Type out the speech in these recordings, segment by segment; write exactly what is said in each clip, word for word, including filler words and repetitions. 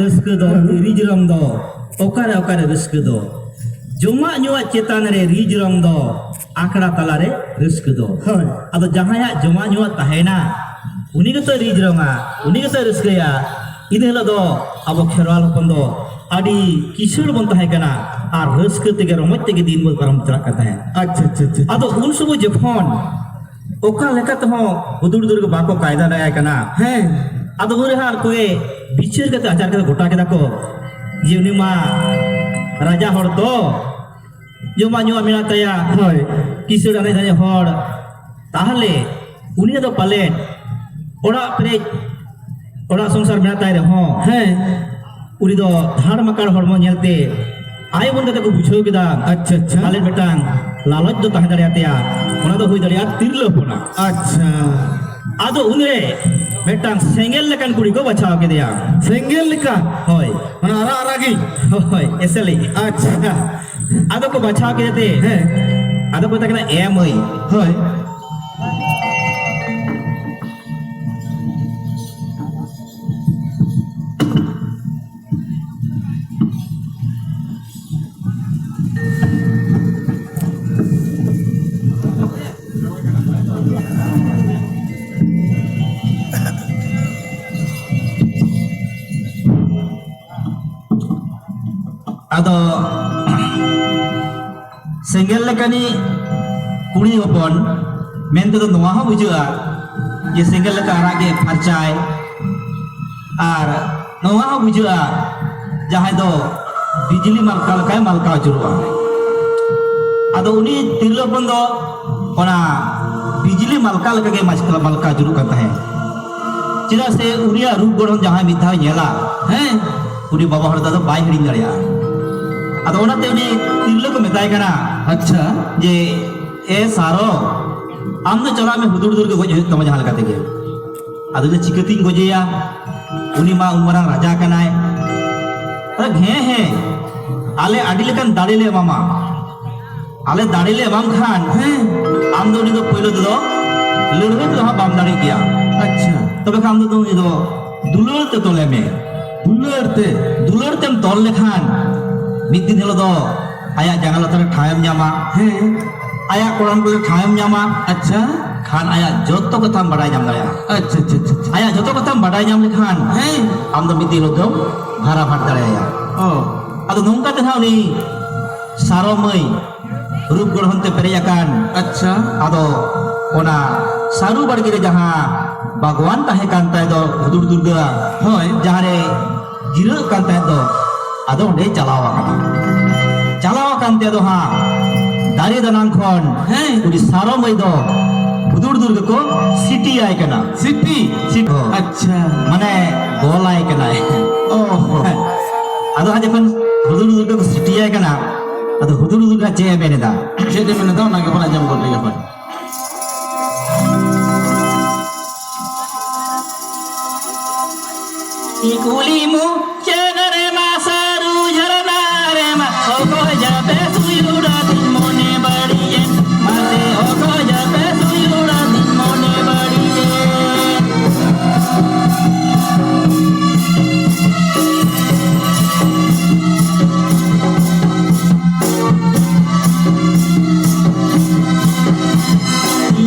ᱨᱟᱹᱥᱠᱟᱹ ᱫᱚ, ᱦᱮᱸ᱾ ᱨᱤᱡ ᱨᱚᱝ ᱫᱚ, ᱚᱠᱟᱨᱮ, ᱚᱠᱟᱨᱮ ᱨᱟᱹᱥᱠᱟᱹ ᱫᱚ? ᱡᱚᱢᱟᱜ ᱧᱩᱣᱟᱜ ᱪᱮᱛᱟᱱ ᱨᱮ ᱨᱤᱡ ᱨᱚᱝ ᱫᱚ, ᱟᱠᱷᱲᱟ ᱛᱟᱞᱟᱨᱮ ᱨᱟᱹᱥᱠᱟᱹ ᱫᱚ᱾ ᱦᱳᱭ᱾ ᱟᱫᱚ ᱡᱟᱦᱟᱸᱭᱟᱜ ᱡᱚᱢᱟᱜ ᱧᱩᱣᱟᱜ ᱛᱟᱦᱮᱱᱟ, ᱩᱱᱤ ᱜᱮᱛᱚᱭ ᱨᱤᱡ ᱨᱚᱝᱟ, ᱩᱱᱤ ᱜᱮᱛᱚᱭ ᱨᱟᱹᱥᱠᱟᱹᱭᱟ᱾ ᱤᱱᱟᱹ ᱦᱤᱞᱳᱜ ᱫᱚ ᱟᱵᱚ ᱠᱷᱮᱨᱣᱟᱞ ᱦᱚᱯᱚᱱ ᱫᱚ ᱟᱹᱰᱤ ᱠᱤᱥᱟᱹᱬ ᱵᱚᱱ ᱛᱟᱦᱮᱸ ᱠᱟᱱᱟ ᱟᱨ ᱨᱟᱹᱥᱠᱟᱹ ᱛᱮᱜᱮ, ᱨᱚᱢᱚᱡᱽ ᱛᱮᱜᱮ ᱫᱤᱱ ᱵᱚᱱ ᱯᱟᱨᱚᱢ ᱪᱟᱞᱟᱜ ᱠᱟᱱ ᱛᱟᱦᱮᱸᱫ᱾ ᱟᱪᱪᱷᱟ, ᱟᱪᱪᱷᱟ, ᱟᱪᱪᱷᱟ᱾ ᱟᱫᱚ ᱩᱱ ᱥᱚᱢᱚᱭ ᱡᱚᱠᱷᱚᱱ ᱚᱠᱟ ᱞᱮᱠᱟ ᱛᱮᱦᱚᱸ ᱦᱩᱫᱩᱲ ᱫᱩᱨᱜᱟᱹ ᱵᱟᱠᱚ ᱠᱟᱭᱫᱟ ᱫᱟᱲᱮᱭᱟᱭ ᱠᱟᱱᱟ᱾ ᱦᱮᱸ᱾ ᱟᱫᱚ ᱩᱱ ᱨᱮᱦᱚᱸ ᱟᱨ ᱠᱚᱜᱮ ᱵᱤᱪᱟᱹᱨ ᱠᱟᱛᱮ, ᱟᱪᱟᱨ ᱠᱟᱛᱮ ᱜᱚᱴᱟ ᱠᱮᱫᱟ ᱠᱚ ᱡᱮ ᱩᱱᱤ ᱢᱟ ᱨᱟᱡᱟ ᱦᱚᱲ ᱛᱚ, ᱡᱚᱢᱟᱜ ᱧᱩᱣᱟᱜ ᱢᱮᱱᱟᱜ ᱛᱟᱭᱟ, ᱦᱳᱭ᱾ ᱠᱤᱥᱟᱹᱬ ᱟᱱᱮᱡ ᱫᱷᱟᱱᱮᱡ ᱦᱚᱲ, ᱛᱟᱦᱞᱮ ᱩᱱᱤᱭᱟᱜ ᱫᱚ ᱯᱟᱞᱮᱫ ᱚᱲᱟᱜ ᱯᱮᱨᱮᱡ, ᱚᱲᱟᱜ ᱥᱚᱝᱥᱟᱨ ᱢᱮᱱᱟᱜ ᱛᱟᱭ ᱨᱮᱦᱚᱸ, ᱦᱮᱸ᱾ ᱩᱱᱤ ᱫᱚ ᱫᱷᱟᱲ ᱢᱟᱠᱟᱲ ᱦᱚᱲᱢᱚ ᱧᱮᱞᱛᱮ ᱟᱭ ᱩᱢᱟᱹᱱ ᱠᱟᱛᱮ ᱠᱚ ᱵᱩᱡᱷᱟᱹᱣ ᱠᱮᱫᱟ, ᱟᱪᱪᱷᱟ, ᱟᱪᱪᱷᱟ᱾ ᱯᱟᱞᱮᱫ ᱢᱤᱫᱴᱟᱝ ᱞᱟᱞᱚᱪ ᱫᱚ ᱛᱟᱦᱮᱸ ᱫᱟᱲᱮᱭᱟᱛᱟᱭᱟ, ᱚᱱᱟ ᱫᱚ ᱦᱩᱭ ᱫᱟᱲᱮᱭᱟᱜᱼᱟ ᱛᱤᱨᱞᱟᱹ ᱦᱚᱯᱚᱱᱟᱜ᱾ ᱟᱪᱪᱷᱟ᱾ ᱟᱫᱚ ᱩᱱᱨᱮ ᱢᱤᱫᱴᱟᱝ ᱥᱮᱸᱜᱮᱞ ᱞᱮᱠᱟᱱ ᱠᱩᱲᱤ ᱠᱚ ᱵᱟᱪᱷᱟᱣ ᱠᱮᱫᱮᱭᱟ᱾ ᱥᱮᱸᱜᱮᱞ ᱞᱮᱠᱟ? ᱦᱳᱭ᱾ ᱢᱟᱱᱮ ᱟᱨᱟᱜ ᱟᱨᱟᱜᱤᱡ? ᱦᱳᱭ, ᱮᱥᱮᱞᱤᱡ᱾ ᱟᱪᱪᱷᱟ᱾ ᱟᱫᱚ ᱠᱚ ᱵᱟᱪᱷᱟᱣ ᱠᱮᱫᱮ ᱛᱮ, ᱦᱮᱸ᱾ ᱟᱫᱚ ᱠᱚ ᱢᱮᱛᱟᱭ ᱠᱟᱱᱟ, "ᱮ ᱢᱟᱹᱭ, ᱦᱳᱭ᱾ ᱟᱫᱚ ᱥᱮᱸᱜᱮᱞ ᱞᱮᱠᱟᱱᱤᱡ ᱠᱩᱲᱤ ᱦᱚᱯᱚᱱ ᱢᱮᱱ ᱛᱮᱫᱚ ᱱᱚᱣᱟ ᱦᱚᱸ ᱵᱩᱡᱷᱟᱹᱜᱼᱟ ᱡᱮ ᱥᱮᱸᱜᱮᱞ ᱞᱮᱠᱟ ᱟᱨᱟᱜ ᱜᱮ ᱯᱷᱟᱨᱪᱟᱭ, ᱟᱨ ᱱᱚᱣᱟ ᱦᱚᱸ ᱵᱩᱡᱷᱟᱹᱜᱼᱟ ᱡᱟᱦᱟᱸᱭ ᱫᱚ ᱵᱤᱡᱽᱞᱤ ᱢᱟᱞᱠᱟ ᱞᱮᱠᱟᱭ ᱢᱟᱞᱠᱟᱣ ᱟᱹᱪᱩᱨᱚᱜᱼᱟ᱾ ᱟᱫᱚ ᱩᱱᱤ ᱛᱤᱨᱞᱟᱹ ᱦᱚᱯᱚᱱ ᱫᱚ ᱚᱱᱟ ᱵᱤᱡᱽᱞᱤ ᱢᱟᱞᱠᱟ ᱞᱮᱠᱟᱜᱮ ᱢᱟᱪᱠᱟ-, ᱢᱟᱞᱠᱟᱣ ᱟᱹᱪᱩᱨᱚᱜ ᱠᱟᱱ ᱛᱟᱦᱮᱸᱫ᱾ ᱪᱮᱫᱟᱜ ᱥᱮ ᱩᱱᱤᱭᱟᱜ ᱨᱩᱯ ᱜᱚᱲᱦᱚᱱ ᱡᱟᱦᱟᱸᱭ ᱢᱤᱫ ᱫᱷᱟᱣ ᱧᱮᱞᱟ, ᱦᱮᱸ, ᱩᱱᱤ ᱵᱟᱵᱟ ᱦᱚᱲ ᱫᱚ ᱟᱫᱚ ᱵᱟᱭ ᱦᱤᱲᱤᱧ ᱫᱟᱲᱮᱭᱟᱜᱼᱟ᱾ ᱟᱫᱚ ᱚᱱᱟᱛᱮ ᱩᱱᱤ ᱛᱤᱨᱞᱟᱹ ᱠᱚ ᱢᱮᱛᱟᱭ ᱠᱟᱱᱟ, ᱟᱪᱪᱷᱟ᱾ ᱡᱮ, "ᱮ ᱥᱟᱨᱚ, ᱟᱢ ᱫᱚ ᱪᱟᱞᱟᱜ ᱢᱮ, ᱦᱩᱫᱩᱲ ᱫᱩᱨ ᱜᱮ ᱜᱚᱡ ᱦᱩᱭᱩᱜ ᱛᱟᱢᱟ ᱡᱟᱦᱟᱸ ᱞᱮᱠᱟ ᱛᱮᱜᱮ᱾" ᱟᱫᱚ ᱞᱟᱹᱭ, "ᱪᱤᱠᱟᱹᱛᱤᱧ ᱜᱚᱡᱮᱭᱟ? ᱩᱱᱤ ᱢᱟ ᱩᱱ ᱢᱟᱨᱟᱝ ᱨᱟᱡᱟ ᱠᱟᱱᱟᱭ᱾" ᱟᱫᱚ, "ᱦᱮᱸ, ᱦᱮᱸ, ᱟᱞᱮ ᱟᱹᱰᱤ ᱞᱮᱠᱟᱱ ᱫᱟᱲᱮ ᱞᱮ ᱮᱢᱟᱢᱟ, ᱟᱞᱮ ᱫᱟᱲᱮ ᱞᱮ ᱮᱢᱟᱢ ᱠᱷᱟᱱ, ᱦᱮᱸ, ᱟᱢ ᱫᱚ ᱩᱱᱤ ᱫᱚ ᱯᱳᱭᱞᱳ ᱛᱮᱫᱚ ᱞᱟᱹᱲᱦᱟᱹᱭ ᱛᱮᱫᱚ ᱦᱟᱸᱜ ᱵᱟᱢ ᱫᱟᱲᱮ ᱜᱮᱭᱟ᱾ ᱟᱪᱪᱷᱟ᱾ ᱛᱚᱵᱮ ᱠᱷᱟᱱ ᱟᱢ ᱫᱚ ᱩᱱᱤ ᱫᱚ ᱫᱩᱞᱟᱹᱲ ᱛᱮ ᱛᱚᱞᱮ ᱢᱮ, ᱫᱩᱞᱟᱹᱲ ᱛᱮ᱾ ᱫᱩᱞᱟᱹᱲ ᱛᱮᱢ ᱛᱚᱞ ᱞᱮᱠᱷᱟᱱ ᱢᱤᱫ ᱫᱤᱱ ᱦᱤᱞᱳᱜ ᱫᱚ ᱟᱭᱟᱜ ᱡᱟᱸᱜᱟ ᱞᱟᱛᱟᱨ ᱨᱮ ᱴᱷᱟᱶᱮᱢ ᱧᱟᱢᱟ᱾ ᱦᱮᱸ᱾ ᱟᱭᱟᱜ ᱠᱚᱲᱟᱢ ᱠᱚᱨᱮ ᱴᱷᱟᱶᱮᱢ ᱧᱟᱢᱟ᱾ ᱟᱪᱪᱷᱟ᱾ ᱠᱷᱟᱱ ᱟᱭᱟᱜ ᱡᱚᱛᱚ ᱠᱟᱛᱷᱟᱢ ᱵᱟᱰᱟᱭ ᱧᱟᱢ ᱫᱟᱲᱮᱭᱟᱜᱼᱟ᱾ ᱟᱪᱪᱷᱟ, ᱟᱪᱪᱷᱟ, ᱟᱪᱪᱷᱟ, ᱟᱪᱪᱷᱟ᱾ ᱟᱭᱟᱜ ᱡᱚᱛᱚ ᱠᱟᱛᱷᱟᱢ ᱵᱟᱰᱟᱭ ᱧᱟᱢ ᱞᱮᱠᱷᱟᱱ ᱦᱮᱸ᱾ ᱟᱢ ᱫᱚ ᱢᱤᱫ ᱫᱤᱱ ᱦᱤᱞᱳᱜ ᱫᱚᱢ ᱵᱷᱟᱨᱟ ᱵᱷᱟᱴ ᱫᱟᱲᱮᱭᱟᱭᱟ᱾ ᱚ᱾ ᱟᱫᱚ ᱱᱚᱝᱠᱟ ᱛᱮ ᱱᱟᱦᱟᱜ ᱩᱱᱤ ᱥᱟᱨᱚ ᱢᱟᱹᱭ ᱨᱩᱯ ᱜᱚᱲᱦᱚᱱ ᱛᱮ ᱯᱮᱨᱮᱡ ᱟᱠᱟᱱ᱾ ᱟᱪᱪᱷᱟ᱾ ᱟᱫᱚ ᱚᱱᱟ ᱥᱟᱹᱨᱩ ᱵᱟᱲᱜᱮ ᱨᱮ ᱡᱟᱦᱟᱸ ᱵᱟᱜᱽᱣᱟᱱ ᱛᱟᱦᱮᱸ ᱠᱟᱱ ᱛᱟᱭ ᱫᱚ ᱦᱩᱫᱩᱲ ᱫᱩᱨᱜᱟᱹ, ᱦᱳᱭ᱾ ᱡᱟᱦᱟᱸ ᱨᱮ ᱡᱤᱨᱟᱹᱜ ᱠᱟᱱ ᱛᱟᱦᱮᱸᱫ ᱫᱚ, ᱟᱫᱚ ᱚᱸᱰᱮ ᱪᱟᱞᱟᱣ ᱟᱠᱟᱱᱟ᱾ ᱪᱟᱞᱟᱣ ᱟᱠᱟᱱ ᱛᱮ ᱟᱫᱚ ᱦᱟᱸᱜ ᱫᱟᱨᱮ ᱫᱟᱱᱟᱝ ᱠᱷᱚᱱ ᱦᱮᱸ᱾ ᱩᱱᱤ ᱥᱟᱨᱚ ᱢᱟᱹᱭ ᱫᱚ ᱦᱩᱫᱩᱲ ᱫᱩᱨᱜᱟᱹ ᱠᱚ ᱥᱤᱴᱤ ᱟᱭ ᱠᱟᱱᱟ᱾ ᱥᱤᱴᱤ? ᱥᱤᱴ-, ᱦᱳᱭ᱾ ᱟᱪᱪᱷᱟ᱾ ᱢᱟᱱᱮ ᱜᱚᱞ ᱟᱭ ᱠᱟᱱᱟᱭ᱾ ᱚ᱾ ᱟᱫᱚ ᱦᱟᱸᱜ ᱡᱚᱠᱷᱚᱱ ᱦᱩᱫᱩᱲ ᱫᱩᱨᱜᱟᱹ ᱠᱚ ᱥᱤᱴᱤ ᱟᱭ ᱠᱟᱱᱟ, ᱟᱫᱚ ᱦᱩᱫᱩᱲ ᱫᱩᱨᱜᱟᱹ ᱪᱮᱫ ᱮ ᱢᱮᱱ ᱮᱫᱟ? ᱪᱮᱫ ᱮ ᱢᱮᱱ ᱮᱫᱟ, ᱚᱱᱟ ᱜᱮᱵᱚᱱ ᱟᱸᱡᱚᱢ ᱜᱚᱫ ᱞᱮᱜᱮ, ᱦᱳᱭ᱾ ᱠᱩᱞᱤ ᱢᱩᱪᱟᱹᱫ ᱨᱮᱢᱟ ᱥᱟᱹᱨᱩ ᱡᱷᱟᱨᱱᱟ ᱨᱮᱢᱟ ᱚᱠᱚᱭ ᱡᱟᱯᱮ ᱥᱩᱭᱩᱲᱟ ᱛᱤᱧ ᱢᱚᱱᱮ ᱵᱟᱹᱲᱤᱡ ᱮᱱ᱾ ᱢᱟᱥᱮ ᱚᱠᱚᱭ ᱡᱟᱯᱮ ᱥᱩᱭᱩᱲᱟ ᱛᱤᱧ ᱢᱚᱱᱮ ᱵᱟᱹᱲᱤᱡ ᱮᱱ᱾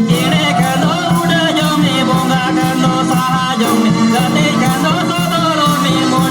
ᱪᱮᱬᱮ ᱠᱷᱟᱱ ᱫᱚ ᱩᱰᱟᱹ ᱡᱚᱝ ᱢᱮ, ᱵᱚᱸᱜᱟ ᱠᱷᱟᱱ ᱫᱚ ᱥᱟᱦᱟ ᱡᱚᱝ ᱢᱮ, ᱜᱟᱛᱮ ᱠᱷᱟᱱ ᱫᱚ ᱥᱚᱫᱚᱨᱚᱜ ᱢᱮ, ᱢᱚᱱ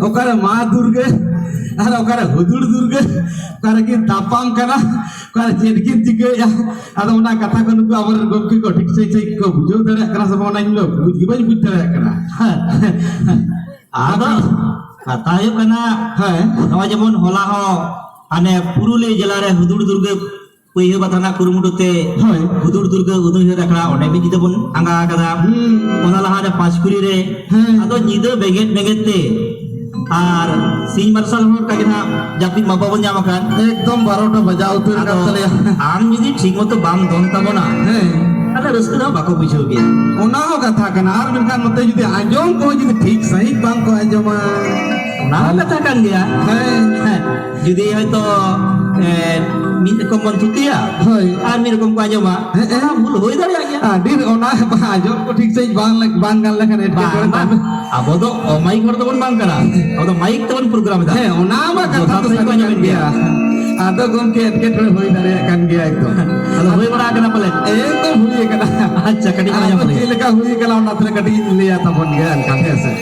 ᱚᱠᱟᱨᱮ ᱢᱟ ᱫᱩᱨᱜᱟᱹ ᱟᱨ ᱚᱠᱟᱨᱮ ᱦᱩᱫᱩᱲ ᱫᱩᱨᱜᱟᱹ, ᱚᱠᱟᱨᱮ ᱠᱤᱱ ᱛᱟᱯᱟᱢ ᱠᱟᱱᱟ, ᱚᱠᱟᱨᱮ ᱪᱮᱫ ᱠᱤᱱ ᱪᱤᱠᱟᱹᱭᱮᱫᱼᱟ? ᱟᱫᱚ ᱚᱱᱟ ᱠᱟᱛᱷᱟ ᱠᱚ ᱱᱩᱠᱩ ᱟᱵᱚᱨᱮᱱ ᱜᱚᱢᱠᱮ ᱠᱚ ᱴᱷᱤᱠ ᱥᱟᱺᱦᱤᱡ ᱥᱟᱺᱦᱤᱡ ᱠᱚ ᱵᱩᱡᱷᱟᱹᱣ ᱫᱟᱲᱮᱭᱟᱜ ᱠᱟᱱᱟ ᱥᱮ ᱵᱟᱝ, ᱚᱱᱟ ᱤᱧ ᱫᱚ ᱵᱩᱡᱽ ᱜᱮ ᱵᱟᱹᱧ ᱵᱩᱡᱽ ᱫᱟᱲᱮᱭᱟᱜ ᱠᱟᱱᱟ᱾ ᱟᱫᱚ ᱠᱟᱛᱷᱟ ᱦᱩᱭᱩᱜ ᱠᱟᱱᱟ, ᱦᱮᱸ᱾ ᱱᱚᱜᱼᱚᱭ ᱡᱮᱢᱚᱱ ᱦᱚᱞᱟ ᱦᱚᱸ ᱦᱟᱱᱮ ᱯᱩᱨᱩᱞᱤᱭᱟᱹ ᱡᱮᱞᱟ ᱨᱮ ᱦᱩᱫᱩᱲ ᱫᱩᱨᱜᱟᱹ ᱯᱟᱹᱭᱦᱟᱹ ᱵᱟᱛᱷᱟᱱᱟᱜ ᱠᱩᱨᱩᱢᱩᱴᱩ ᱛᱮ ᱦᱳᱭ᱾ ᱦᱩᱫᱩᱲ ᱫᱩᱨᱜᱟᱹ ᱩᱫᱩᱭ ᱦᱩᱭᱩᱜ ᱟᱠᱷᱲᱟ, ᱚᱸᱰᱮ ᱢᱤᱫ ᱧᱤᱫᱟᱹ ᱵᱚᱱ ᱟᱸᱜᱟ ᱟᱠᱟᱫᱟ᱾ ᱦᱩᱸ᱾ ᱚᱱᱟ ᱞᱟᱦᱟ ᱨᱮ ᱯᱟᱸᱪᱠᱩᱲᱤ ᱨᱮ᱾ ᱦᱮᱸ᱾ ᱟᱫᱚ ᱧᱤᱫᱟᱹ ᱵᱮᱸᱜᱮᱫ ᱵᱮᱸᱜᱮᱫ ᱛᱮ ᱟᱨ ᱥᱤᱧ ᱢᱟᱨᱥᱟᱞ ᱦᱚᱸ ᱚᱱᱠᱟ ᱜᱮ ᱱᱟᱜ ᱡᱟᱹᱯᱤᱫ ᱢᱟ ᱵᱟᱵᱚᱱ ᱧᱟᱢ ᱟᱠᱟᱫ᱾ ᱮᱠᱫᱚᱢ ᱵᱟᱨᱚᱴᱟ ᱵᱟᱡᱟᱣ ᱩᱛᱟᱹᱨ ᱟᱠᱟᱱ ᱟᱫᱚ ᱛᱟᱞᱮᱭᱟ᱾ ᱟᱢ ᱡᱩᱫᱤ ᱴᱷᱤᱠ ᱢᱚᱛᱚ ᱵᱟᱢ ᱫᱚᱱ ᱛᱟᱵᱚᱱᱟ, ᱦᱮᱸ᱾ ᱛᱟᱦᱞᱮ ᱨᱟᱹᱥᱠᱟᱹ ᱫᱚ ᱵᱟᱠᱚ ᱵᱩᱡᱷᱟᱹᱣ ᱜᱮᱭᱟ᱾ ᱚᱱᱟ ᱦᱚᱸ ᱠᱟᱛᱷᱟ ᱠᱟᱱᱟ᱾ ᱟᱨ ᱢᱮᱱᱠᱷᱟᱱ ᱱᱚᱛᱮ ᱡᱩᱫᱤ ᱟᱸᱡᱚᱢ ᱠᱚᱦᱚᱸ ᱡᱩᱫᱤ ᱴᱷᱤᱠ ᱥᱟᱺᱦᱤᱡ ᱵᱟᱝ ᱠᱚ ᱟᱸᱡᱚᱢᱟ, ᱚᱱᱟ ᱦᱚᱸ ᱠᱟᱛᱷᱟ ᱠᱟᱱ ᱜᱮᱭᱟ᱾ ᱦᱮᱸ᱾ ᱦᱮᱸ, ᱡᱩᱫᱤ ᱦᱚᱭᱛᱳ, ᱮ, ᱢᱤᱫ ᱨᱚᱠᱚᱢ ᱵᱚᱱ ᱛᱷᱩᱛᱤᱭᱟ, ᱦᱳᱭ᱾ ᱟᱨ ᱢᱤᱫ ᱨᱚᱠᱚᱢ ᱠᱚ ᱟᱸᱡᱚᱢᱟ, ᱦᱮᱸ, ᱦᱮᱸ᱾ ᱚᱱᱟ ᱵᱷᱩᱞ ᱦᱩᱭ ᱫᱟᱲᱮᱭᱟᱜ ᱜᱮᱭᱟ᱾ ᱟᱹᱰᱤ ᱚᱱᱟ ᱟᱸᱡᱚᱢ ᱠᱚ ᱴᱷᱤᱠ ᱥᱟᱺᱦᱤᱡ ᱵᱟᱝ ᱞᱮ-, ᱵᱟᱝ ᱜᱟᱱ ᱞᱮᱠᱷᱟᱱ ᱮᱴᱠᱮᱴᱚᱬᱮ ᱵᱟᱝ, ᱵᱟᱝ᱾ ᱛᱟᱦᱚᱞᱮ᱾ ᱟᱵᱚ ᱫᱚ ᱚᱢᱟᱭᱤᱠ ᱦᱚᱲ ᱫᱚᱵᱚᱱ ᱵᱟᱝ ᱠᱟᱱᱟ, ᱟᱵᱚ ᱫᱚ ᱢᱟᱭᱤᱠ ᱛᱮᱵᱚᱱ ᱯᱨᱳᱜᱨᱟᱢ ᱮᱫᱟ᱾ ᱦᱮᱸ, ᱚᱱᱟ ᱢᱟ ᱠᱟᱛᱷᱟ ᱡᱚᱛᱷᱟᱛ ᱫᱚ ᱥᱟᱹᱨᱤ ᱠᱟᱱ ᱜᱮᱭᱟ᱾ ᱟᱫᱚ ᱜᱚᱢᱠᱮ, ᱮᱴᱠᱮᱴᱚᱬᱮ ᱦᱩᱭ ᱫᱟᱲᱮᱭᱟᱜ ᱠᱟᱱ ᱜᱮᱭᱟ ᱮᱠᱫᱚᱢ᱾ ᱟᱫᱚ ᱦᱩᱭ ᱵᱟᱲᱟ ᱟᱠᱟᱱᱟ ᱯᱟᱞᱮ? ᱮᱠᱫᱚᱢ ᱦᱩᱭ ᱟᱠᱟᱱᱟ᱾ ᱟᱪᱪᱷᱟ, ᱠᱟᱹᱴᱤᱡ ᱟᱫᱚ ᱟᱸᱡᱚᱢ ᱞᱮᱜᱮ᱾ ᱪᱮᱫ ᱞᱮᱠᱟ ᱦᱩᱭ ᱟᱠᱟᱱᱟ, ᱚᱱᱟ ᱛᱷᱚᱲᱟ ᱠᱟᱹᱴᱤᱡ ᱤᱧ ᱞᱟᱹᱭᱟ ᱛᱟᱵᱚᱱ ᱜᱮ ᱮᱱᱠᱷᱟᱱ, ᱦᱮᱸ ᱥᱮ?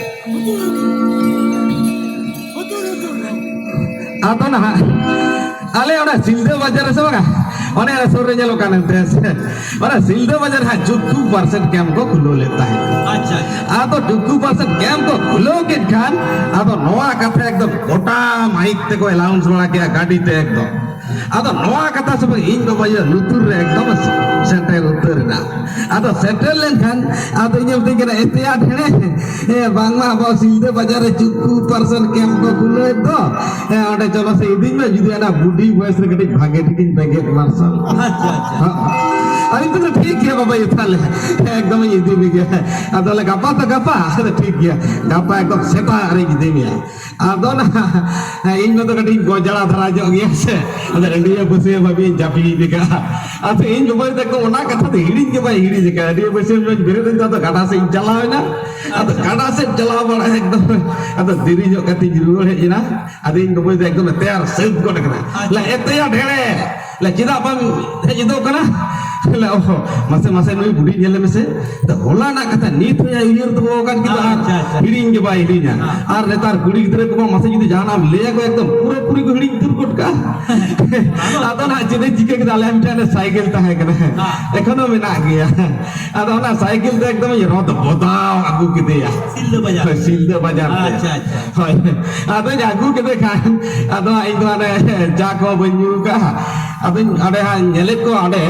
ᱟᱫᱚ ᱱᱟᱦᱟᱜ ᱟᱞᱮ ᱚᱱᱟ ᱥᱤᱞᱫᱟᱹ ᱵᱟᱡᱟᱨ ᱨᱮ ᱥᱮ ᱵᱟᱝᱟ, ᱚᱱᱮ ᱚᱱᱟ ᱥᱩᱨ ᱨᱮ ᱧᱮᱞᱚᱜ ᱠᱟᱱ ᱮᱱᱛᱮ ᱥᱮ, ᱚᱱᱟ ᱥᱤᱞᱫᱟᱹ ᱵᱟᱡᱟᱨ ᱨᱮ ᱦᱟᱸᱜ ᱪᱩᱠᱠᱩ ᱯᱟᱨᱥᱮᱱᱴ ᱠᱮᱢᱯ ᱠᱚ ᱠᱷᱩᱞᱟᱹᱣ ᱞᱮᱫ ᱛᱟᱦᱮᱸᱫ᱾ ᱟᱪᱪᱷᱟ, ᱟᱪᱪᱷᱟ᱾ ᱟᱫᱚ ᱪᱩᱠᱠᱩ ᱯᱟᱨᱥᱮᱱᱴ ᱠᱮᱢᱯ ᱠᱚ ᱠᱷᱩᱞᱟᱹᱣ ᱠᱮᱫ ᱠᱷᱟᱱ, ᱟᱫᱚ ᱱᱚᱣᱟ ᱠᱟᱛᱷᱟ ᱮᱠᱫᱚᱢ ᱜᱚᱴᱟ ᱢᱟᱭᱤᱠ ᱛᱮᱠᱚ ᱮᱞᱟᱣᱩᱱᱥ ᱵᱟᱲᱟ ᱠᱮᱜᱼᱟ, ᱜᱟᱹᱰᱤ ᱛᱮ ᱮᱠᱫᱚᱢ᱾ ᱟᱫᱚ ᱱᱚᱣᱟ ᱠᱟᱛᱷᱟ ᱥᱩᱫᱷᱩ ᱤᱧ ᱵᱟᱵᱟᱭᱟᱜ ᱞᱩᱛᱩᱨ ᱨᱮ ᱮᱠᱫᱚᱢ ᱥᱮᱴᱮᱨ ᱩᱛᱟᱹᱨ ᱮᱱᱟ᱾ ᱟᱫᱚ ᱥᱮᱴᱮᱨ ᱞᱮᱱᱠᱷᱟᱱ ᱟᱫᱚ ᱤᱧᱮ ᱢᱤᱛᱟᱹᱧ ᱠᱟᱱᱟ, "ᱮᱛᱮᱭᱟ ᱰᱷᱮᱲᱮ, ᱮ, ᱵᱟᱝᱢᱟ ᱟᱵᱚ ᱥᱤᱞᱫᱟᱹ ᱵᱟᱡᱟᱨ ᱨᱮ ᱪᱩᱠᱠᱩ ᱯᱟᱨᱥᱮᱱᱴ ᱠᱮᱢᱯ ᱠᱚ ᱠᱷᱩᱞᱟᱹᱣᱮᱫ ᱫᱚ, ᱮ, ᱚᱸᱰᱮ ᱪᱚᱞᱚ ᱥᱮ ᱤᱫᱤᱧ ᱢᱮ, ᱡᱩᱫᱤ ᱚᱱᱟ ᱵᱩᱰᱤ ᱵᱚᱭᱮᱥ ᱨᱮ ᱠᱟᱹᱴᱤᱡ ᱵᱷᱟᱜᱮ ᱴᱷᱤᱠᱤᱧ ᱵᱮᱸᱜᱮᱫ ᱢᱟᱨᱥᱟᱞ᱾" ᱟᱪᱪᱷᱟ, ᱟᱪᱪᱷᱟ᱾ ᱦᱚᱸ᱾ ᱟᱫᱚᱧ ᱢᱮᱛᱟᱭ ᱠᱟᱱᱟ, "ᱴᱷᱤᱠ ᱜᱮᱭᱟ ᱵᱟᱵᱟᱭᱩ, ᱛᱟᱦᱞᱮ ᱮᱠᱫᱚᱢᱤᱧ ᱤᱫᱤ ᱢᱮᱜᱮᱭᱟ᱾" ᱟᱫᱚ ᱞᱮ, "ᱜᱟᱯᱟ ᱛᱚ ᱜᱟᱯᱟ?" ᱟᱫᱚ, "ᱴᱷᱤᱠ ᱜᱮᱭᱟ, ᱜᱟᱯᱟ ᱮᱠᱫᱚᱢ ᱥᱮᱛᱟᱜ ᱨᱤᱧ ᱤᱫᱤ ᱢᱮᱭᱟ᱾" ᱟᱫᱚ ᱱᱟᱦᱟᱜ ᱤᱧ ᱫᱚ ᱠᱟᱹᱴᱤᱡ ᱜᱚᱡᱟᱲᱟ ᱫᱷᱟᱨᱟ ᱧᱚᱜ ᱜᱮᱭᱟ ᱥᱮ, ᱟᱫᱚ ᱟᱹᱰᱤᱭᱟᱹ ᱵᱟᱹᱥᱭᱟᱹ ᱵᱷᱟᱵᱤᱧ ᱡᱟᱹᱯᱤᱫ ᱟᱠᱟᱫᱼᱟ᱾ ᱟᱫᱚ ᱤᱧ ᱵᱟᱵᱟᱭᱩ ᱛᱟᱠᱚ ᱚᱱᱟ ᱠᱟᱛᱷᱟ ᱫᱚ ᱦᱤᱲᱤᱧ ᱜᱮ ᱵᱟᱭ ᱦᱤᱲᱤᱧ ᱟᱠᱟᱫᱼᱟ᱾ ᱟᱹᱰᱤᱭᱟᱹ ᱵᱟᱹᱥᱭᱟᱹ ᱵᱮᱨᱮᱫ ᱮᱱ ᱛᱮ ᱟᱫᱚ ᱜᱟᱰᱟ ᱥᱮᱫ ᱤᱧ ᱪᱟᱞᱟᱣ ᱮᱱᱟ᱾ ᱟᱫᱚ ᱜᱟᱰᱟ ᱥᱮᱫ ᱪᱟᱞᱟᱣ ᱵᱟᱲᱟ ᱮᱠᱫᱚᱢ, ᱟᱫᱚ ᱫᱮᱨᱤ ᱧᱚᱜ ᱠᱟᱛᱮᱧ ᱨᱩᱣᱟᱹᱲ ᱦᱮᱡ ᱮᱱᱟ᱾ ᱟᱫᱚ ᱤᱧ ᱵᱟᱵᱟᱭᱩ ᱫᱚ ᱮᱠᱫᱚᱢ ᱮ ᱛᱮᱭᱟᱨ ᱥᱟᱹᱛ ᱜᱚᱫ ᱟᱠᱟᱱᱟ᱾ ᱞᱟ, "ᱮᱛᱮᱭᱟ ᱰᱷᱮᱲᱮ, ᱞᱮ, "ᱪᱮᱫᱟᱜ ᱵᱟᱢ ᱦᱮᱡ ᱜᱚᱫᱚᱜ ᱠᱟᱱᱟ?" ᱞᱮ, "ᱚᱦᱚ, ᱢᱟᱥᱮ, ᱢᱟᱥᱮ, ᱱᱩᱭ ᱵᱩᱰᱷᱤ ᱧᱮᱞᱮ ᱢᱮᱥᱮ, ᱛᱚ ᱦᱚᱞᱟᱱᱟᱜ ᱠᱟᱛᱷᱟ ᱱᱤᱛ ᱦᱚᱸᱭ ᱩᱭᱦᱟᱹᱨ ᱫᱚᱦᱚ ᱟᱠᱟᱫ ᱜᱮᱫᱚ ᱟᱨ ᱟᱪᱪᱷᱟ, ᱟᱪᱪᱷᱟ᱾ ᱦᱤᱲᱤᱧ ᱜᱮ ᱵᱟᱭ ᱦᱤᱲᱤᱧᱟ᱾ ᱦᱮᱸ᱾ ᱟᱨ ᱱᱮᱛᱟᱨ ᱠᱩᱲᱤ ᱜᱤᱫᱽᱨᱟᱹ ᱠᱚᱢᱟ ᱢᱟᱥᱮ ᱡᱩᱫᱤ ᱡᱟᱦᱟᱱᱟᱜ ᱮᱢ ᱞᱟᱹᱭ ᱟᱠᱚᱣᱟ, ᱮᱠᱫᱚᱢ ᱯᱩᱨᱟᱹ ᱯᱩᱨᱤ ᱠᱚ ᱦᱤᱲᱤᱧ ᱩᱛᱟᱹᱨ ᱜᱚᱫ ᱠᱟᱜᱼᱟ᱾" ᱟᱫᱚ ᱱᱟᱦᱟᱜ ᱪᱮᱫ ᱮ ᱪᱤᱠᱟᱹ ᱠᱮᱫᱟ, ᱟᱞᱮ ᱢᱤᱫᱴᱟᱝ ᱥᱟᱭᱠᱮᱞ ᱛᱟᱦᱮᱸ ᱠᱟᱱᱟ, ᱦᱮᱸ᱾ ᱮᱠᱷᱚᱱᱳ ᱢᱮᱱᱟᱜ ᱜᱮᱭᱟ᱾ ᱟᱫᱚ ᱚᱱᱟ ᱥᱟᱭᱠᱮᱞ ᱛᱮ ᱮᱠᱫᱚᱢ ᱤᱧ ᱨᱚᱫ ᱵᱚᱫᱟᱣ ᱟᱹᱜᱩ ᱠᱮᱫᱮᱭᱟ᱾ ᱥᱤᱞᱫᱟᱹ ᱵᱟᱡᱟᱨ᱾ ᱦᱳᱭ, ᱥᱤᱞᱫᱟᱹ ᱵᱟᱡᱟᱨ ᱛᱮ᱾ ᱟᱪᱪᱷᱟ, ᱟᱪᱪᱷᱟ᱾ ᱦᱳᱭ, ᱟᱫᱚᱧ ᱟᱹᱜᱩ ᱠᱮᱫᱮ ᱠᱷᱟᱱ, ᱟᱫᱚ ᱤᱧ ᱫᱚ ᱦᱟᱱᱮ ᱪᱟ ᱠᱚ ᱵᱟᱹᱧ ᱧᱩ ᱠᱟᱜᱼᱟ᱾ ᱟᱫᱚᱧ ᱚᱸᱰᱮ ᱦᱟᱸᱜ ᱧᱮᱞᱮᱫ ᱠᱚᱣᱟ, ᱚᱸᱰᱮ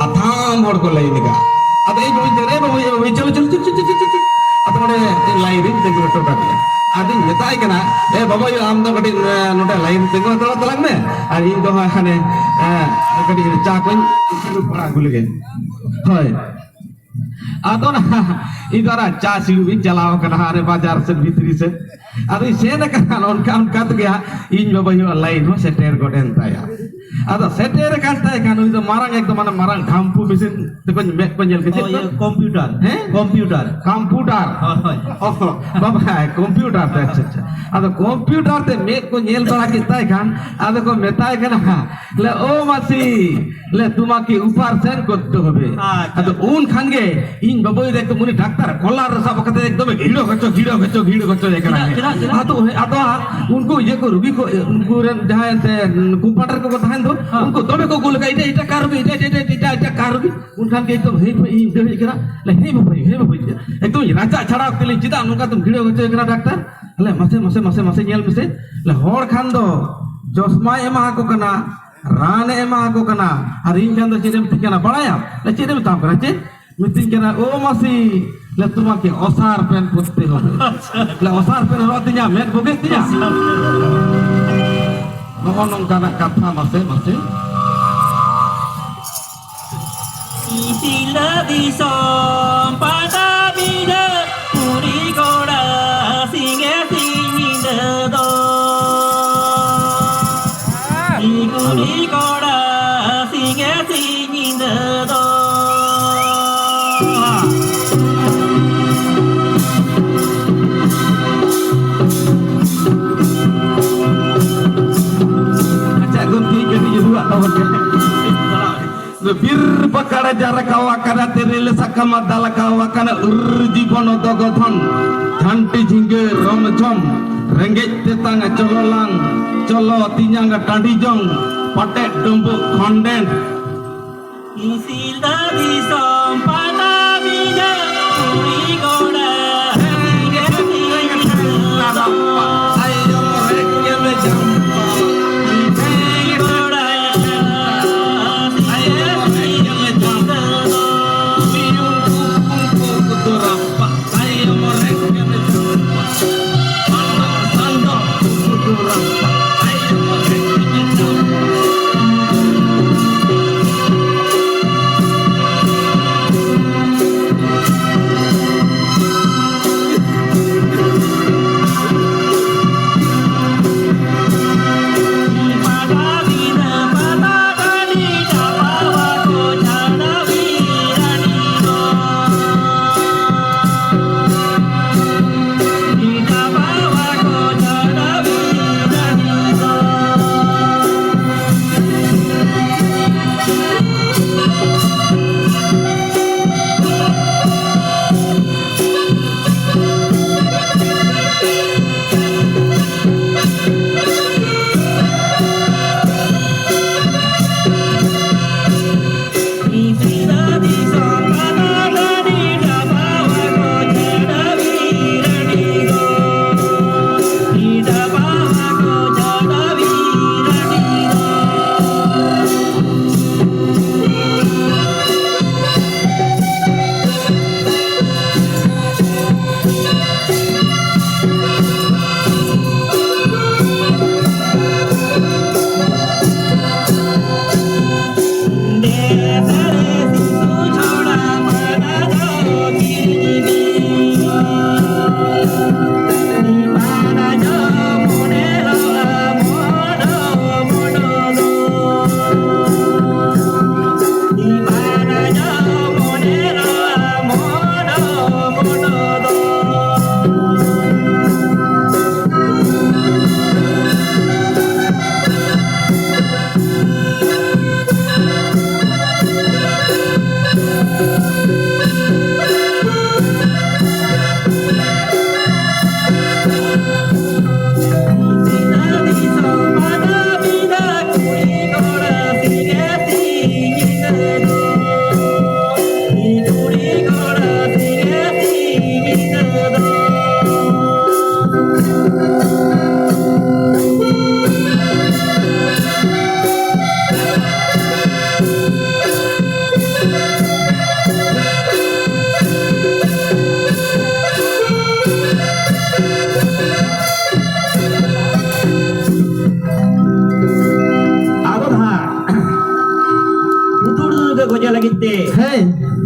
ᱟᱛᱷᱟᱢ ᱦᱚᱲ ᱠᱚ ᱞᱟᱭᱤᱱ ᱟᱠᱟᱫ᱾ ᱟᱫᱚ ᱤᱧ ᱵᱟᱹᱧ ᱢᱮᱱᱫᱟ, "ᱮ ᱵᱟᱹᱵᱩ, ᱮ ᱵᱟᱹᱵᱩ, ᱪᱚᱞᱚ, ᱪᱚᱞᱚ, ᱪᱚᱞᱚ, ᱪᱚᱞᱚ, ᱪᱚᱞᱚ, ᱪᱚᱞᱚ, ᱪᱚᱞᱚ᱾" ᱟᱫᱚ ᱚᱸᱰᱮ ᱞᱟᱭᱤᱱ ᱨᱤᱧ ᱛᱤᱸᱜᱩ ᱦᱚᱴᱚ ᱠᱟᱫᱮᱭᱟ᱾ ᱟᱫᱚᱧ ᱢᱮᱛᱟᱭ ᱠᱟᱱᱟ, "ᱮ ᱵᱟᱵᱟ ᱭᱳ, ᱟᱢ ᱫᱚ ᱠᱟᱹᱴᱤᱡ, ᱮ, ᱱᱚᱰᱮ ᱞᱟᱭᱤᱱ ᱛᱤᱸᱜᱩ ᱦᱟᱛᱟᱲ ᱛᱟᱞᱟᱝ ᱢᱮ, ᱟᱨ ᱤᱧ ᱫᱚ ᱦᱟᱸᱜ ᱦᱟᱱᱮ, ᱮ, ᱠᱟᱹᱴᱤᱡ ᱪᱟ ᱠᱚᱧ ᱟᱹᱜᱩ ᱞᱮᱜᱮ᱾" ᱦᱳᱭ᱾ ᱟᱫᱚ ᱱᱟᱦᱟᱜ ᱤᱧ ᱫᱚ ᱚᱱᱟ ᱪᱟ ᱥᱤᱲᱩᱵ ᱤᱧ ᱪᱟᱞᱟᱣ ᱠᱟᱱᱟ ᱦᱟᱸᱜ, ᱚᱱᱮ ᱵᱟᱡᱟᱨ ᱥᱮᱫ ᱵᱷᱤᱛᱨᱤ ᱥᱮᱫ᱾ ᱟᱫᱚᱧ ᱥᱮᱱ ᱟᱠᱟᱱᱟ, ᱚᱱᱠᱟ ᱚᱱᱠᱟ ᱛᱮᱜᱮ ᱦᱟᱸᱜ ᱤᱧ ᱵᱟᱵᱟ ᱭᱳ ᱞᱟᱭᱤᱱ ᱦᱚᱸ ᱥᱮᱴᱮᱨ ᱜᱚᱫ ᱮᱱ ᱛᱟᱭᱟ᱾ ᱟᱫᱚ ᱥᱮᱴᱮᱨ ᱟᱠᱟᱱ ᱛᱟᱭ ᱠᱷᱟᱱ, ᱩᱱᱤ ᱫᱚ ᱢᱟᱨᱟᱝ, ᱮᱠᱫᱚᱢ ᱢᱟᱱᱮ ᱢᱟᱨᱟᱝ ᱰᱷᱟᱢᱯᱩ ᱢᱮᱥᱤᱱ ᱛᱮᱠᱚ ᱢᱮᱫ ᱠᱚ ᱧᱮᱞ ᱠᱮᱫ ᱚ, ᱪᱮᱫ ᱠᱚ? ᱤᱭᱟᱹ, ᱠᱚᱢᱯᱤᱭᱩᱴᱟᱨ᱾ ᱦᱮᱸ? ᱠᱚᱢᱯᱤᱭᱩᱴᱟᱨ᱾ ᱠᱚᱢᱯᱤᱭᱩᱴᱟᱨ᱾ ᱦᱳᱭ, ᱦᱳᱭ᱾ ᱚ, ᱵᱟᱵᱟ, ᱠᱚᱢᱯᱤᱭᱩᱴᱟᱨ ᱛᱮ, ᱟᱪᱪᱷᱟ, ᱟᱪᱪᱷᱟ᱾ ᱟᱫᱚ ᱠᱚᱢᱯᱤᱭᱩᱴᱟᱨ ᱛᱮ ᱢᱮᱫ ᱠᱚ ᱧᱮᱞ ᱵᱟᱲᱟ ᱠᱮᱫ ᱛᱟᱭ ᱠᱷᱟᱱ, ᱟᱫᱚ ᱠᱚ ᱢᱮᱛᱟᱭ ᱠᱟᱱᱟ, ᱞᱮ, "ᱳ ᱢᱟᱥᱤ, ᱞᱮ, ᱛᱩᱢᱟᱠᱤ ᱩᱯᱟᱨᱥᱮᱱ ᱠᱚᱨᱛᱮ ᱦᱚᱵᱮ᱾" ᱟᱪᱪᱷᱟ᱾ ᱟᱫᱚ ᱩᱱ ᱠᱷᱟᱱ ᱜᱮ ᱤᱧ ᱵᱟᱵᱟᱭ ᱫᱮ ᱮᱠᱫᱚᱢ ᱩᱱᱤ ᱰᱟᱠᱛᱟᱨ ᱠᱚᱞᱟᱨ ᱨᱮ ᱥᱟᱵ ᱠᱟᱛᱮ ᱮᱠᱫᱚᱢ ᱜᱷᱤᱲᱚ ᱦᱚᱪᱚ, ᱜᱷᱤᱲᱚ ᱦᱚᱪᱚ, ᱜᱷᱤᱲᱚ ᱦᱚᱪᱚᱭᱮ ᱠᱟᱱᱟ᱾ ᱪᱮᱫᱟᱜ, ᱪᱮᱫᱟᱜ, ᱪᱮᱫᱟᱜ? ᱟᱫᱚ, ᱟᱫᱚ ᱩᱱᱠᱩ ᱤᱭᱟᱹ ᱠᱚ, ᱨᱩᱜᱤ ᱠᱚ, ᱩᱱᱠᱩ ᱨᱮᱱ ᱡᱟᱦᱟᱸᱭ ᱮᱱᱛᱮ ᱠᱚᱢᱯᱟᱣᱩᱱᱰᱟᱨ ᱠᱚᱠᱚ ᱛᱟᱦᱮᱱ ᱫᱚ, ᱦᱮᱸ᱾ ᱩᱱᱠᱩ ᱫᱚᱢᱮ ᱠᱚ ᱜᱳᱞ ᱠᱟᱜᱼᱟ, "ᱮᱴᱟᱜ, ᱮᱴᱟᱜ ᱠᱟᱨ ᱨᱩᱜᱤ, ᱮᱴᱟᱜ, ᱮᱴᱟᱜ, ᱮᱴᱟᱜ, ᱮᱴᱟᱜ ᱠᱟᱨ ᱨᱩᱜᱤ᱾" ᱩᱱ ᱠᱷᱟᱱ ᱜᱮ ᱮᱠᱫᱚᱢ ᱦᱮᱡ ᱯᱷᱮᱡ ᱤᱧ ᱫᱟᱹᱲ ᱦᱮᱡ ᱠᱟᱱᱟ᱾ ᱞᱮ, "ᱦᱮᱡ ᱵᱟᱵᱟᱭ, ᱦᱮᱡ ᱵᱟᱵᱟᱭ, ᱮᱠᱫᱚᱢ ᱨᱟᱪᱟᱜ ᱪᱷᱟᱲᱟᱣ ᱠᱟᱛᱮ ᱞᱤᱧ, ᱪᱮᱫᱟᱜ ᱱᱚᱝᱠᱟ ᱫᱚᱢ ᱜᱷᱤᱲᱟᱹᱣ ᱦᱚᱪᱚᱭᱮ ᱠᱟᱱᱟ ᱰᱟᱠᱛᱟᱨ?" ᱞᱮ, "ᱢᱟᱥᱮ, ᱢᱟᱥᱮ, ᱢᱟᱥᱮ, ᱢᱟᱥᱮ ᱧᱮᱞ ᱢᱮᱥᱮ᱾" ᱞᱮ, ᱦᱚᱲ ᱠᱷᱟᱱ ᱫᱚ ᱪᱚᱥᱢᱟᱭ ᱮᱢᱟ ᱟᱠᱚ ᱠᱟᱱᱟ, ᱨᱟᱱᱮ ᱮᱢᱟ ᱟᱠᱚ ᱠᱟᱱᱟ, ᱟᱨ ᱤᱧ ᱠᱷᱟᱱ ᱫᱚ ᱪᱮᱫ ᱮ ᱢᱤᱛᱟᱹᱧ ᱠᱟᱱᱟ ᱵᱟᱲᱟᱭᱟᱢ? ᱞᱮ, ᱪᱮᱫ ᱮ ᱢᱮᱛᱟᱢ ᱠᱟᱱᱟ? ᱪᱮᱫ? ᱢᱤᱛᱟᱹᱧ ᱠᱟᱱᱟ, "ᱳ ᱢᱟᱥᱤ, ᱞᱮ ᱛᱩᱢᱟᱠᱤ ᱚᱥᱟᱨ ᱯᱮᱱ ᱯᱚᱛᱛᱮ ᱦᱚᱵᱮ᱾" ᱞᱮ, ᱚᱥᱟᱨ ᱯᱮᱱ ᱦᱚᱨᱚᱜ ᱛᱤᱧᱟ, ᱢᱮᱫ ᱵᱚᱜᱮᱜ ᱛᱤᱧᱟ᱾ ᱱᱚᱜᱼᱚ ᱱᱚᱝᱠᱟᱱᱟᱜ ᱠᱟᱛᱷᱟ, ᱢᱟᱥᱮ, ᱢᱟᱥᱮ᱾ ᱥᱤᱞᱟᱹ ᱫᱤᱥᱚᱢ ᱯᱟᱴᱟᱵᱤᱸᱫᱷᱟᱹ, ᱠᱩᱲᱤ ᱠᱚᱲᱟ ᱥᱤᱸᱜᱮ ᱥᱤᱧ ᱧᱤᱫᱟᱹ ᱫᱚ᱾ ᱠᱩᱲᱤ ᱠᱚᱲᱟ ᱥᱤᱸᱜᱮ ᱥᱤᱧ ᱧᱤᱫᱟᱹ ᱫᱚ᱾ ᱟᱪᱪᱷᱟ, ᱜᱚᱢᱠᱮ, ᱠᱟᱹᱴᱤᱡ ᱨᱩᱣᱟᱜ ᱛᱟᱵᱚᱱ ᱯᱮ᱾ ᱵᱤᱨ ᱯᱟᱠᱟᱲ ᱡᱟᱨᱠᱟᱣ ᱟᱠᱟᱱᱟ, ᱛᱮᱨᱮᱞ ᱥᱟᱠᱟᱢ ᱫᱟᱞᱠᱟᱣ ᱟᱠᱟᱱᱟ, ᱩᱨ ᱡᱤᱵᱚᱱ ᱫᱚᱜᱚᱫᱷᱚᱱ, ᱡᱷᱟᱱᱴᱤ ᱡᱷᱤᱸᱜᱟᱹ ᱨᱚᱢ ᱡᱷᱚᱢ, ᱨᱮᱸᱜᱮᱡ ᱛᱮᱛᱟᱝ ᱪᱚᱞᱚ ᱞᱟᱝ, ᱪᱚᱞᱚ ᱛᱤᱧᱟᱝ ᱴᱟᱺᱰᱤ ᱡᱚᱝ, ᱯᱟᱴᱮᱫ ᱰᱩᱸᱵᱩᱜ ᱠᱷᱚᱱᱰᱮᱱ᱾ ᱥᱤᱞᱫᱟᱹ ᱫᱤᱥᱚᱢ ᱯᱟᱴᱟᱵᱤᱸᱫᱷᱟᱹ ᱠᱩᱲᱤ ᱠᱚᱲᱟ᱾ ᱛᱮ ᱦᱮᱸ᱾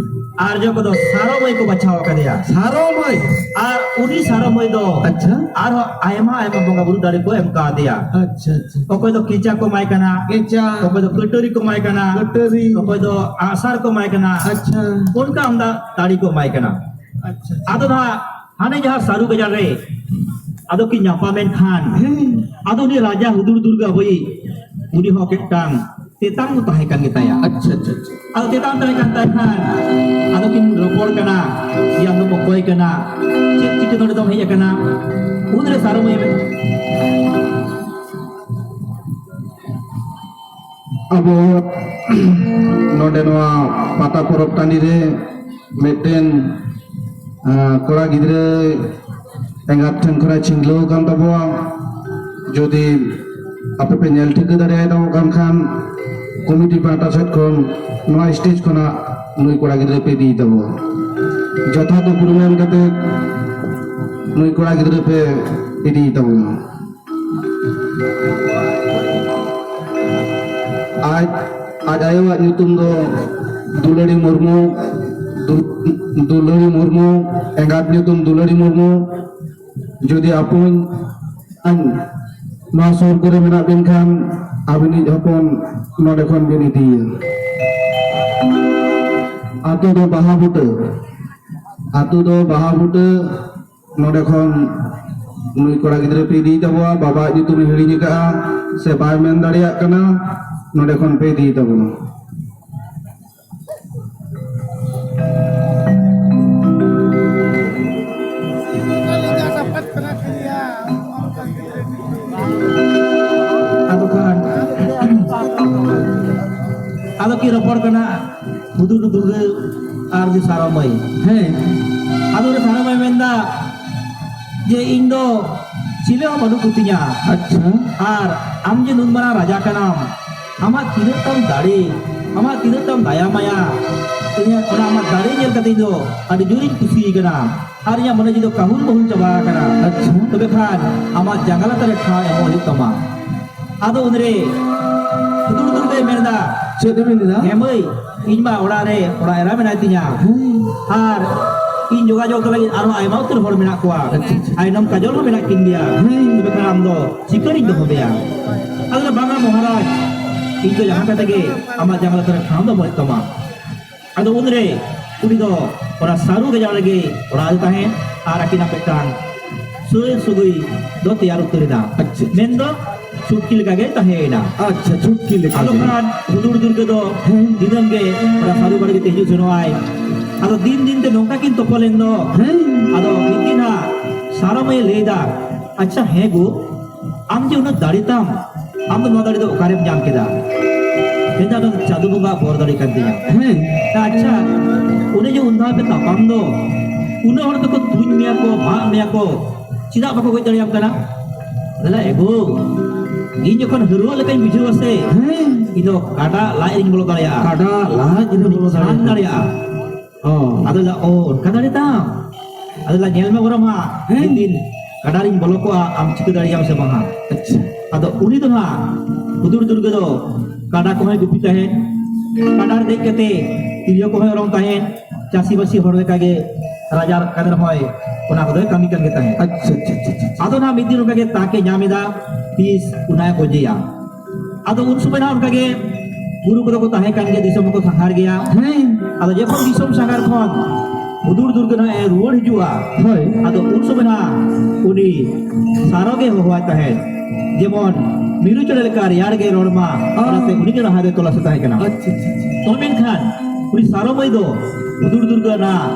ᱟᱨᱡᱚ ᱠᱚᱫᱚ ᱥᱟᱨᱚ ᱢᱟᱹᱭ ᱠᱚ ᱵᱟᱪᱷᱟᱣ ᱟᱠᱟᱫᱮᱭᱟ᱾ ᱥᱟᱨᱚ ᱢᱟᱹᱭ? ᱟᱨ ᱩᱱᱤ ᱥᱟᱨᱚ ᱢᱟᱹᱭ ᱫᱚ ᱟᱪᱪᱷᱟ᱾ ᱟᱨᱦᱚᱸ ᱟᱭᱢᱟ ᱟᱭᱢᱟ ᱵᱚᱸᱜᱟ ᱵᱩᱨᱩ ᱫᱟᱲᱮ ᱠᱚ ᱮᱢ ᱠᱟᱣᱫᱮᱭᱟ᱾ ᱟᱪᱪᱷᱟ, ᱟᱪᱪᱷᱟ᱾ ᱚᱠᱚᱭ ᱫᱚ ᱠᱮᱪᱟ ᱠᱚ ᱮᱢᱟᱭ ᱠᱟᱱᱟ, ᱠᱮᱪᱟ᱾ ᱚᱠᱚᱭ ᱫᱚ ᱠᱟᱹᱴᱟᱹᱨᱤ ᱠᱚ ᱮᱢᱟᱭ ᱠᱟᱱᱟ, ᱠᱟᱹᱴᱟᱹᱨᱤ᱾ ᱚᱠᱚᱭ ᱫᱚ ᱟᱜᱼᱥᱟᱨ ᱠᱚ ᱮᱢᱟᱭ ᱠᱟᱱᱟ᱾ ᱟᱪᱪᱷᱟ᱾ ᱚᱱᱠᱟ ᱟᱢᱫᱟ ᱫᱟᱲᱮ ᱠᱚ ᱮᱢᱟᱭ ᱠᱟᱱᱟ᱾ ᱟᱪᱪᱷᱟ, ᱟᱪᱪᱷᱟ᱾ ᱟᱫᱚ ᱱᱟᱦᱟᱜ ᱦᱟᱱᱮ ᱡᱟᱦᱟᱸ ᱥᱟᱹᱨᱩ ᱜᱟᱡᱟᱲ ᱨᱮ ᱟᱫᱚ ᱠᱤᱱ ᱧᱟᱯᱟᱢᱮᱱ ᱠᱷᱟᱱ, ᱦᱮᱸ᱾ ᱟᱫᱚ ᱩᱱᱤ ᱨᱟᱡᱟ ᱦᱩᱫᱩᱲ ᱫᱩᱨᱜᱟᱹ ᱟᱵᱚᱭᱤᱡ ᱩᱱᱤ ᱦᱚᱸ ᱢᱤᱫᱴᱟᱝ ᱛᱮᱛᱟᱝ ᱫᱚ ᱛᱟᱦᱮᱸ ᱠᱟᱱ ᱜᱮᱛᱟᱭᱟ᱾ ᱟᱪᱪᱷᱟ, ᱟᱪᱪᱷᱟ, ᱟᱪᱪᱷᱟ᱾ ᱟᱫᱚ ᱛᱮᱛᱟᱝ ᱛᱟᱦᱮᱸ ᱠᱟᱱ ᱛᱟᱭ ᱠᱷᱟᱱ, ᱟᱫᱚ ᱠᱤᱱ ᱨᱚᱯᱚᱲ ᱠᱟᱱᱟ, ᱡᱮ ᱟᱢ ᱫᱚᱢ ᱚᱠᱚᱭ ᱠᱟᱱᱟ, ᱪᱮᱫ ᱪᱤᱠᱟᱹ ᱱᱚᱰᱮ ᱫᱚᱢ ᱦᱮᱡ ᱟᱠᱟᱱᱟ? ᱩᱱᱨᱮ ᱥᱟᱨᱚ ᱢᱟᱹᱭ ᱢᱮᱱ- ᱟᱵᱚ ᱱᱚᱰᱮ ᱱᱚᱣᱟ ᱯᱟᱛᱟ ᱯᱚᱨᱚᱵᱽ ᱴᱟᱺᱰᱤ ᱨᱮ ᱢᱤᱫᱴᱮᱱ, ᱟᱸ, ᱠᱚᱲᱟ ᱜᱤᱫᱽᱨᱟᱹ ᱮᱸᱜᱟᱛ ᱴᱷᱮᱱ ᱠᱷᱚᱱᱮ ᱪᱷᱤᱝᱞᱟᱹᱣ ᱟᱠᱟᱱ ᱛᱟᱵᱚᱣᱟ᱾ ᱡᱩᱫᱤ ᱟᱯᱮ ᱯᱮ ᱧᱮᱞ ᱴᱷᱤᱠᱟᱹ ᱫᱟᱲᱮᱭᱟᱭ ᱛᱟᱵᱚᱱ ᱠᱟᱱ ᱠᱷᱟᱱ, ᱠᱚᱢᱤᱴᱤ ᱯᱟᱦᱴᱟ ᱥᱮᱫ ᱠᱷᱚᱱ ᱱᱚᱣᱟ ᱥᱴᱮᱡᱽ ᱠᱷᱚᱱᱟᱜ ᱱᱩᱭ ᱠᱚᱲᱟ ᱜᱤᱫᱽᱨᱟᱹ ᱯᱮ ᱤᱫᱤᱭᱮ ᱛᱟᱵᱚᱱᱟ᱾ ᱡᱚᱛᱷᱟᱛ ᱩᱯᱨᱩᱢ ᱮᱢ ᱠᱟᱛᱮ ᱱᱩᱭ ᱠᱚᱲᱟ ᱜᱤᱫᱽᱨᱟᱹ ᱯᱮ ᱤᱫᱤᱭᱮ ᱛᱟᱵᱚᱱᱟ᱾ ᱟᱡ, ᱟᱡ ᱟᱭᱳᱣᱟᱜ ᱧᱩᱛᱩᱢ ᱫᱚ ᱫᱩᱞᱟᱹᱲᱤ ᱢᱩᱨᱢᱩ, ᱫᱩ-, ᱫᱩᱞᱟᱹᱲᱤ ᱢᱩᱨᱢᱩ, ᱮᱸᱜᱟᱛ ᱧᱩᱛᱩᱢ ᱫᱩᱞᱟᱹᱲᱤ ᱢᱩᱨᱢᱩ᱾ ᱡᱩᱫᱤ ᱟᱯᱚᱱ ᱟᱧ ᱱᱚᱣᱟ ᱥᱩᱨ ᱠᱚᱨᱮ ᱢᱮᱱᱟᱜ ᱵᱤᱱ ᱠᱷᱟᱱ, ᱟᱹᱵᱤᱱᱤᱡ ᱦᱚᱯᱚᱱ ᱱᱚᱰᱮ ᱠᱷᱚᱱ ᱵᱤᱱ ᱤᱫᱤᱭᱮᱭᱟ᱾ ᱟᱛᱳ ᱫᱚ ᱵᱟᱦᱟ ᱵᱩᱴᱟᱹ, ᱟᱛᱳ ᱫᱚ ᱵᱟᱦᱟ ᱵᱩᱴᱟᱹ᱾ ᱱᱚᱰᱮ ᱠᱷᱚᱱ ᱱᱩᱭ ᱠᱚᱲᱟ ᱜᱤᱫᱽᱨᱟᱹ ᱯᱮ ᱤᱫᱤᱭ ᱛᱟᱵᱚᱣᱟ, ᱵᱟᱵᱟᱣᱟᱜ ᱧᱩᱛᱩᱢᱮ ᱦᱤᱲᱤᱧ ᱟᱠᱟᱫᱼᱟ ᱥᱮ ᱵᱟᱭ ᱢᱮᱱ ᱫᱟᱲᱮᱭᱟᱜ ᱠᱟᱱᱟ, ᱱᱚᱰᱮ ᱠᱷᱚᱱ ᱯᱮ ᱤᱫᱤᱭ ᱛᱟᱵᱚᱱᱟ᱾ ᱟᱫᱚ ᱠᱷᱟᱱ, ᱟᱫᱚ ᱠᱤᱱ ᱨᱚᱯᱚᱲ ᱠᱟᱱᱟ ᱦᱩᱫᱩᱲ ᱫᱩᱨᱜᱟᱹ ᱟᱨ ᱩᱱᱤ ᱥᱟᱨᱚ ᱢᱟᱹᱭ᱾ ᱦᱮᱸ᱾ ᱟᱫᱚ ᱩᱱᱤ ᱥᱟᱨᱚ ᱢᱟᱹᱭ ᱢᱮᱱᱫᱟ ᱡᱮ, "ᱤᱧ ᱫᱚ ᱪᱤᱞᱤ ᱦᱚᱸ ᱵᱟᱹᱱᱩᱜ ᱠᱚᱛᱤᱧᱟ᱾ ᱟᱪᱪᱷᱟ᱾ ᱟᱨ ᱟᱢ ᱡᱮ ᱱᱩᱱ ᱢᱟᱨᱟᱝ ᱨᱟᱡᱟ ᱠᱟᱱᱟᱢ, ᱟᱢᱟᱜ ᱛᱤᱱᱟᱹᱜ ᱛᱟᱢ ᱫᱟᱲᱮ, ᱟᱢᱟᱜ ᱛᱤᱱᱟᱹᱜ ᱛᱟᱢ ᱫᱟᱭᱟ ᱢᱟᱭᱟ, ᱤᱧᱟᱹᱜ ᱚᱱᱟ ᱟᱢᱟᱜ ᱫᱟᱲᱮ ᱧᱮᱞ ᱠᱟᱛᱮ ᱤᱧ ᱫᱚ ᱟᱹᱰᱤ ᱡᱳᱨᱤᱧ ᱠᱩᱥᱤ ᱟᱠᱟᱱᱟ᱾ ᱟᱨ ᱤᱧᱟᱹᱜ ᱢᱚᱱᱮ ᱡᱤᱣᱤ ᱫᱚ ᱠᱟᱹᱦᱩᱞ ᱢᱟᱹᱦᱩᱞ ᱪᱟᱵᱟ ᱟᱠᱟᱱᱟ᱾ ᱟᱪᱪᱷᱟ᱾ ᱛᱚᱵᱮ ᱠᱷᱟᱱ ᱟᱢᱟᱜ ᱡᱟᱸᱜᱟ ᱞᱟᱛᱟᱨ ᱨᱮ ᱴᱷᱟᱶ ᱮᱢᱚᱜ ᱦᱩᱭᱩᱜ ᱛᱟᱢᱟ᱾" ᱟᱫᱚ ᱩᱱᱨᱮ ᱦᱩᱫᱩᱲ ᱫᱩᱨᱜᱟᱹᱭ ᱢᱮᱱᱫᱟ, ᱪᱮᱫ ᱮ ᱢᱮᱱᱫᱟ? "ᱦᱮᱸ ᱢᱟᱹᱭ, ᱤᱧ ᱢᱟ ᱚᱲᱟᱜ ᱨᱮ ᱚᱲᱟᱜ ᱮᱨᱟ ᱢᱮᱱᱟᱭ ᱛᱤᱧᱟ᱾ ᱦᱮᱸ᱾ ᱟᱨ ᱤᱧ ᱡᱳᱜᱟᱡᱳᱜᱽ ᱫᱚ ᱞᱟᱹᱜᱤᱫ ᱟᱨᱦᱚᱸ ᱟᱭᱢᱟ ᱩᱛᱟᱹᱨ ᱦᱚᱲ ᱢᱮᱱᱟᱜ ᱠᱚᱣᱟ᱾ ᱟᱪᱪᱷᱟ, ᱟᱪᱪᱷᱟ᱾ ᱟᱭᱱᱚᱢ ᱠᱟᱡᱚᱞ ᱦᱚᱸ ᱢᱮᱱᱟᱜ ᱠᱤᱱ ᱜᱮᱭᱟ᱾ ᱦᱮᱸ᱾ ᱛᱚᱵᱮ ᱠᱷᱟᱱ ᱟᱢ ᱫᱚ ᱪᱤᱠᱟᱹᱨᱤᱧ ᱫᱚᱦᱚ ᱢᱮᱭᱟ? ᱟᱫᱚ ᱵᱟᱝᱟ ᱢᱚᱦᱟᱨᱟᱡᱽ, ᱤᱧ ᱫᱚ ᱡᱟᱦᱟᱸ ᱠᱟᱛᱮ ᱜᱮ ᱟᱢᱟᱜ ᱡᱟᱸᱜᱟ ᱞᱟᱛᱟᱨ ᱨᱮ ᱴᱷᱟᱶ ᱫᱚ ᱵᱟᱹᱱᱩᱜ ᱛᱟᱢᱟ᱾ ᱟᱫᱚ ᱩᱱᱨᱮ ᱩᱱᱤ ᱫᱚ ᱚᱱᱟ ᱥᱟᱹᱨᱩ ᱜᱟᱡᱟᱲ ᱨᱮᱜᱮ ᱚᱲᱟᱜ ᱨᱮ ᱛᱟᱦᱮᱸ ᱟᱨ ᱟᱹᱠᱤᱱᱟᱜ ᱢᱤᱫᱴᱟᱝ ᱥᱟᱹᱭ ᱥᱟᱹᱜᱟᱹᱭ ᱫᱚ ᱛᱮᱭᱟᱨ ᱩᱛᱟᱹᱨ ᱮᱱᱟ᱾ ᱟᱪᱪᱷᱟ᱾ ᱢᱮᱱᱫᱚ ᱪᱷᱩᱴᱠᱤ ᱞᱮᱠᱟᱜᱮ ᱛᱟᱦᱮᱸᱭᱮᱱᱟ᱾ ᱟᱪᱪᱷᱟ, ᱪᱷᱩᱴᱠᱤ ᱞᱮᱠᱟ ᱟᱫᱚ ᱜᱮ᱾ ᱠᱷᱟᱱ ᱦᱩᱫᱩᱲ ᱫᱩᱨᱜᱟᱹ ᱫᱚ ᱦᱮᱸ᱾ ᱫᱤᱱᱟᱹᱢ ᱜᱮ ᱚᱱᱟ ᱥᱟᱹᱨᱩ ᱵᱟᱲᱜᱮ ᱛᱮ ᱦᱤᱡᱩᱜ ᱥᱮᱱᱚᱜ ᱟᱭ᱾ ᱟᱫᱚ ᱫᱤᱱ ᱫᱤᱱ ᱛᱮ ᱱᱚᱝᱠᱟ ᱠᱤᱱ ᱛᱚᱯᱚᱞ ᱮᱱ ᱫᱚ᱾ ᱦᱮᱸ᱾ ᱟᱫᱚ ᱢᱤᱫ ᱫᱤᱱ ᱦᱟᱸᱜ ᱥᱟᱨᱚ ᱢᱟᱹᱭ ᱞᱟᱹᱭ ᱮᱫᱟ, "ᱟᱪᱪᱷᱟ, ᱦᱮᱸ ᱜᱳ, ᱟᱢ ᱡᱮ ᱩᱱᱟᱹᱜ ᱫᱟᱲᱮ ᱛᱟᱢ, ᱟᱢ ᱫᱚ ᱱᱚᱣᱟ ᱫᱟᱲᱮ ᱫᱚ ᱚᱠᱟᱨᱮᱢ ᱧᱟᱢ ᱠᱮᱫᱟ?" ᱢᱮᱱᱫᱟ, "ᱚᱱᱟ ᱫᱚ ᱪᱟᱸᱫᱚ ᱵᱚᱸᱜᱟ ᱵᱚᱨ ᱫᱟᱲᱮ ᱠᱟᱱ ᱛᱤᱧᱟ᱾ ᱦᱮᱸ᱾ ᱟᱪᱪᱷᱟ, ᱚᱱᱮ ᱡᱮ ᱩᱱ ᱫᱷᱟᱣ ᱯᱮ ᱛᱟᱯᱟᱢ ᱫᱚ, ᱩᱱᱟᱹᱜ ᱦᱚᱲ ᱫᱚᱠᱚ ᱛᱩᱧ ᱢᱮᱭᱟ ᱠᱚ, ᱢᱟᱜ ᱢᱮᱭᱟ ᱠᱚ, ᱪᱮᱫᱟᱜ ᱵᱟᱠᱚ ᱜᱚᱡ ᱫᱟᱲᱮᱭᱟᱢ ᱠᱟᱱᱟ?" ᱞᱟᱹᱭᱫᱟ, "ᱮ ᱜᱳ, ᱤᱧ ᱡᱚᱠᱷᱚᱱ ᱦᱟᱹᱨᱣᱟᱹᱜ ᱞᱮᱠᱟᱧ ᱵᱩᱡᱷᱟᱹᱣᱟ ᱥᱮ, ᱦᱮᱸ᱾ ᱤᱧ ᱫᱚ ᱠᱟᱰᱟ ᱞᱟᱡ ᱨᱤᱧ ᱵᱚᱞᱚ ᱫᱟᱲᱮᱭᱟᱜᱼᱟ᱾ ᱠᱟᱰᱟ ᱞᱟᱡ ᱨᱮ ᱵᱚᱞᱚ ᱪᱷᱟᱱ ᱫᱟᱲᱮᱭᱟᱜᱼᱟ᱾ ᱫᱟᱲᱮᱭᱟᱜᱼᱟ᱾ ᱚ᱾ ᱟᱫᱚ ᱞᱟᱹᱭᱫᱟ, 'ᱚ, ᱚᱱᱠᱟ ᱫᱟᱲᱮ ᱛᱟᱢ?' ᱟᱫᱚ ᱞᱟᱹᱭᱫᱟ, 'ᱧᱮᱞ ᱢᱮ ᱵᱚᱨᱚᱝ ᱦᱟᱸᱜ, ᱦᱮᱸ᱾ ᱢᱤᱫ ᱫᱤᱱ ᱠᱟᱰᱟ ᱨᱤᱧ ᱵᱚᱞᱚ ᱠᱚᱜᱼᱟ, ᱟᱢ ᱪᱤᱠᱟᱹ ᱫᱟᱲᱮᱭᱟᱜ ᱟᱢ ᱥᱮ ᱵᱟᱝ ᱦᱟᱸᱜ?'" ᱟᱪᱪᱷᱟ᱾ ᱟᱫᱚ ᱩᱱᱤ ᱫᱚ ᱦᱟᱸᱜ ᱦᱩᱫᱩᱲ ᱫᱩᱨᱜᱟᱹ ᱫᱚ ᱠᱟᱰᱟ ᱠᱚᱦᱚᱸᱭ ᱜᱩᱯᱤ ᱛᱟᱦᱮᱸᱫ, ᱠᱟᱰᱟ ᱨᱮ ᱫᱮᱡ ᱠᱟᱛᱮ ᱛᱤᱨᱭᱳ ᱠᱚᱦᱚᱸᱭ ᱚᱨᱚᱝ ᱛᱟᱦᱮᱸᱫ, ᱪᱟᱹᱥᱤᱵᱟᱹᱥᱤ ᱦᱚᱲ ᱞᱮᱠᱟᱜᱮ ᱨᱟᱡᱟ ᱠᱟᱱ ᱨᱮᱦᱚᱸᱭ ᱚᱱᱟ ᱠᱚᱫᱚᱭ ᱠᱟᱹᱢᱤ ᱠᱟᱱ ᱜᱮ ᱛᱟᱦᱮᱸᱫ᱾ ᱟᱪᱪᱷᱟ, ᱟᱪᱪᱷᱟ, ᱟᱪᱪᱷᱟ, ᱟᱪᱪᱷᱟ᱾ ᱟᱫᱚ ᱱᱟᱦᱟᱜ ᱢᱤᱫ ᱫᱤᱱ ᱚᱱᱠᱟᱜᱮ ᱛᱟᱠ ᱮ ᱧᱟᱢ ᱮᱫᱟ, ᱛᱤᱥ ᱚᱱᱟᱭ ᱜᱚᱡᱮᱭᱟ᱾ ᱟᱫᱚ ᱩᱱ ᱥᱚᱢᱚᱭ ᱱᱟᱦᱟᱜ ᱚᱱᱠᱟᱜᱮ ᱜᱩᱨᱩ ᱠᱚᱫᱚ ᱠᱚ ᱛᱟᱦᱮᱸ ᱠᱟᱱ ᱜᱮᱭᱟ, ᱫᱤᱥᱚᱢ ᱦᱚᱸᱠᱚ ᱥᱟᱸᱜᱷᱟᱨ ᱜᱮᱭᱟ᱾ ᱦᱮᱸ᱾ ᱟᱫᱚ ᱡᱚᱠᱷᱚᱱ ᱫᱤᱥᱚᱢ ᱥᱟᱸᱜᱷᱟᱨ ᱠᱷᱚᱱ ᱦᱩᱫᱩᱲ ᱫᱩᱨᱜᱟᱹ ᱱᱟᱦᱟᱜ ᱮ ᱨᱩᱣᱟᱹᱲ ᱦᱤᱡᱩᱜᱼᱟ, ᱦᱳᱭ᱾ ᱟᱫᱚ ᱩᱱ ᱥᱚᱢᱚᱭ ᱱᱟᱦᱟᱜ ᱩᱱᱤ ᱥᱟᱨᱚ ᱜᱮ ᱦᱚᱦᱚᱣᱟᱭ ᱛᱟᱦᱮᱸᱫ, ᱡᱮᱢᱚᱱ ᱢᱤᱨᱩ ᱪᱮᱬᱮ ᱞᱮᱠᱟ ᱨᱮᱭᱟᱲ ᱜᱮ ᱨᱚᱲ ᱢᱟ, ᱚ᱾ ᱚᱱᱟᱛᱮ ᱩᱱᱤ ᱜᱮ ᱞᱟᱦᱟ ᱨᱮ ᱛᱚᱞᱟᱥ ᱮ ᱛᱟᱦᱮᱸ ᱠᱟᱱᱟ᱾ ᱟᱪᱪᱷᱟ, ᱟᱪᱪᱷᱟ, ᱟᱪᱪᱷᱟ᱾ ᱛᱚ ᱢᱮᱱᱠᱷᱟᱱ ᱩᱱᱤ ᱥᱟᱨᱚ ᱢᱟᱹᱭ ᱫᱚ ᱦᱩᱫᱩᱲ ᱫᱩᱨᱜᱟᱹ ᱱᱟᱦᱟᱜ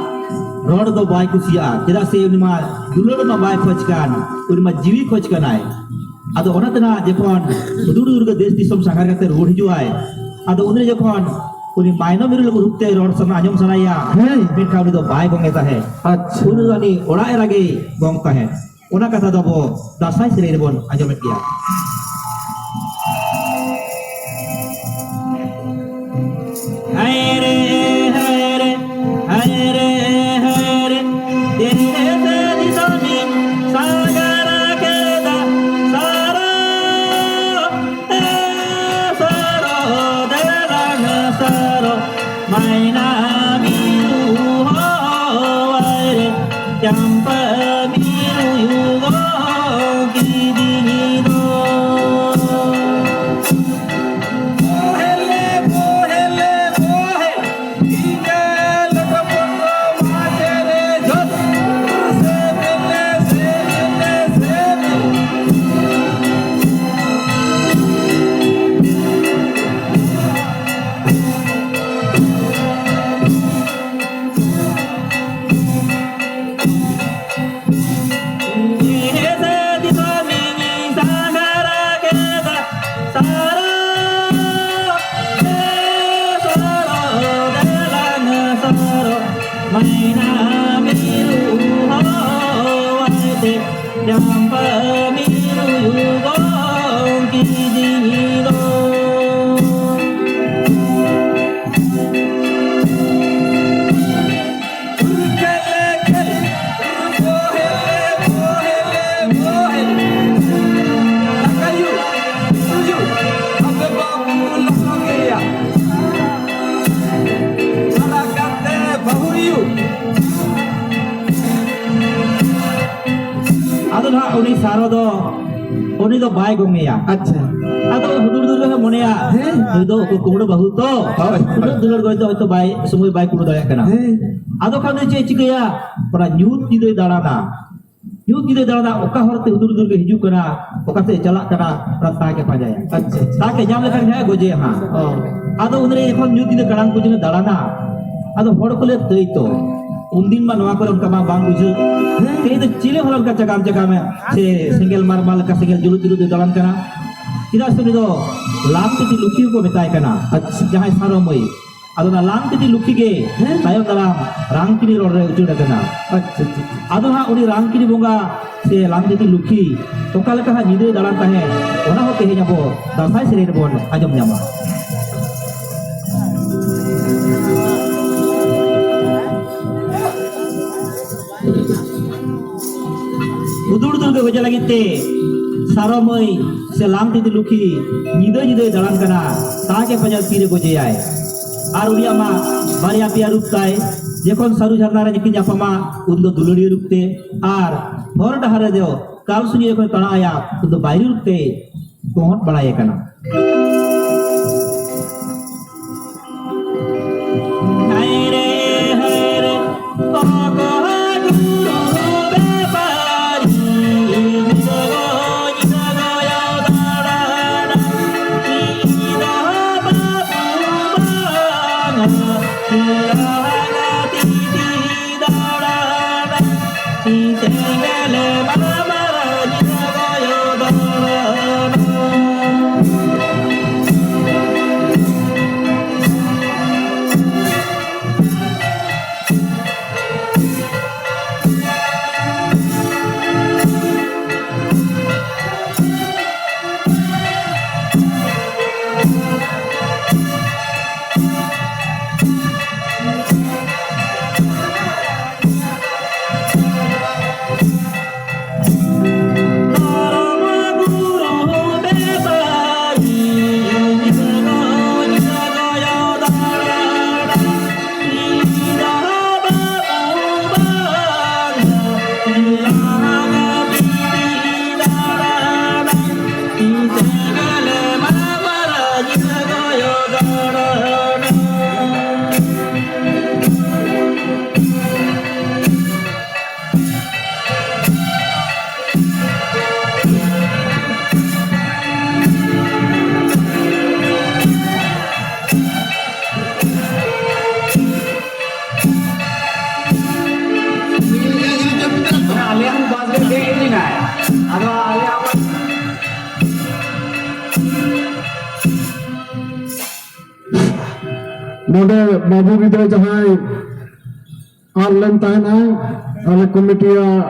ᱨᱚᱲ ᱫᱚ ᱵᱟᱭ ᱠᱩᱥᱤᱭᱟᱜᱼᱟ, ᱪᱮᱫᱟᱜ ᱥᱮ ᱩᱱᱤ ᱢᱟ ᱫᱩᱞᱟᱹᱲ ᱢᱟ ᱵᱟᱭ ᱠᱷᱚᱡᱽ ᱠᱟᱱ, ᱩᱱᱤ ᱢᱟ ᱡᱤᱣᱤ ᱠᱷᱚᱡᱽ ᱠᱟᱱᱟᱭ᱾ ᱟᱫᱚ ᱚᱱᱟᱛᱮ ᱱᱟᱦᱟᱜ ᱡᱚᱠᱷᱚᱱ ᱦᱩᱫᱩᱲ ᱫᱩᱨᱜᱟᱹ ᱫᱮᱥ ᱫᱤᱥᱚᱢ ᱥᱟᱸᱜᱷᱟᱨ ᱠᱟᱛᱮ ᱨᱩᱣᱟᱹᱲ ᱦᱤᱡᱩᱜᱼᱟᱭ, ᱟᱫᱚ ᱩᱱᱨᱮ ᱡᱚᱠᱷᱚᱱ ᱩᱱᱤ ᱢᱟᱭᱱᱚᱢ ᱢᱤᱨᱩ ᱞᱮᱠᱟ ᱨᱩᱯ ᱛᱮ ᱨᱚᱲ ᱥᱟᱱᱟ, ᱟᱸᱡᱚᱢ ᱥᱟᱱᱟᱭᱟ, ᱦᱮᱸ᱾ ᱢᱮᱱᱠᱷᱟᱱ ᱩᱱᱤ ᱫᱚ ᱵᱟᱭ ᱜᱚᱝ ᱮ ᱛᱟᱦᱮᱸᱫ᱾ ᱟᱪᱪᱷᱟ᱾ ᱩᱱᱤ ᱫᱚ ᱟᱹᱱᱤ ᱚᱲᱟᱜ ᱮᱨᱟ ᱜᱮᱭ ᱜᱚᱝ ᱛᱟᱦᱮᱸᱫ᱾ ᱚᱱᱟ ᱠᱟᱛᱷᱟ ᱫᱚ ᱟᱵᱚ ᱫᱟᱸᱥᱟᱭ ᱥᱮᱨᱮᱧ ᱨᱮᱵᱚᱱ ᱟᱸᱡᱚᱢᱮᱫ ᱜᱮᱭᱟ᱾ ᱦᱟᱭ ᱨᱮ, ᱦᱟᱭ ᱨᱮ, ᱦᱟᱭ ᱨᱮ, ᱦᱟᱭ ᱨᱮ, ᱫᱤᱱ ᱨᱮ ᱫᱤᱥᱚᱢᱤᱧ ᱥᱟᱜᱟᱲ ᱠᱮᱫᱟ, ᱥᱟᱨᱚ, ᱮ ᱥᱟᱨᱚ, ᱫᱮᱞᱟᱝ ᱥᱟᱨᱚ᱾ ᱢᱟᱭᱱᱟ ᱢᱤᱨᱩ ᱦᱚᱦᱚᱣᱟᱭ ᱨᱮ, ᱪᱟᱢᱯᱟ ᱢᱤᱨᱩᱭ ᱜᱚᱝ ᱠᱤᱫᱤᱧ ᱫᱚ᱾ ᱵᱚᱦᱮᱞᱮ, ᱵᱚᱦᱮᱞᱮ, ᱵᱚᱦᱮ, ᱤᱧᱟᱹᱜ ᱞᱚᱴᱚᱢ ᱯᱚᱴᱚᱢ ᱢᱟᱪᱮ ᱨᱮ ᱡᱷᱚᱛ ᱥᱮᱵᱮᱞᱮ, ᱥᱮᱵᱮᱞᱮ, ᱥᱮᱵᱮᱞᱮ᱾ ᱪᱟᱢᱯᱟ ᱢᱤᱨᱩ ᱜᱚᱝ ᱠᱤᱫᱤᱧ ᱫᱚ᱾ ᱟᱫᱚ ᱱᱟᱦᱟᱜ ᱩᱱᱤ ᱥᱟᱨᱚ ᱫᱚ, ᱩᱱᱤ ᱫᱚ ᱵᱟᱭ ᱜᱚᱝᱮᱭᱟ᱾ ᱟᱪᱪᱷᱟ᱾ ᱟᱫᱚ ᱦᱩᱫᱩᱲ ᱫᱩᱨᱜᱟᱹ ᱦᱚᱸ ᱢᱚᱱᱮᱭᱟ, ᱦᱮᱸ᱾ ᱱᱩᱭ ᱫᱚ ᱩᱠᱩ ᱠᱩᱢᱲᱩ ᱵᱟᱹᱦᱩ ᱛᱚ, ᱦᱳᱭ᱾ ᱩᱱᱟᱹᱜ ᱫᱩᱞᱟᱹᱲ ᱜᱚᱡ ᱫᱚ ᱦᱚᱭᱛᱳ ᱵᱟᱭ, ᱥᱚᱢᱚᱭ ᱵᱟᱭ ᱠᱩᱲᱟᱹ ᱫᱟᱲᱮᱭᱟᱜ ᱠᱟᱱᱟ᱾ ᱦᱮᱸ᱾ ᱟᱫᱚ ᱠᱷᱟᱱ ᱫᱚ ᱪᱮᱫ ᱮ ᱪᱤᱠᱟᱹᱭᱟ? ᱚᱱᱟ ᱧᱩᱛ ᱧᱤᱫᱟᱹᱭ ᱫᱟᱬᱟᱱᱟ᱾ ᱧᱩᱛ ᱧᱤᱫᱟᱹᱭ ᱫᱟᱬᱟᱱᱟ, ᱚᱠᱟ ᱦᱚᱨ ᱛᱮ ᱦᱩᱫᱩᱲ ᱫᱩᱨᱜᱟᱹ ᱦᱤᱡᱩᱜ ᱠᱟᱱᱟ, ᱚᱠᱟ ᱥᱮᱫ ᱮ ᱪᱟᱞᱟᱜ ᱠᱟᱱᱟ, ᱚᱱᱟ ᱛᱟᱠ ᱮ ᱯᱟᱸᱡᱟᱭᱟ᱾ ᱟᱪᱪᱷᱟ, ᱟᱪᱪᱷᱟ᱾ ᱛᱟᱠ ᱮ ᱧᱟᱢ ᱞᱮᱠᱷᱟᱱ ᱜᱮ ᱦᱟᱸᱜ ᱜᱚᱡᱮᱭᱟ ᱦᱟᱸᱜ᱾ ᱚ᱾ ᱟᱫᱚ ᱩᱱᱨᱮ ᱡᱚᱠᱷᱚᱱ ᱧᱩᱛ ᱧᱤᱫᱟᱹ ᱠᱟᱲᱟᱝ ᱠᱚ ᱡᱩᱫᱤ ᱫᱟᱬᱟᱱᱟ, ᱟᱫᱚ ᱦᱚᱲ ᱠᱚ ᱞᱟᱹᱭᱟ, "ᱛᱟᱹᱭ ᱛᱚ, ᱩᱱᱫᱤᱱ ᱢᱟ ᱱᱚᱣᱟ ᱠᱚᱨᱮ ᱚᱱᱠᱟ ᱢᱟ ᱵᱟᱝ ᱵᱩᱡᱷᱟᱹᱜ, ᱦᱮᱸ᱾ ᱛᱮᱦᱮᱧ ᱫᱚ ᱪᱤᱞᱤ ᱦᱚᱲ ᱚᱱᱠᱟ ᱪᱟᱜᱟᱢ ᱪᱟᱜᱟᱢ ᱮ ᱥᱮ ᱥᱮᱸᱜᱮᱞ ᱢᱟᱨᱢᱟᱞ ᱞᱮᱠᱟ ᱥᱮᱸᱜᱮᱞ ᱡᱩᱞᱩᱜ ᱡᱩᱞᱩᱜ ᱛᱮ ᱫᱟᱬᱟᱱ ᱠᱟᱱᱟ?" ᱪᱮᱫᱟᱜ ᱥᱮ ᱩᱱᱤ ᱫᱚ ᱞᱟᱝᱛᱤᱛᱤ ᱞᱩᱠᱷᱤ ᱠᱚ ᱢᱮᱛᱟᱭ ᱠᱟᱱᱟ᱾ ᱟᱪᱪᱷᱟ᱾ ᱡᱟᱦᱟᱸᱭ ᱥᱟᱨᱚ ᱢᱟᱹᱭ᱾ ᱟᱫᱚ ᱚᱱᱟ ᱞᱟᱝᱛᱤᱛᱤ ᱞᱩᱠᱷᱤ ᱜᱮ, ᱦᱮᱸ᱾ ᱛᱟᱭᱚᱢ ᱫᱟᱨᱟᱢ ᱨᱟᱝᱠᱤᱱᱤ ᱨᱚᱲ ᱨᱮ ᱩᱪᱟᱹᱲ ᱟᱠᱟᱱᱟ᱾ ᱟᱪᱪᱷᱟ, ᱟᱪᱪᱷᱟ, ᱟᱪᱪᱷᱟ᱾ ᱟᱫᱚ ᱦᱟᱸᱜ ᱩᱱᱤ ᱨᱟᱝᱠᱤᱱᱤ ᱵᱚᱸᱜᱟ ᱥᱮ ᱞᱟᱝᱛᱤᱛᱤ ᱞᱩᱠᱷᱤ ᱚᱠᱟ ᱞᱮᱠᱟ ᱦᱟᱸᱜ ᱧᱤᱫᱟᱹᱭ ᱫᱟᱬᱟᱱ ᱛᱟᱦᱮᱸᱫ, ᱚᱱᱟ ᱦᱚᱸ ᱛᱮᱦᱮᱧ ᱟᱵᱚ ᱫᱟᱸᱥᱟᱭ ᱥᱮᱨᱮᱧ ᱨᱮᱵᱚᱱ ᱟᱸᱡᱚᱢ ᱧᱟᱢᱟ᱾ ᱦᱩᱫᱩᱲ ᱫᱩᱨᱜᱟᱹ ᱜᱚᱡᱮ ᱞᱟᱹᱜᱤᱫ ᱛᱮ ᱥᱟᱨᱚ ᱢᱟᱹᱭ ᱥᱮ ᱞᱟᱝᱛᱤᱛᱤ ᱞᱩᱠᱷᱤ ᱧᱤᱫᱟᱹ ᱧᱤᱫᱟᱹᱭ ᱫᱟᱬᱟᱱ ᱠᱟᱱᱟ, ᱛᱟᱠ ᱮ ᱯᱟᱸᱡᱟ ᱛᱤᱨᱮ ᱜᱚᱡᱮᱭᱟᱭ᱾ ᱟᱨ ᱩᱱᱤᱭᱟᱜ ᱢᱟ ᱵᱟᱨᱭᱟ ᱯᱮᱭᱟ ᱨᱩᱯ ᱛᱟᱭ᱾ ᱡᱚᱠᱷᱚᱱ ᱥᱟᱹᱨᱩ ᱡᱷᱟᱨᱱᱟ ᱨᱮ ᱠᱤᱱ ᱧᱟᱯᱟᱢᱟ, ᱩᱱ ᱫᱚ ᱫᱩᱞᱟᱹᱲᱤᱭᱟᱹ ᱨᱩᱯ ᱛᱮ, ᱟᱨ ᱦᱚᱨ ᱰᱟᱦᱟᱨ ᱨᱮ ᱫᱚ ᱠᱟᱞ ᱥᱩᱧ ᱡᱚᱠᱷᱚᱱ ᱛᱟᱲᱟᱣ ᱟᱭᱟ, ᱩᱱ ᱫᱚ ᱵᱟᱹᱭᱨᱤ ᱨᱩᱯ ᱛᱮ ᱜᱚᱦᱚᱲ ᱵᱟᱲᱟᱭᱮ ᱠᱟᱱᱟ᱾ ᱟᱞᱮᱭᱟᱜ ᱵᱟᱥ ᱨᱮ ᱫᱮᱡ ᱞᱮᱱᱟᱭ᱾ ᱟᱫᱚ ᱟᱞᱮᱭᱟᱜ ᱱᱚᱰᱮ ᱵᱟᱹᱵᱩ ᱜᱤᱫᱽᱨᱟᱹ ᱡᱟᱦᱟᱸᱭ ᱟᱫ ᱞᱮᱱ ᱛᱟᱦᱮᱱᱟᱭ, ᱟᱞᱮ ᱠᱚᱢᱤᱴᱤᱭᱟᱜ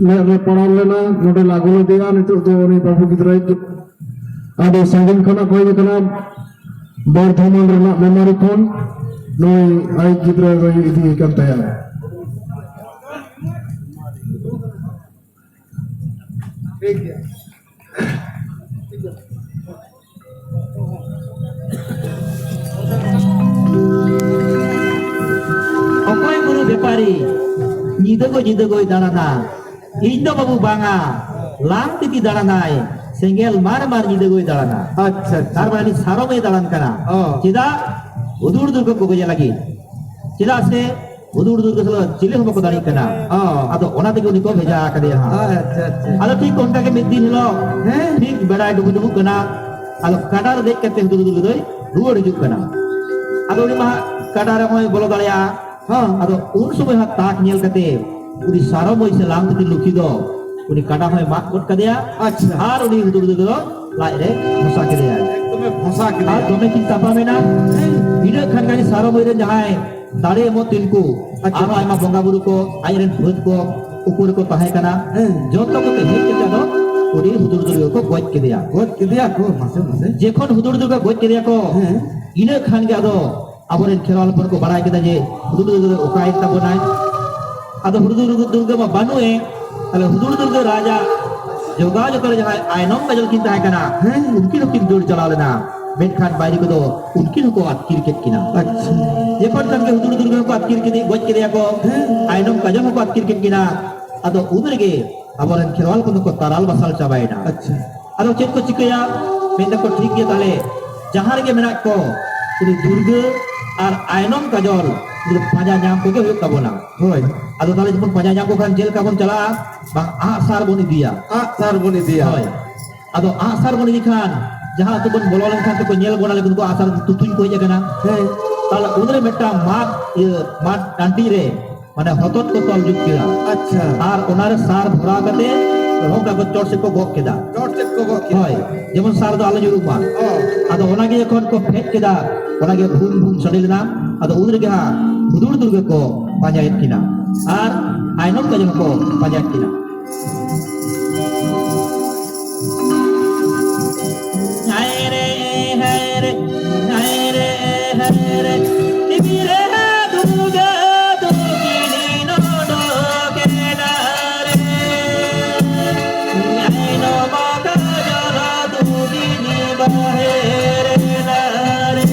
ᱢᱮᱫ ᱨᱮ ᱯᱟᱲᱟᱣ ᱞᱮᱱᱟ, ᱱᱚᱰᱮ ᱞᱮ ᱟᱹᱜᱩ ᱞᱮᱫᱮᱭᱟ᱾ ᱱᱤᱛᱚᱜ ᱫᱚ ᱩᱱᱤ ᱵᱟᱹᱵᱩ ᱜᱤᱫᱽᱨᱟᱹ ᱟᱹᱰᱤ ᱥᱟᱺᱜᱤᱧ ᱠᱷᱚᱱᱟᱜ ᱠᱚ ᱦᱮᱡ ᱟᱠᱟᱱᱟ, ᱵᱚᱨᱫᱷᱚᱢᱟᱱ ᱨᱮᱱᱟᱜ ᱢᱮᱢᱟᱨᱤ ᱠᱷᱚᱱ᱾ ᱱᱩᱭ ᱟᱡ ᱜᱤᱫᱽᱨᱟᱹ ᱫᱚᱭ ᱤᱫᱤᱭᱮ ᱠᱟᱱ ᱛᱟᱭᱟ᱾ ᱴᱷᱤᱠ ᱜᱮᱭᱟ᱾ ᱧᱤᱫᱟᱹ ᱠᱚ ᱧᱤᱫᱟᱹ ᱠᱚᱭ ᱫᱟᱬᱟᱱᱟ᱾ ᱤᱧ ᱫᱚ ᱵᱟᱹᱵᱩ ᱵᱟᱝᱟ, ᱞᱟᱝ ᱛᱤᱛᱤ ᱫᱟᱬᱟᱱᱟᱭ, ᱥᱮᱸᱜᱮᱞ ᱢᱟᱨ ᱢᱟᱨ ᱧᱤᱫᱟᱹ ᱠᱚᱭ ᱫᱟᱬᱟᱱᱟ᱾ ᱟᱪᱪᱷᱟ, ᱟᱪᱪᱷᱟ᱾ ᱛᱟᱨ ᱢᱟᱱᱮ ᱩᱱᱤ ᱥᱟᱨᱚᱢᱮ ᱫᱟᱬᱟᱱ ᱠᱟᱱᱟ᱾ ᱚ᱾ ᱪᱮᱫᱟᱜ? ᱦᱩᱫᱩᱲ ᱫᱩᱨᱜᱟᱹ ᱠᱚ ᱜᱚᱡᱮ ᱞᱟᱹᱜᱤᱫ᱾ ᱪᱮᱫᱟᱜ ᱥᱮ ᱦᱩᱫᱩᱲ ᱫᱩᱨᱜᱟᱹ ᱥᱟᱞᱟᱜ ᱪᱤᱞᱤ ᱦᱚᱸ ᱵᱟᱠᱚ ᱫᱟᱲᱮᱭᱟᱜ ᱠᱟᱱᱟ᱾ ᱚ᱾ ᱟᱫᱚ ᱚᱱᱟ ᱛᱮᱜᱮ ᱩᱱᱤ ᱠᱚ ᱵᱷᱮᱡᱟ ᱟᱠᱟᱫᱮᱭᱟ ᱦᱟᱸᱜ᱾ ᱟᱪᱪᱷᱟ, ᱟᱪᱪᱷᱟ᱾ ᱟᱫᱚ ᱴᱷᱤᱠ ᱚᱱᱠᱟ ᱜᱮ ᱢᱤᱫ ᱫᱤᱱ ᱦᱤᱞᱳᱜ ᱦᱮᱸ᱾ ᱴᱷᱤᱠ ᱵᱮᱲᱟᱭ ᱰᱩᱵᱩᱡ ᱰᱩᱵᱩᱡ ᱠᱟᱱᱟ᱾ ᱟᱫᱚ ᱠᱟᱰᱟ ᱨᱮ ᱫᱮᱡ ᱠᱟᱛᱮ ᱦᱩᱫᱩᱲ ᱫᱩᱨᱜᱟᱹ ᱫᱚᱭ ᱨᱩᱣᱟᱹᱲ ᱦᱤᱡᱩᱜ ᱠᱟᱱᱟ᱾ ᱟᱫᱚ ᱩᱱᱤ ᱢᱟ ᱦᱟᱸᱜ ᱠᱟᱰᱟ ᱨᱮᱦᱚᱸᱭ ᱵᱚᱞᱚ ᱫᱟᱲᱮᱭᱟᱜᱼᱟ᱾ ᱦᱚᱸ᱾ ᱟᱫᱚ ᱩᱱ ᱥᱚᱢᱚᱭ ᱦᱟᱸᱜ ᱛᱟᱠ ᱧᱮᱞ ᱠᱟᱛᱮ ᱩᱱᱤ ᱥᱟᱨᱚ ᱢᱟᱹᱭ ᱥᱮ ᱞᱟᱝᱛᱤᱛᱤ ᱞᱩᱠᱷᱤ ᱫᱚ ᱩᱱᱤ ᱠᱟᱰᱟ ᱦᱚᱸᱭ ᱢᱟᱜ ᱜᱚᱫ ᱠᱟᱫᱮᱭᱟ᱾ ᱟᱪᱪᱷᱟ᱾ ᱟᱨ ᱩᱱᱤ ᱦᱩᱫᱩᱲ ᱫᱩᱨᱜᱟᱹ ᱫᱚ ᱞᱟᱡ ᱨᱮ ᱯᱷᱚᱥᱟ ᱠᱮᱫᱮᱭᱟᱭ᱾ ᱮᱠᱫᱚᱢᱮ ᱯᱷᱚᱥᱟ ᱠᱮᱫᱮᱭᱟ᱾ ᱟᱨ ᱫᱚᱢᱮ ᱠᱤᱱ ᱛᱟᱯᱟᱢᱮᱱᱟ᱾ ᱦᱮᱸ᱾ ᱤᱱᱟᱹ ᱠᱷᱟᱱ ᱜᱮ ᱥᱟᱨᱚ ᱢᱟᱹᱭ ᱨᱮᱱ ᱡᱟᱦᱟᱸᱭ ᱫᱟᱲᱮ ᱮᱢᱚᱜ ᱛᱤᱞᱠᱩ, ᱟᱪᱪᱷᱟ᱾ ᱟᱨᱦᱚᱸ ᱟᱭᱢᱟ ᱵᱚᱸᱜᱟ ᱵᱩᱨᱩ ᱠᱚ, ᱟᱡ ᱨᱮᱱ ᱵᱷᱟᱹᱛ ᱠᱚ, ᱩᱯᱟᱹᱨ ᱠᱚ ᱛᱟᱦᱮᱸ ᱠᱟᱱᱟ᱾ ᱦᱮᱸ᱾ ᱡᱚᱛᱚ ᱠᱚᱛᱮ ᱦᱮᱡ ᱠᱟᱛᱮ ᱟᱫᱚ ᱩᱱᱤ ᱦᱩᱫᱩᱲ ᱫᱩᱨᱜᱟᱹ ᱠᱚ ᱜᱚᱡ ᱠᱮᱫᱮᱭᱟ᱾ ᱜᱚᱡ ᱠᱮᱫᱮᱭᱟ ᱠᱚ, ᱢᱟᱥᱮ, ᱢᱟᱥᱮ᱾ ᱡᱮᱠᱷᱚᱱ ᱦᱩᱫᱩᱲ ᱫᱩᱨᱜᱟᱹ ᱜᱚᱡ ᱠᱮᱫᱮᱭᱟ ᱠᱚ, ᱦᱮᱸ᱾ ᱤᱱᱟᱹ ᱠᱷᱟᱱ ᱜᱮ ᱟᱫᱚ ᱟᱵᱚᱨᱮᱱ ᱠᱷᱮᱨᱣᱟᱞ ᱦᱚᱯᱚᱱ ᱠᱚ ᱵᱟᱲᱟᱭ ᱠᱮᱫᱟ ᱡᱮ ᱦᱩᱫᱩᱲ ᱫᱩᱨᱜᱟᱹ ᱫᱚ ᱚᱠᱟᱭᱮᱱ ᱛᱟᱵᱚᱱᱟᱭ᱾ ᱟᱫᱚ ᱦᱩᱫᱩᱲ ᱫᱩᱨᱜᱟᱹ ᱢᱟ ᱵᱟᱹᱱᱩᱜ ᱮ, ᱛᱟᱦᱞᱮ ᱦᱩᱫᱩᱲ ᱫᱩᱨᱜᱟᱹ ᱨᱟᱡᱟ ᱡᱚᱜᱟᱣ ᱡᱚᱛᱚᱱ ᱨᱮ ᱡᱟᱦᱟᱸᱭ ᱟᱭᱱᱚᱢ ᱠᱟᱡᱚᱞ ᱠᱤᱱ ᱛᱟᱦᱮᱸ ᱠᱟᱱᱟ, ᱦᱮᱸ᱾ ᱩᱱᱠᱤᱱ ᱦᱚᱸᱠᱤᱱ ᱫᱟᱹᱲ ᱪᱟᱞᱟᱣ ᱞᱮᱱᱟ, ᱢᱮᱱᱠᱷᱟᱱ ᱵᱟᱹᱭᱨᱤ ᱠᱚᱫᱚ ᱩᱱᱠᱤᱱ ᱦᱚᱸᱠᱚ ᱟᱹᱛᱠᱤᱨ ᱠᱮᱫ ᱠᱤᱱᱟ᱾ ᱟᱪᱪᱷᱟ᱾ ᱡᱚᱠᱷᱚᱱ ᱠᱷᱟᱱ ᱜᱮ ᱦᱩᱫᱩᱲ ᱫᱩᱨᱜᱟᱹ ᱦᱚᱸᱠᱚ ᱟᱹᱛᱠᱤᱨ ᱠᱮᱫᱮ, ᱜᱚᱡ ᱠᱮᱫᱮᱭᱟ ᱠᱚ, ᱦᱮᱸ᱾ ᱟᱭᱱᱚᱢ ᱠᱟᱡᱚᱞ ᱦᱚᱸᱠᱚ ᱟᱹᱛᱠᱤᱨ ᱠᱮᱫ ᱠᱤᱱᱟ᱾ ᱟᱫᱚ ᱩᱱ ᱨᱮᱜᱮ ᱟᱵᱚᱨᱮᱱ ᱠᱷᱮᱨᱣᱟᱞ ᱠᱚᱫᱚ ᱠᱚ ᱛᱟᱨᱟᱞ ᱵᱟᱥᱟᱞ ᱪᱟᱵᱟᱭᱮᱱᱟ᱾ ᱟᱪᱪᱷᱟ᱾ ᱟᱫᱚ ᱪᱮᱫ ᱠᱚ ᱪᱤᱠᱟᱹᱭᱟ? ᱢᱮᱱ ᱫᱟᱠᱚ, "ᱴᱷᱤᱠ ᱜᱮᱭᱟ, ᱛᱟᱦᱞᱮ ᱡᱟᱦᱟᱸ ᱨᱮᱜᱮ ᱢᱮᱱᱟᱜ ᱠᱚ, ᱩᱱᱤ ᱫᱩᱨᱜᱟᱹ ᱟᱨ ᱟᱭᱱᱚᱢ ᱠᱟᱡᱚᱞ ᱩᱱᱤ ᱫᱚ ᱯᱟᱸᱡᱟ ᱧᱟᱢ ᱠᱚᱜᱮ ᱦᱩᱭᱩᱜ ᱛᱟᱵᱚᱱᱟ᱾" ᱦᱳᱭ᱾ ᱟᱫᱚ ᱛᱟᱦᱞᱮ ᱡᱚᱠᱷᱚᱱ ᱯᱟᱸᱡᱟ ᱧᱟᱢ ᱠᱚ ᱠᱷᱟᱱ ᱪᱮᱫ ᱞᱮᱠᱟ ᱵᱚᱱ ᱪᱟᱞᱟᱜᱼᱟ? ᱵᱟᱝ, ᱟᱜ ᱥᱟᱨ ᱵᱚᱱ ᱤᱫᱤᱭᱟ᱾ ᱟᱜ ᱥᱟᱨ ᱵᱚᱱ ᱤᱫᱤᱭᱟ᱾ ᱦᱳᱭ᱾ ᱟᱫᱚ ᱟᱜ ᱥᱟᱨ ᱵᱚᱱ ᱤᱫᱤ ᱠᱷᱟᱱ ᱡᱟᱦᱟᱸ ᱟᱹᱛᱩ ᱵᱚᱱ ᱵᱚᱞᱚ ᱞᱮᱱᱠᱷᱟᱱ ᱛᱮᱠᱚ ᱧᱮᱞ ᱵᱚᱱᱟ, ᱞᱮᱠᱚ ᱱᱩᱠᱩ ᱟᱜ ᱥᱟᱨ ᱛᱩᱛᱩᱧ ᱠᱚ ᱦᱮᱡ ᱟᱠᱟᱱᱟ᱾ ᱦᱮᱸ᱾ ᱛᱟᱦᱞᱮ ᱩᱱᱨᱮ ᱢᱤᱫᱴᱟᱝ ᱢᱟᱫ, ᱤᱭᱟᱹ, ᱢᱟᱫ ᱰᱟᱹᱱᱴᱤ ᱨᱮ ᱢᱟᱱᱮ ᱦᱚᱛᱚᱫ ᱠᱚ ᱛᱚᱞ ᱡᱩᱛ ᱠᱮᱫᱟ᱾ ᱟᱪᱪᱷᱟ᱾ ᱟᱨ ᱚᱱᱟᱨᱮ ᱥᱟᱨ ᱵᱷᱚᱨᱟᱣ ᱠᱟᱛᱮ ᱨᱚᱦᱚᱲ ᱠᱟᱜᱚᱡᱽ ᱪᱚᱴ ᱥᱮᱫ ᱠᱚ ᱜᱚᱜ ᱠᱮᱫᱟ᱾ ᱪᱚᱴ ᱥᱮᱫ ᱠᱚ ᱜᱚᱜ ᱠᱮᱫᱟ᱾ ᱦᱳᱭ, ᱡᱮᱢᱚᱱ ᱥᱟᱨ ᱫᱚ ᱟᱞᱚ ᱧᱩᱨᱩᱜ ᱢᱟ᱾ ᱚ᱾ ᱟᱫᱚ ᱚᱱᱟᱜᱮ ᱡᱚᱠᱷᱚᱱ ᱠᱚ ᱯᱷᱮᱰ ᱠᱮᱫᱟ, ᱚᱱᱟᱜᱮ ᱵᱷᱩᱢ ᱵᱷᱩᱢ ᱥᱟᱰᱮ ᱞᱮᱱᱟ᱾ ᱟᱫᱚ ᱩᱱ ᱨᱮᱜᱮ ᱦᱟᱸᱜ ᱦᱩᱫᱩᱲ ᱫᱩᱨᱜᱟᱹ ᱠᱚ ᱯᱟᱸᱡᱟᱭᱮᱫ ᱠᱤᱱᱟ ᱟᱨ ᱟᱭᱱᱚᱢ ᱠᱟᱡᱚᱞ ᱠᱚ ᱯᱟᱸᱡᱟᱭᱮᱫ ᱠᱤᱱᱟ᱾ ᱦᱟᱭ ᱨᱮ, ᱦᱟᱭ ᱨᱮ, ᱦᱟᱭ ᱨᱮ, ᱦᱟᱭ ᱨᱮ, ᱛᱤᱨᱮ ᱫᱩᱨᱜᱟᱹ ᱫᱩᱜᱤᱱᱤ ᱱᱚᱰᱚᱠᱮᱱᱟ ᱨᱮ᱾ ᱦᱟᱭ ᱱᱚᱢᱟ ᱠᱟᱡᱚᱞ ᱫᱩᱜᱤᱱᱤ ᱵᱟᱦᱮᱨᱮᱱᱟ ᱨᱮ᱾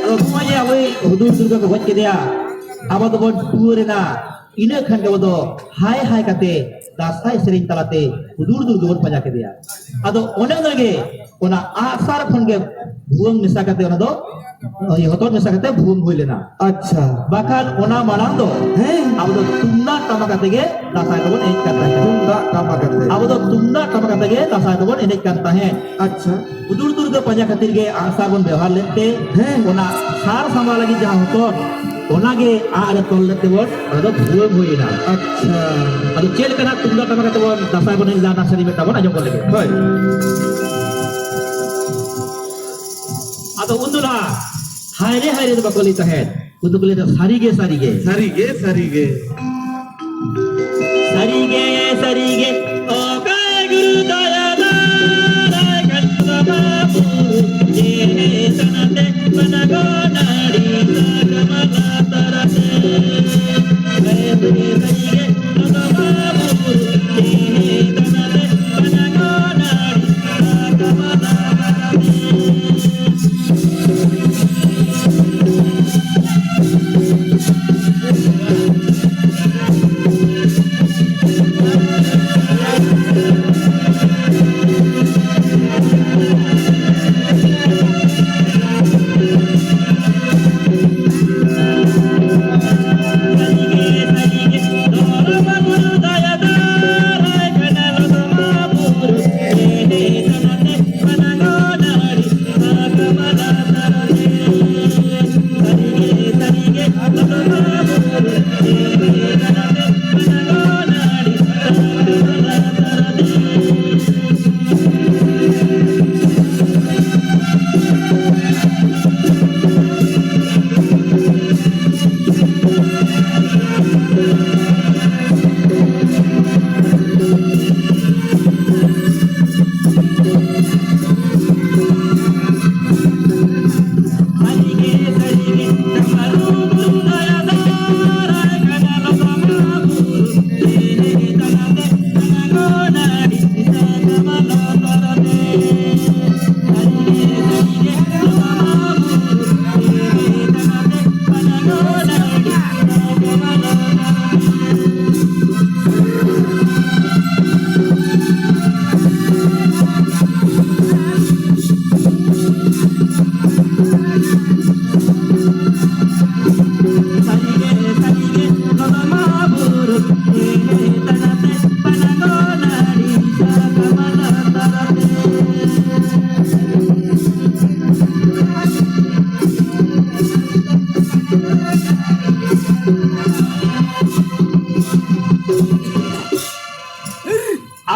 ᱱᱚᱜᱼᱚᱭ ᱡᱮ ᱟᱵᱚᱭᱤᱡ ᱦᱩᱫᱩᱲ ᱫᱩᱨᱜᱟᱹ ᱠᱚ ᱜᱚᱡ ᱠᱮᱫᱮᱭᱟ, ᱟᱵᱚ ᱫᱚᱵᱚᱱ ᱴᱩᱣᱟᱹᱨ ᱮᱱᱟ᱾ ᱤᱱᱟᱹ ᱠᱷᱟᱱ ᱜᱮ ᱟᱵᱚ ᱫᱚ ᱦᱟᱭ ᱦᱟᱭ ᱠᱟᱛᱮ ᱫᱟᱸᱥᱟᱭ ᱥᱮᱨᱮᱧ ᱛᱟᱞᱟᱛᱮ ᱦᱩᱫᱩᱲ ᱫᱩᱨᱜᱟᱹ ᱵᱚᱱ ᱯᱟᱸᱡᱟ ᱠᱮᱫᱮᱭᱟ᱾ ᱟᱫᱚ ᱚᱱᱮ ᱚᱱᱟ ᱜᱮ, ᱚᱱᱟ ᱟᱜᱼᱥᱟᱨ ᱠᱷᱚᱱ ᱜᱮ ᱵᱷᱩᱣᱟᱹᱝ ᱢᱮᱥᱟ ᱠᱟᱛᱮ ᱚᱱᱟ ᱫᱚ, ᱤᱭᱟᱹ, ᱦᱚᱛᱚᱫ ᱢᱮᱥᱟ ᱠᱟᱛᱮ ᱵᱷᱩᱣᱟᱹᱝ ᱦᱩᱭ ᱞᱮᱱᱟ᱾ ᱟᱪᱪᱷᱟ᱾ ᱵᱟᱠᱷᱟᱱ ᱚᱱᱟ ᱢᱟᱲᱟᱝ ᱫᱚ ᱦᱮᱸ᱾ ᱟᱵᱚ ᱫᱚ ᱛᱩᱢᱫᱟᱜ ᱴᱟᱢᱟᱠ ᱟᱛᱮ ᱜᱮ ᱫᱟᱸᱥᱟᱭ ᱫᱚᱵᱚᱱ ᱮᱱᱮᱡ ᱠᱟᱱ ᱛᱟᱦᱮᱸᱫ᱾ ᱛᱩᱢᱫᱟᱜ ᱴᱟᱢᱟᱠ ᱟᱛᱮ᱾ ᱟᱵᱚ ᱫᱚ ᱛᱩᱢᱫᱟᱜ ᱴᱟᱢᱟᱠ ᱟᱛᱮ ᱜᱮ ᱫᱟᱸᱥᱟᱭ ᱫᱚᱵᱚᱱ ᱮᱱᱮᱡ ᱠᱟᱱ ᱛᱟᱦᱮᱸᱫ᱾ ᱟᱪᱪᱷᱟ᱾ ᱦᱩᱫᱩᱲ ᱫᱩᱨᱜᱟᱹ ᱯᱟᱸᱡᱟ ᱠᱷᱟᱹᱛᱤᱨ ᱜᱮ ᱟᱜᱼᱥᱟᱨ ᱵᱚᱱ ᱵᱮᱣᱦᱟᱨ ᱞᱮᱫ ᱛᱮ, ᱦᱮᱸ᱾ ᱚᱱᱟ ᱥᱟᱨ ᱥᱟᱢᱵᱟ ᱞᱟᱹᱜᱤᱫ ᱡᱟᱦᱟᱸ ᱦᱚᱛᱚᱫ, ᱚᱱᱟ ᱜᱮ ᱟᱜ ᱨᱮ ᱛᱚᱞ ᱞᱮᱫ ᱛᱮᱵᱚᱱ, ᱚᱱᱟ ᱫᱚ ᱵᱷᱩᱣᱟᱹᱝ ᱦᱩᱭ ᱮᱱᱟ᱾ ᱟᱪᱪᱷᱟ᱾ ᱟᱫᱚ ᱪᱮᱫ ᱞᱮᱠᱟ ᱱᱟᱜ ᱛᱩᱢᱫᱟᱜ ᱴᱟᱢᱟᱠ ᱟᱛᱮ ᱵᱚᱱ ᱫᱟᱸᱥᱟᱭ ᱵᱚᱱ ᱮᱱᱮᱡ ᱞᱮᱫᱟ, ᱚᱱᱟ ᱥᱮᱨᱮᱧ ᱢᱤᱫᱴᱟᱝ ᱵᱚᱱ ᱟᱸᱡᱚᱢ ᱜᱚᱫ ᱞᱮᱜᱮ᱾ ᱦᱳᱭ᱾ ᱟᱫᱚ ᱩᱱ ᱫᱚ ᱱᱟᱜ ᱦᱟᱭᱨᱮ ᱦᱟᱭᱨᱮ ᱫᱚ ᱵᱟᱠᱚ ᱞᱟᱹᱭ ᱛᱟᱦᱮᱸᱫ, ᱩᱱ ᱫᱚᱠᱚ ᱞᱟᱹᱭ ᱛᱟᱦᱮᱸᱫ, "ᱥᱟᱹᱨᱤ ᱜᱮ, ᱥᱟᱹᱨᱤ ᱜᱮ, ᱥᱟᱹᱨᱤ ᱜᱮ, ᱥᱟᱹᱨᱤ ᱜᱮ, ᱥᱟᱹᱨᱤ ᱜᱮ, ᱥᱟᱹᱨᱤ ᱜᱮ, ᱚᱠᱚᱭ ᱜᱩᱨᱩ ᱫᱟᱭᱟ ᱫᱟᱨᱟᱭ ᱠᱟᱱ ᱛᱟᱢᱟ ᱵᱩᱨᱩ, ᱡᱮ ᱥᱟᱱᱟᱛᱮ ᱵᱟᱱᱟ ᱜᱚ ᱱᱟᱹᱲᱤ ᱥᱟᱠᱟᱢ ᱞᱟᱛᱟᱨ ᱛᱮ, ᱥᱟᱹᱨᱤ ᱜᱮ, ᱥᱟᱹᱨᱤ ᱜᱮ, ᱚᱱᱟ ᱵᱩᱨᱩ, ᱡᱮ ᱥᱟᱱᱟᱛᱮ ᱵᱟᱱᱟ ᱜᱚ ᱱᱟᱹᱲᱤ ᱥᱟᱠᱟᱢ ᱞᱟᱛᱟᱨ ᱛᱮ᱾"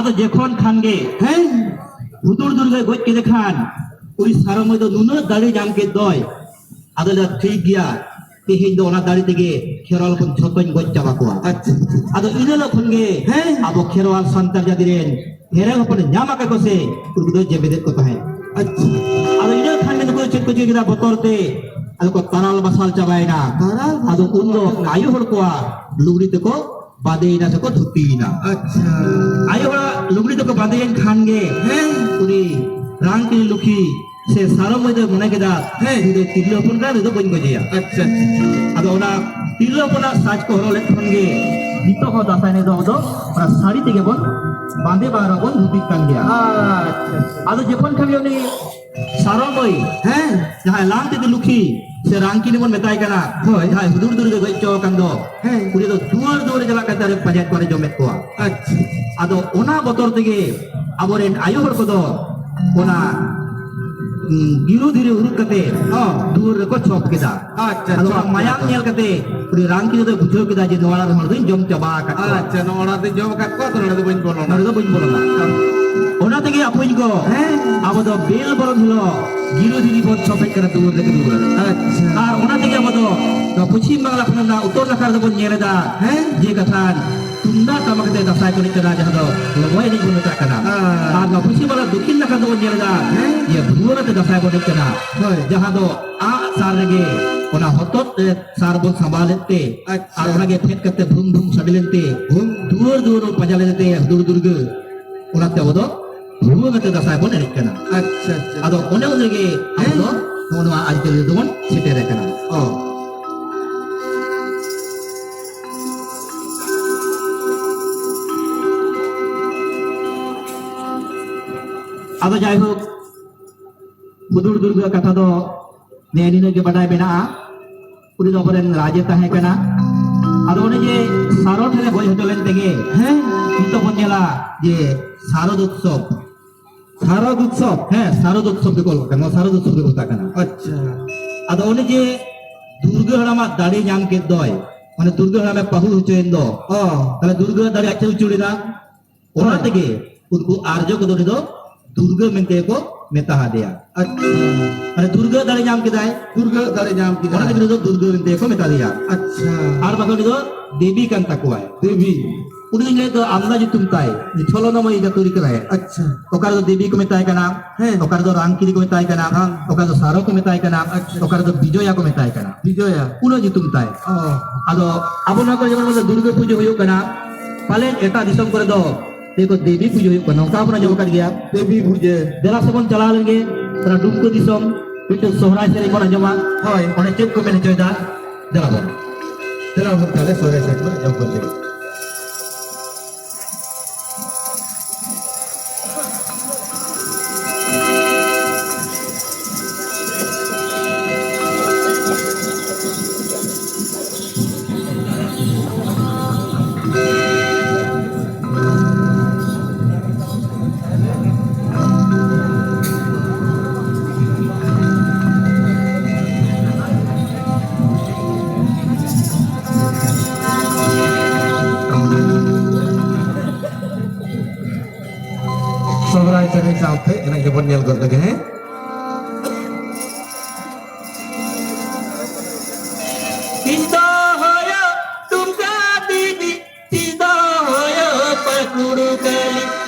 ᱟᱫᱚ ᱡᱚᱠᱷᱚᱱ ᱠᱷᱟᱱ ᱜᱮ ᱦᱮᱸ, ᱦᱩᱫᱩᱲ ᱫᱩᱨᱜᱟᱹᱭ ᱜᱚᱡ ᱠᱮᱫᱮ ᱠᱷᱟᱱ, ᱩᱱᱤ ᱥᱟᱨᱚ ᱢᱟᱹᱭ ᱫᱚ ᱱᱩᱱᱟᱹᱜ ᱫᱟᱲᱮ ᱧᱟᱢ ᱠᱮᱫ ᱫᱚᱭ, ᱟᱫᱚ ᱞᱟᱹᱭᱫᱟ, "ᱴᱷᱤᱠ ᱜᱮᱭᱟ, ᱛᱮᱦᱮᱧ ᱫᱚ ᱚᱱᱟ ᱫᱟᱲᱮ ᱛᱮᱜᱮ ᱠᱷᱮᱨᱣᱟᱞ ᱦᱚᱯᱚᱱ ᱡᱷᱚᱛᱚᱧ ᱜᱚᱡ ᱪᱟᱵᱟ ᱠᱚᱣᱟ᱾" ᱟᱪᱪᱷᱟ, ᱟᱪᱪᱷᱟ᱾ ᱟᱫᱚ ᱤᱱᱟᱹ ᱦᱤᱞᱳᱜ ᱠᱷᱚᱱ ᱜᱮ ᱦᱮᱸ᱾ ᱟᱵᱚ ᱠᱷᱮᱨᱣᱟᱞ ᱥᱟᱱᱛᱟᱲ ᱡᱟᱹᱛᱤ ᱨᱮᱱ ᱦᱮᱨᱮᱞ ᱦᱚᱯᱚᱱ ᱧᱟᱢ ᱟᱠᱟᱫ ᱠᱚ ᱥᱮ, ᱩᱱᱠᱩ ᱫᱚ ᱡᱮᱵᱮᱫᱮᱫ ᱠᱚ ᱛᱟᱦᱮᱸᱫ᱾ ᱟᱪᱪᱷᱟ᱾ ᱟᱫᱚ ᱤᱱᱟᱹ ᱠᱷᱟᱱ ᱜᱮ ᱱᱩᱠᱩ ᱫᱚ ᱪᱮᱫ ᱠᱚ ᱪᱤᱠᱟᱹ ᱠᱮᱫᱟ? ᱵᱚᱛᱚᱨ ᱛᱮ ᱟᱫᱚ ᱠᱚ ᱛᱟᱨᱟᱞ ᱵᱟᱥᱟᱞ ᱪᱟᱵᱟᱭᱮᱱᱟ᱾ ᱛᱟᱨᱟᱞ ᱟᱫᱚ ᱵᱟᱥᱟᱞ ᱩᱱᱫᱚ ᱪᱟᱵᱟᱭᱮᱱᱟ᱾ ᱟᱭᱳ ᱦᱚᱲ ᱠᱚᱣᱟᱜ ᱞᱩᱜᱽᱲᱤ ᱛᱮᱠᱚ ᱵᱟᱸᱫᱮᱭᱮᱱᱟ ᱥᱮᱠᱚ ᱫᱷᱩᱛᱤᱭᱮᱱᱟ᱾ ᱟᱪᱪᱷᱟ᱾ ᱟᱭᱳ ᱦᱚᱲᱟᱜ ᱞᱩᱜᱽᱲᱤ ᱛᱮᱠᱚ ᱵᱟᱸᱫᱮᱭᱮᱱ ᱠᱷᱟᱱ ᱜᱮ ᱦᱮᱸ᱾ ᱩᱱᱤ ᱨᱟᱝᱠᱤᱱᱤ ᱞᱩᱠᱷᱤ ᱥᱮ ᱥᱟᱨᱚ ᱢᱟᱹᱭ ᱫᱚᱭ ᱢᱚᱱᱮ ᱠᱮᱫᱟ, ᱦᱮᱸ᱾ "ᱱᱩᱭ ᱫᱚ ᱛᱤᱨᱞᱟᱹ ᱦᱚᱯᱚᱱ ᱠᱟᱱᱟᱭ, ᱱᱩᱭ ᱫᱚ ᱵᱟᱹᱧ ᱜᱚᱡᱮᱭᱟ᱾" ᱟᱪᱪᱷᱟ, ᱟᱪᱪᱷᱟ᱾ ᱟᱫᱚ ᱚᱱᱟ ᱛᱤᱨᱞᱟᱹ ᱦᱚᱯᱚᱱᱟᱜ ᱥᱟᱡᱽ ᱠᱚ ᱦᱚᱨᱚᱜ ᱞᱮᱫ ᱠᱷᱟᱱ ᱜᱮ ᱱᱤᱛᱚᱜ ᱦᱚᱸ ᱫᱟᱸᱥᱟᱭ ᱮᱱᱮᱡ ᱫᱚ ᱟᱵᱚ ᱫᱚ ᱚᱱᱟ ᱥᱟᱹᱲᱤ ᱛᱮᱜᱮ ᱵᱚᱱ ᱵᱟᱸᱫᱮ ᱵᱟᱝ ᱨᱮᱦᱚᱸ ᱵᱚᱱ ᱫᱷᱩᱛᱤᱜ ᱠᱟᱱ ᱜᱮᱭᱟ᱾ ᱟᱪᱪᱷᱟ, ᱟᱪᱪᱷᱟ᱾ ᱟᱫᱚ ᱡᱚᱠᱷᱚᱱ ᱠᱷᱟᱱ ᱜᱮ ᱩᱱᱤ ᱥᱟᱨᱚ ᱢᱟᱹᱭ, ᱦᱮᱸ᱾ ᱡᱟᱦᱟᱸᱭ ᱞᱟᱝᱛᱤᱛᱤ ᱞᱩᱠᱷᱤ ᱥᱮ ᱨᱟᱝᱠᱤᱱᱤ ᱵᱚᱱ ᱢᱮᱛᱟᱭ ᱠᱟᱱᱟ, ᱦᱳᱭ᱾ ᱡᱟᱦᱟᱸᱭ ᱦᱩᱫᱩᱲ ᱫᱩᱨᱜᱟᱹ ᱜᱚᱡ ᱦᱚᱪᱚ ᱟᱠᱟᱱ ᱫᱚ, ᱦᱮᱸ᱾ ᱩᱱᱤ ᱫᱚ ᱫᱩᱣᱟᱹᱨ ᱫᱩᱣᱟᱹᱨ ᱪᱟᱞᱟᱜ ᱠᱟᱛᱮ ᱟᱨᱮ ᱯᱟᱸᱡᱟᱭᱮᱫ ᱠᱚᱣᱟ, ᱟᱨᱮ ᱡᱚᱢᱮᱫ ᱠᱚᱣᱟ᱾ ᱟᱪᱪᱷᱟ᱾ ᱟᱫᱚ ᱚᱱᱟ ᱵᱚᱛᱚᱨ ᱛᱮᱜᱮ ᱟᱵᱚᱨᱮᱱ ᱟᱭᱳ ᱦᱚᱲ ᱠᱚᱫᱚ ᱚᱱᱟ, ᱩᱸ, ᱜᱤᱨᱩ ᱫᱷᱤᱨᱤ ᱩᱨᱩᱵ ᱠᱟᱛᱮ ᱦᱚᱸ᱾ ᱫᱩᱣᱟᱹᱨ ᱨᱮᱠᱚ ᱪᱷᱚᱯ ᱠᱮᱫᱟ᱾ ᱟᱪᱪᱷᱟ, ᱟᱫᱚ ᱪᱷᱚᱯ ᱚᱱᱟ ᱢᱟᱭᱟᱢ ᱠᱮᱫᱟ ᱠᱚ᱾ ᱧᱮᱞ ᱠᱟᱛᱮ ᱩᱱᱤ ᱨᱟᱝᱠᱤᱱᱤ ᱫᱚᱭ ᱵᱩᱡᱷᱟᱹᱣ ᱠᱮᱫᱟ ᱡᱮ ᱱᱚᱣᱟ ᱚᱲᱟᱜ ᱨᱮᱱ ᱦᱚᱲ ᱫᱚᱧ ᱡᱚᱢ ᱪᱟᱵᱟ ᱟᱠᱟᱫ ᱠᱚᱣᱟ᱾ ᱟᱪᱪᱷᱟ, ᱱᱚᱣᱟ ᱚᱲᱟᱜ ᱫᱚᱧ ᱡᱚᱢ ᱟᱠᱟᱫ ᱠᱚᱣᱟ, ᱛᱚ ᱱᱚᱰᱮ ᱫᱚ ᱵᱟᱹᱧ ᱵᱚᱞᱚᱱᱟ᱾ ᱱᱚᱰᱮ ᱫᱚ ᱵᱟᱹᱧ ᱵᱚᱞᱚᱱᱟ᱾ ᱦᱮᱸ᱾ ᱟᱵᱚ ᱫᱚ ᱵᱮᱞ ᱵᱚᱨᱚᱱ ᱦᱤᱞᱳᱜ ᱜᱤᱨᱩ ᱫᱷᱤᱨᱤ ᱵᱚᱱ ᱪᱷᱚᱯᱮᱫ ᱠᱟᱱᱟ ᱫᱩᱣᱟᱹᱨ ᱨᱮ ᱫᱩᱣᱟᱹᱨ᱾ ᱟᱪᱪᱷᱟ᱾ ᱟᱨ ᱚᱱᱟ ᱛᱮᱜᱮ ᱟᱵᱚ ᱫᱚ ᱱᱚᱣᱟ ᱯᱚᱪᱷᱤᱢ ᱵᱟᱝᱞᱟ ᱠᱷᱚᱱ ᱚᱱᱟ ᱩᱛᱛᱚᱨ ᱱᱟᱠᱷᱟ ᱨᱮᱫᱚ ᱵᱚᱱ ᱧᱮᱞ ᱮᱫᱟ ᱦᱮᱸ᱾ ᱡᱮ ᱠᱟᱛᱷᱟ ᱛᱩᱢᱫᱟᱜ ᱴᱟᱢᱟᱠ ᱟᱛᱮ ᱫᱟᱸᱥᱟᱭ ᱠᱚ ᱮᱱᱮᱡ ᱠᱟᱱᱟ, ᱡᱟᱦᱟᱸ ᱫᱚ ᱞᱚᱵᱚᱭ ᱮᱱᱮᱡ ᱵᱚᱱ ᱢᱮᱛᱟᱜ ᱠᱟᱱᱟ᱾ ᱦᱮᱸ᱾ ᱟᱨ ᱱᱚᱣᱟ ᱯᱚᱪᱷᱤᱢ ᱵᱟᱝᱞᱟ ᱫᱚᱠᱷᱤᱱ ᱱᱟᱠᱷᱟ ᱫᱚᱵᱚᱱ ᱧᱮᱞ ᱮᱫᱟ ᱦᱮᱸ᱾ ᱡᱮ ᱵᱷᱩᱣᱟᱹᱝ ᱟᱛᱮ ᱫᱟᱸᱥᱟᱭ ᱵᱚᱱ ᱮᱱᱮᱡ ᱠᱟᱱᱟ᱾ ᱦᱳᱭ᱾ ᱡᱟᱦᱟᱸ ᱫᱚ ᱟᱜ ᱥᱟᱨ ᱨᱮᱜᱮ ᱚᱱᱟ ᱦᱚᱛᱚᱫ ᱨᱮ ᱥᱟᱨ ᱵᱚᱱ ᱥᱟᱢᱵᱟᱣ ᱞᱮᱫ ᱛᱮ, ᱟᱪᱪᱷᱟ᱾ ᱟᱨ ᱚᱱᱟᱜᱮ ᱯᱷᱮᱰ ᱠᱟᱛᱮ ᱵᱷᱩᱢ ᱵᱷᱩᱢ ᱥᱟᱰᱮ ᱞᱮᱱᱛᱮ, ᱵᱷᱩᱢ᱾ ᱫᱩᱣᱟᱹᱨ ᱫᱩᱣᱟᱹᱨ ᱵᱚᱱ ᱯᱟᱸᱡᱟ ᱞᱮᱫᱮ ᱛᱮ ᱦᱩᱫᱩᱲ ᱫᱩᱨᱜᱟᱹ, ᱚᱱᱟᱛᱮ ᱟᱵᱚ ᱫᱚ ᱵᱷᱩᱣᱟᱹᱝ ᱟᱛᱮ ᱫᱟᱸᱥᱟᱭ ᱵᱚᱱ ᱮᱱᱮᱡ ᱠᱟᱱᱟ᱾ ᱟᱪᱪᱷᱟ, ᱟᱪᱪᱷᱟ᱾ ᱟᱫᱚ ᱚᱱᱮ ᱩᱱ ᱨᱮᱜᱮ ᱟᱵᱚ ᱫᱚ ᱱᱚᱜᱼᱚ ᱱᱚᱣᱟ ᱟᱹᱨᱤᱪᱟᱹᱞᱤ ᱨᱮᱫᱚ ᱵᱚᱱ ᱥᱮᱴᱮᱨ ᱟᱠᱟᱱᱟ᱾ ᱚ᱾ ᱟᱫᱚ ᱡᱟᱭᱦᱳᱠ, ᱦᱩᱫᱩᱲ ᱫᱩᱨᱜᱟᱹ ᱠᱟᱛᱷᱟ ᱫᱚ ᱱᱮ ᱱᱤᱱᱟᱹᱜ ᱜᱮ ᱵᱟᱰᱟᱭ ᱢᱮᱱᱟᱜᱼᱟ᱾ ᱩᱱᱤ ᱫᱚ ᱟᱵᱚᱨᱮᱱ ᱨᱟᱡᱮ ᱛᱟᱦᱮᱸ ᱠᱟᱱᱟ᱾ ᱟᱫᱚ ᱚᱱᱮ ᱡᱮ ᱥᱟᱨᱚ ᱴᱷᱮᱱᱮ ᱜᱚᱡ ᱦᱚᱪᱚ ᱞᱮᱱ ᱛᱮᱜᱮ, ᱦᱮᱸ, ᱱᱤᱛᱚᱜ ᱵᱚᱱ ᱧᱮᱞᱟ ᱡᱮ ᱥᱟᱨᱚᱫ ᱩᱛᱥᱚᱵ᱾ ᱥᱟᱨᱚᱫ ᱩᱛᱥᱚᱵ? ᱦᱮᱸ, ᱥᱟᱨᱚᱫ ᱩᱛᱥᱚᱵ ᱜᱮᱠᱚ ᱚᱞ ᱠᱟᱜ ᱠᱟᱱᱟ, ᱱᱚᱣᱟ ᱥᱟᱨᱚᱫ ᱩᱛᱥᱚᱵ ᱜᱮᱠᱚ ᱢᱮᱛᱟᱜ ᱠᱟᱱᱟ᱾ ᱟᱪᱪᱷᱟ᱾ ᱟᱫᱚ ᱚᱱᱮ ᱡᱮ ᱫᱩᱨᱜᱟᱹ ᱦᱟᱲᱟᱢᱟᱜ ᱫᱟᱲᱮ ᱧᱟᱢ ᱠᱮᱫ ᱫᱚᱭ, ᱢᱟᱱᱮ ᱫᱩᱨᱜᱟᱹ ᱦᱟᱲᱟᱢᱮ ᱯᱟᱹᱦᱩᱲ ᱦᱚᱪᱚᱭᱮᱱ ᱫᱚ, ᱚ᱾ ᱛᱟᱦᱞᱮ ᱫᱩᱨᱜᱟᱹ ᱫᱟᱲᱮ ᱟᱡ ᱴᱷᱮᱱ ᱩᱪᱟᱹᱲ ᱮᱱᱟ᱾ ᱚᱱᱟ ᱦᱳᱭ᱾ ᱛᱮᱜᱮ ᱩᱱᱠᱩ ᱟᱨᱡᱚ ᱠᱚᱫᱚ ᱩᱱᱤ ᱫᱚ ᱫᱩᱨᱜᱟᱹ ᱢᱮᱱᱛᱮ ᱠᱚ ᱢᱮᱛᱟ ᱦᱟᱫᱮᱭᱟ᱾ ᱟᱪᱪᱷᱟ᱾ ᱢᱟᱱᱮ ᱫᱩᱨᱜᱟᱹ ᱫᱟᱲᱮ ᱧᱟᱢ ᱠᱮᱫᱟᱭ᱾ ᱫᱩᱨᱜᱟᱹ ᱫᱟᱲᱮ ᱧᱟᱢ ᱠᱮᱫᱟᱭ᱾ ᱚᱱᱟ ᱛᱮᱜᱮ ᱩᱱᱤ ᱫᱚ ᱫᱩᱨᱜᱟᱹ ᱢᱮᱱᱛᱮ ᱠᱚ ᱢᱮᱛᱟ ᱫᱮᱭᱟ᱾ ᱟᱪᱪᱷᱟ᱾ ᱟᱨ ᱵᱟᱠᱷᱟᱱ ᱩᱱᱤ ᱫᱚ ᱫᱮᱵᱤ ᱠᱟᱱ ᱛᱟᱠᱚᱣᱟᱭ᱾ ᱫᱮᱵᱤ᱾ ᱩᱱᱤ ᱫᱚ ᱧᱮᱞ ᱫᱚ ᱟᱢᱫᱟ ᱧᱩᱛᱩᱢ ᱛᱟᱭ, ᱪᱷᱚᱞᱚᱱᱟᱢᱚᱭᱤ ᱡᱟᱹᱛᱩᱨᱤ ᱠᱟᱱᱟᱭ᱾ ᱟᱪᱪᱷᱟ᱾ ᱚᱠᱟ ᱨᱮᱫᱚ ᱫᱮᱵᱤ ᱠᱚ ᱢᱮᱛᱟᱭ ᱠᱟᱱᱟ, ᱦᱮᱸ᱾ ᱚᱠᱟ ᱨᱮᱫᱚ ᱨᱟᱝᱠᱤᱱᱤ ᱠᱚ ᱢᱮᱛᱟᱭ ᱠᱟᱱᱟ, ᱦᱮᱸ᱾ ᱚᱠᱟ ᱨᱮᱫᱚ ᱥᱟᱨᱚ ᱠᱚ ᱢᱮᱛᱟᱭ ᱠᱟᱱᱟ, ᱟᱪᱪᱷᱟ᱾ ᱚᱠᱟ ᱨᱮᱫᱚ ᱵᱤᱡᱚᱭᱟ ᱠᱚ ᱢᱮᱛᱟᱭ ᱠᱟᱱᱟ᱾ ᱵᱤᱡᱚᱭᱟ᱾ ᱩᱱᱟᱹᱜ ᱧᱩᱛᱩᱢ ᱛᱟᱭ᱾ ᱚ᱾ ᱟᱫᱚ ᱟᱵᱚ ᱱᱚᱣᱟ ᱠᱚᱨᱮ ᱡᱮᱢᱚᱱ ᱫᱩᱨᱜᱟᱹ ᱯᱩᱡᱟᱹ ᱦᱩᱭᱩᱜ ᱠᱟᱱᱟ, ᱯᱟᱞᱮᱱ ᱮᱴᱟᱜ ᱫᱤᱥᱚᱢ ᱠᱚᱨᱮ ᱫᱚ ᱫᱮᱠᱚ ᱫᱮᱵᱤ ᱯᱩᱡᱟᱹ ᱦᱩᱭᱩᱜ ᱠᱟᱱᱟ, ᱚᱱᱠᱟ ᱦᱚᱸᱵᱚᱱ ᱟᱸᱡᱚᱢ ᱟᱠᱟᱫ ᱜᱮᱭᱟ᱾ ᱫᱮᱵᱤ ᱯᱩᱡᱟᱹ᱾ ᱫᱮᱞᱟ ᱥᱮᱵᱚᱱ ᱪᱟᱞᱟᱣ ᱞᱮᱱᱜᱮ, ᱚᱱᱟ ᱰᱩᱢᱠᱟᱹ ᱫᱤᱥᱚᱢ ᱢᱤᱫᱴᱮᱱ ᱥᱚᱦᱨᱟᱭ ᱥᱮᱨᱮᱧ ᱵᱚᱱ ᱟᱸᱡᱚᱢᱟ᱾ ᱦᱳᱭ᱾ ᱚᱸᱰᱮ ᱪᱮᱫ ᱠᱚ ᱢᱮᱱ ᱦᱚᱪᱚᱭᱮᱫᱟ? ᱫᱮᱞᱟ ᱵᱚᱱ᱾ ᱫᱮᱞᱟ ᱵᱚᱱ ᱛᱟᱦᱞᱮ ᱥᱚᱦᱨᱟᱭ ᱥᱮᱨᱮᱧ ᱵᱚᱱ ᱟᱸᱡᱚᱢ ᱜᱚᱫ ᱞᱮᱜᱮ᱾ ᱥᱚᱦᱨᱟᱭ ᱥᱮᱨᱮᱧ ᱥᱟᱶᱛᱮ ᱮᱱᱮᱡ ᱜᱮᱵᱚᱱ ᱧᱮᱞ ᱜᱚᱫ ᱞᱮᱜᱮ, ᱦᱮᱸ? ᱤᱧ ᱫᱚ ᱦᱚᱭᱚ ᱴᱩᱢᱠᱟ ᱫᱤᱫᱤ, ᱤᱧ ᱫᱚ ᱦᱚᱭᱚ ᱯᱟᱹᱠᱩᱲ ᱠᱟᱹᱞᱤ,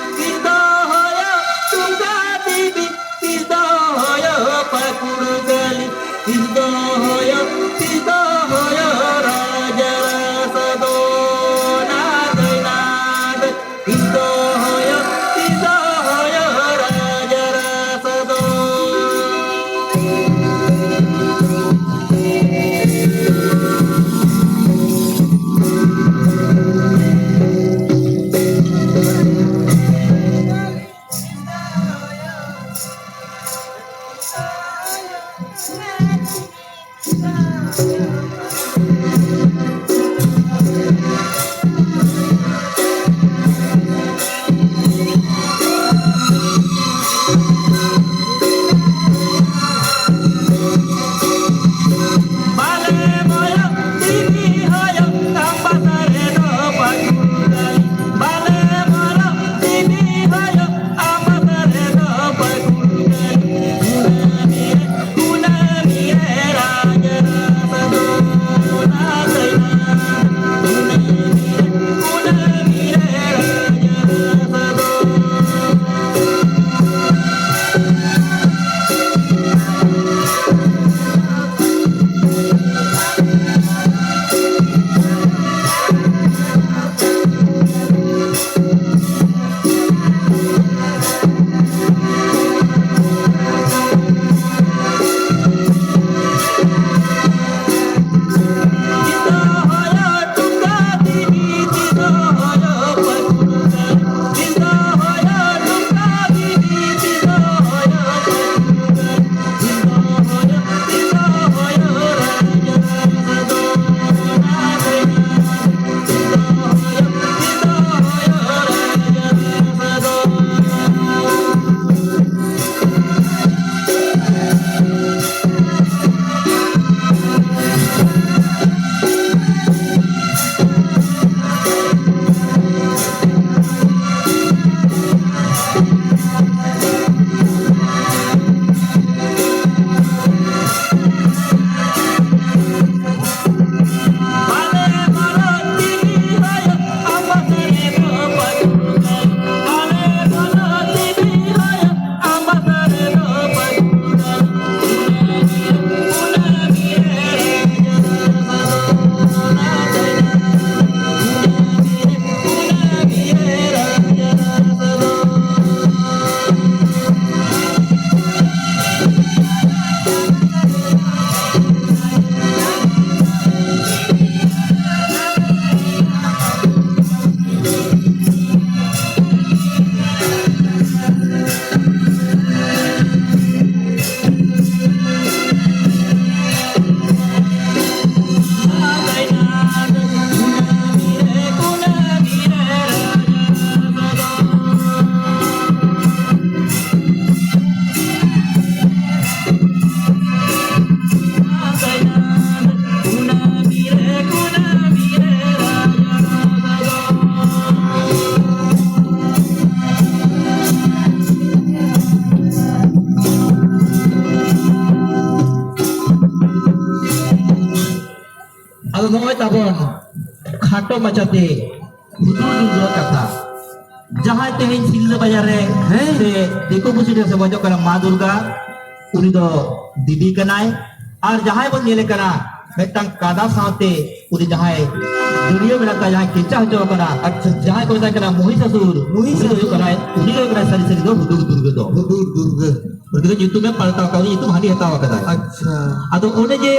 ᱤᱧ ᱫᱚ ᱦᱚᱭᱚ ᱴᱩᱢᱠᱟ ᱫᱤᱫᱤ, ᱤᱧ ᱫᱚ ᱦᱚᱭᱚ ᱯᱟᱹᱠᱩᱲ ᱠᱟᱹᱞᱤ, ᱤᱧ ᱫᱚ ᱦᱚᱭᱚ, ᱤᱧ ᱫᱚ ᱦᱚᱭᱚ ᱨᱟᱡᱟ ᱨᱟᱥᱟ ᱫᱚ ᱱᱟᱫᱟᱹᱭ ᱱᱟᱫᱟᱹᱭ᱾ ᱱᱚᱜᱼᱚᱭ ᱛᱟᱵᱚᱱ ᱠᱷᱟᱴᱚ ᱢᱟᱪᱷᱟᱛᱮ ᱦᱩᱫᱩᱲ ᱫᱩᱨᱜᱟᱹ ᱠᱟᱛᱷᱟ᱾ ᱡᱟᱦᱟᱸᱭ ᱛᱮᱦᱮᱧ ᱥᱤᱞᱫᱟᱹ ᱵᱟᱡᱟᱨ ᱨᱮ ᱦᱮᱸ᱾ ᱥᱮ ᱫᱤᱠᱩ ᱯᱩᱥᱤ ᱴᱷᱮᱱ ᱥᱮᱵᱚᱡᱚᱜ ᱠᱟᱱᱟ ᱢᱟ ᱫᱩᱨᱜᱟ, ᱩᱱᱤ ᱫᱚ ᱫᱮᱵᱤ ᱠᱟᱱᱟᱭ᱾ ᱟᱨ ᱡᱟᱦᱟᱸᱭ ᱵᱚᱱ ᱧᱮᱞᱮ ᱠᱟᱱᱟ ᱢᱤᱫᱴᱟᱝ ᱠᱟᱫᱟ ᱥᱟᱶᱛᱮ ᱩᱱᱤ ᱡᱟᱦᱟᱸᱭ ᱡᱩᱲᱤᱭᱟᱹ ᱢᱮᱱᱟᱜ ᱛᱟᱭ, ᱡᱟᱦᱟᱸᱭ ᱠᱮᱪᱟ ᱦᱚᱪᱚ ᱟᱠᱟᱱᱟ, ᱟᱪᱪᱷᱟ᱾ ᱡᱟᱦᱟᱸᱭ ᱠᱚ ᱢᱮᱛᱟᱭ ᱠᱟᱱᱟ ᱢᱚᱦᱤᱥᱟᱥᱩᱨ, ᱢᱚᱦᱤᱥᱟᱥᱩᱨ᱾ ᱩᱱᱤ ᱫᱚ ᱦᱩᱭᱩᱜ ᱠᱟᱱᱟᱭ, ᱩᱱᱤ ᱫᱚ ᱦᱩᱭᱩᱜ ᱠᱟᱱᱟᱭ ᱥᱟᱹᱨᱤ ᱥᱟᱹᱨᱤ ᱫᱚ ᱦᱩᱫᱩᱲ ᱫᱩᱨᱜᱟᱹ ᱫᱚ᱾ ᱦᱩᱫᱩᱲ ᱫᱩᱨᱜᱟᱹ᱾ ᱩᱱᱤ ᱫᱚ ᱧᱩᱛᱩᱢᱮ ᱯᱟᱞᱴᱟᱣ ᱠᱟᱣᱫᱟ, ᱧᱩᱛᱩᱢ ᱦᱟᱹᱱᱤ ᱦᱟᱛᱟᱣ ᱟᱠᱟᱫᱟᱭ᱾ ᱟᱪᱪᱷᱟ᱾ ᱟᱫᱚ ᱚᱱᱮ ᱡᱮ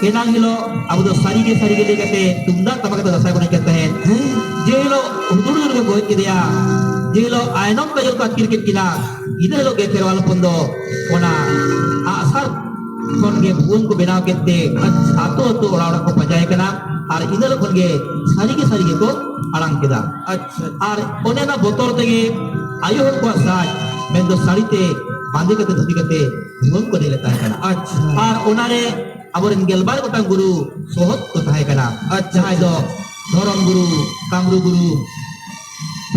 ᱮᱱᱟᱝ ᱦᱤᱞᱳᱜ ᱟᱵᱚ ᱫᱚ ᱥᱟᱹᱨᱤ ᱜᱮ ᱥᱟᱹᱨᱤ ᱜᱮ ᱞᱟᱹᱭ ᱠᱟᱛᱮ ᱛᱩᱢᱫᱟᱜ ᱴᱟᱢᱟᱠ ᱟᱛᱮ ᱫᱟᱸᱥᱟᱭ ᱵᱚᱱ ᱮᱱᱮᱡ ᱠᱟᱱ ᱛᱟᱦᱮᱸᱫ᱾ ᱦᱮᱸ᱾ ᱡᱮ ᱦᱤᱞᱳᱜ ᱦᱩᱫᱩᱲ ᱫᱩᱨᱜᱟᱹ ᱠᱚ ᱜᱚᱡ ᱠᱮᱫᱮᱭᱟ, ᱡᱮ ᱦᱤᱞᱳᱜ ᱟᱭᱱᱚᱢ ᱠᱟᱡᱚᱞ ᱠᱚ ᱟᱹᱛᱠᱤᱨ ᱠᱮᱫ ᱠᱤᱱᱟ, ᱤᱱᱟᱹ ᱦᱤᱞᱳᱜ ᱜᱮ ᱠᱷᱮᱨᱣᱟᱞ ᱦᱚᱯᱚᱱ ᱫᱚ ᱚᱱᱟ ᱟᱜᱼᱥᱟᱨ ᱠᱷᱚᱱ ᱜᱮ ᱵᱷᱩᱣᱟᱹᱝ ᱠᱚ ᱵᱮᱱᱟᱣ ᱠᱮᱫ ᱛᱮ ᱟᱛᱳ ᱟᱛᱳ ᱚᱲᱟᱜ ᱚᱲᱟᱜ ᱠᱚ ᱯᱟᱸᱡᱟᱭᱮ ᱠᱟᱱᱟ᱾ ᱟᱨ ᱤᱱᱟᱹ ᱦᱤᱞᱳᱜ ᱠᱷᱚᱱ ᱜᱮ ᱥᱟᱹᱨᱤ ᱜᱮ ᱥᱟᱹᱨᱤ ᱜᱮᱠᱚ ᱟᱲᱟᱝ ᱠᱮᱫᱟ᱾ ᱟᱪᱪᱷᱟ᱾ ᱟᱨ ᱚᱱᱮ ᱚᱱᱟ ᱵᱚᱛᱚᱨ ᱛᱮᱜᱮ ᱟᱭᱳ ᱦᱚᱲ ᱠᱚᱣᱟᱜ ᱥᱟᱡᱽ, ᱢᱮᱱᱫᱚ ᱥᱟᱹᱲᱤ ᱛᱮ ᱵᱟᱸᱫᱮ ᱠᱟᱛᱮ, ᱫᱷᱩᱛᱤ ᱠᱟᱛᱮ ᱵᱷᱩᱣᱟᱹᱝ ᱠᱚ ᱮᱱᱮᱡ ᱞᱮᱫ ᱛᱟᱦᱮᱸ ᱠᱟᱱᱟ᱾ ᱟᱪᱪᱷᱟ᱾ ᱟᱨ ᱚᱱᱟᱨᱮ ᱟᱵᱚᱨᱮᱱ ᱜᱮᱞᱵᱟᱨ ᱜᱚᱴᱟᱝ ᱜᱩᱨᱩ ᱥᱚᱦᱚᱫ ᱠᱚ ᱛᱟᱦᱮᱸ ᱠᱟᱱᱟ᱾ ᱟᱪᱪᱷᱟ, ᱡᱟᱦᱟᱸᱭ ᱫᱚ ᱟᱪᱪᱷᱟ᱾ ᱫᱷᱚᱨᱚᱢ ᱜᱩᱨᱩ, ᱠᱟᱢᱨᱩ ᱜᱩᱨᱩ,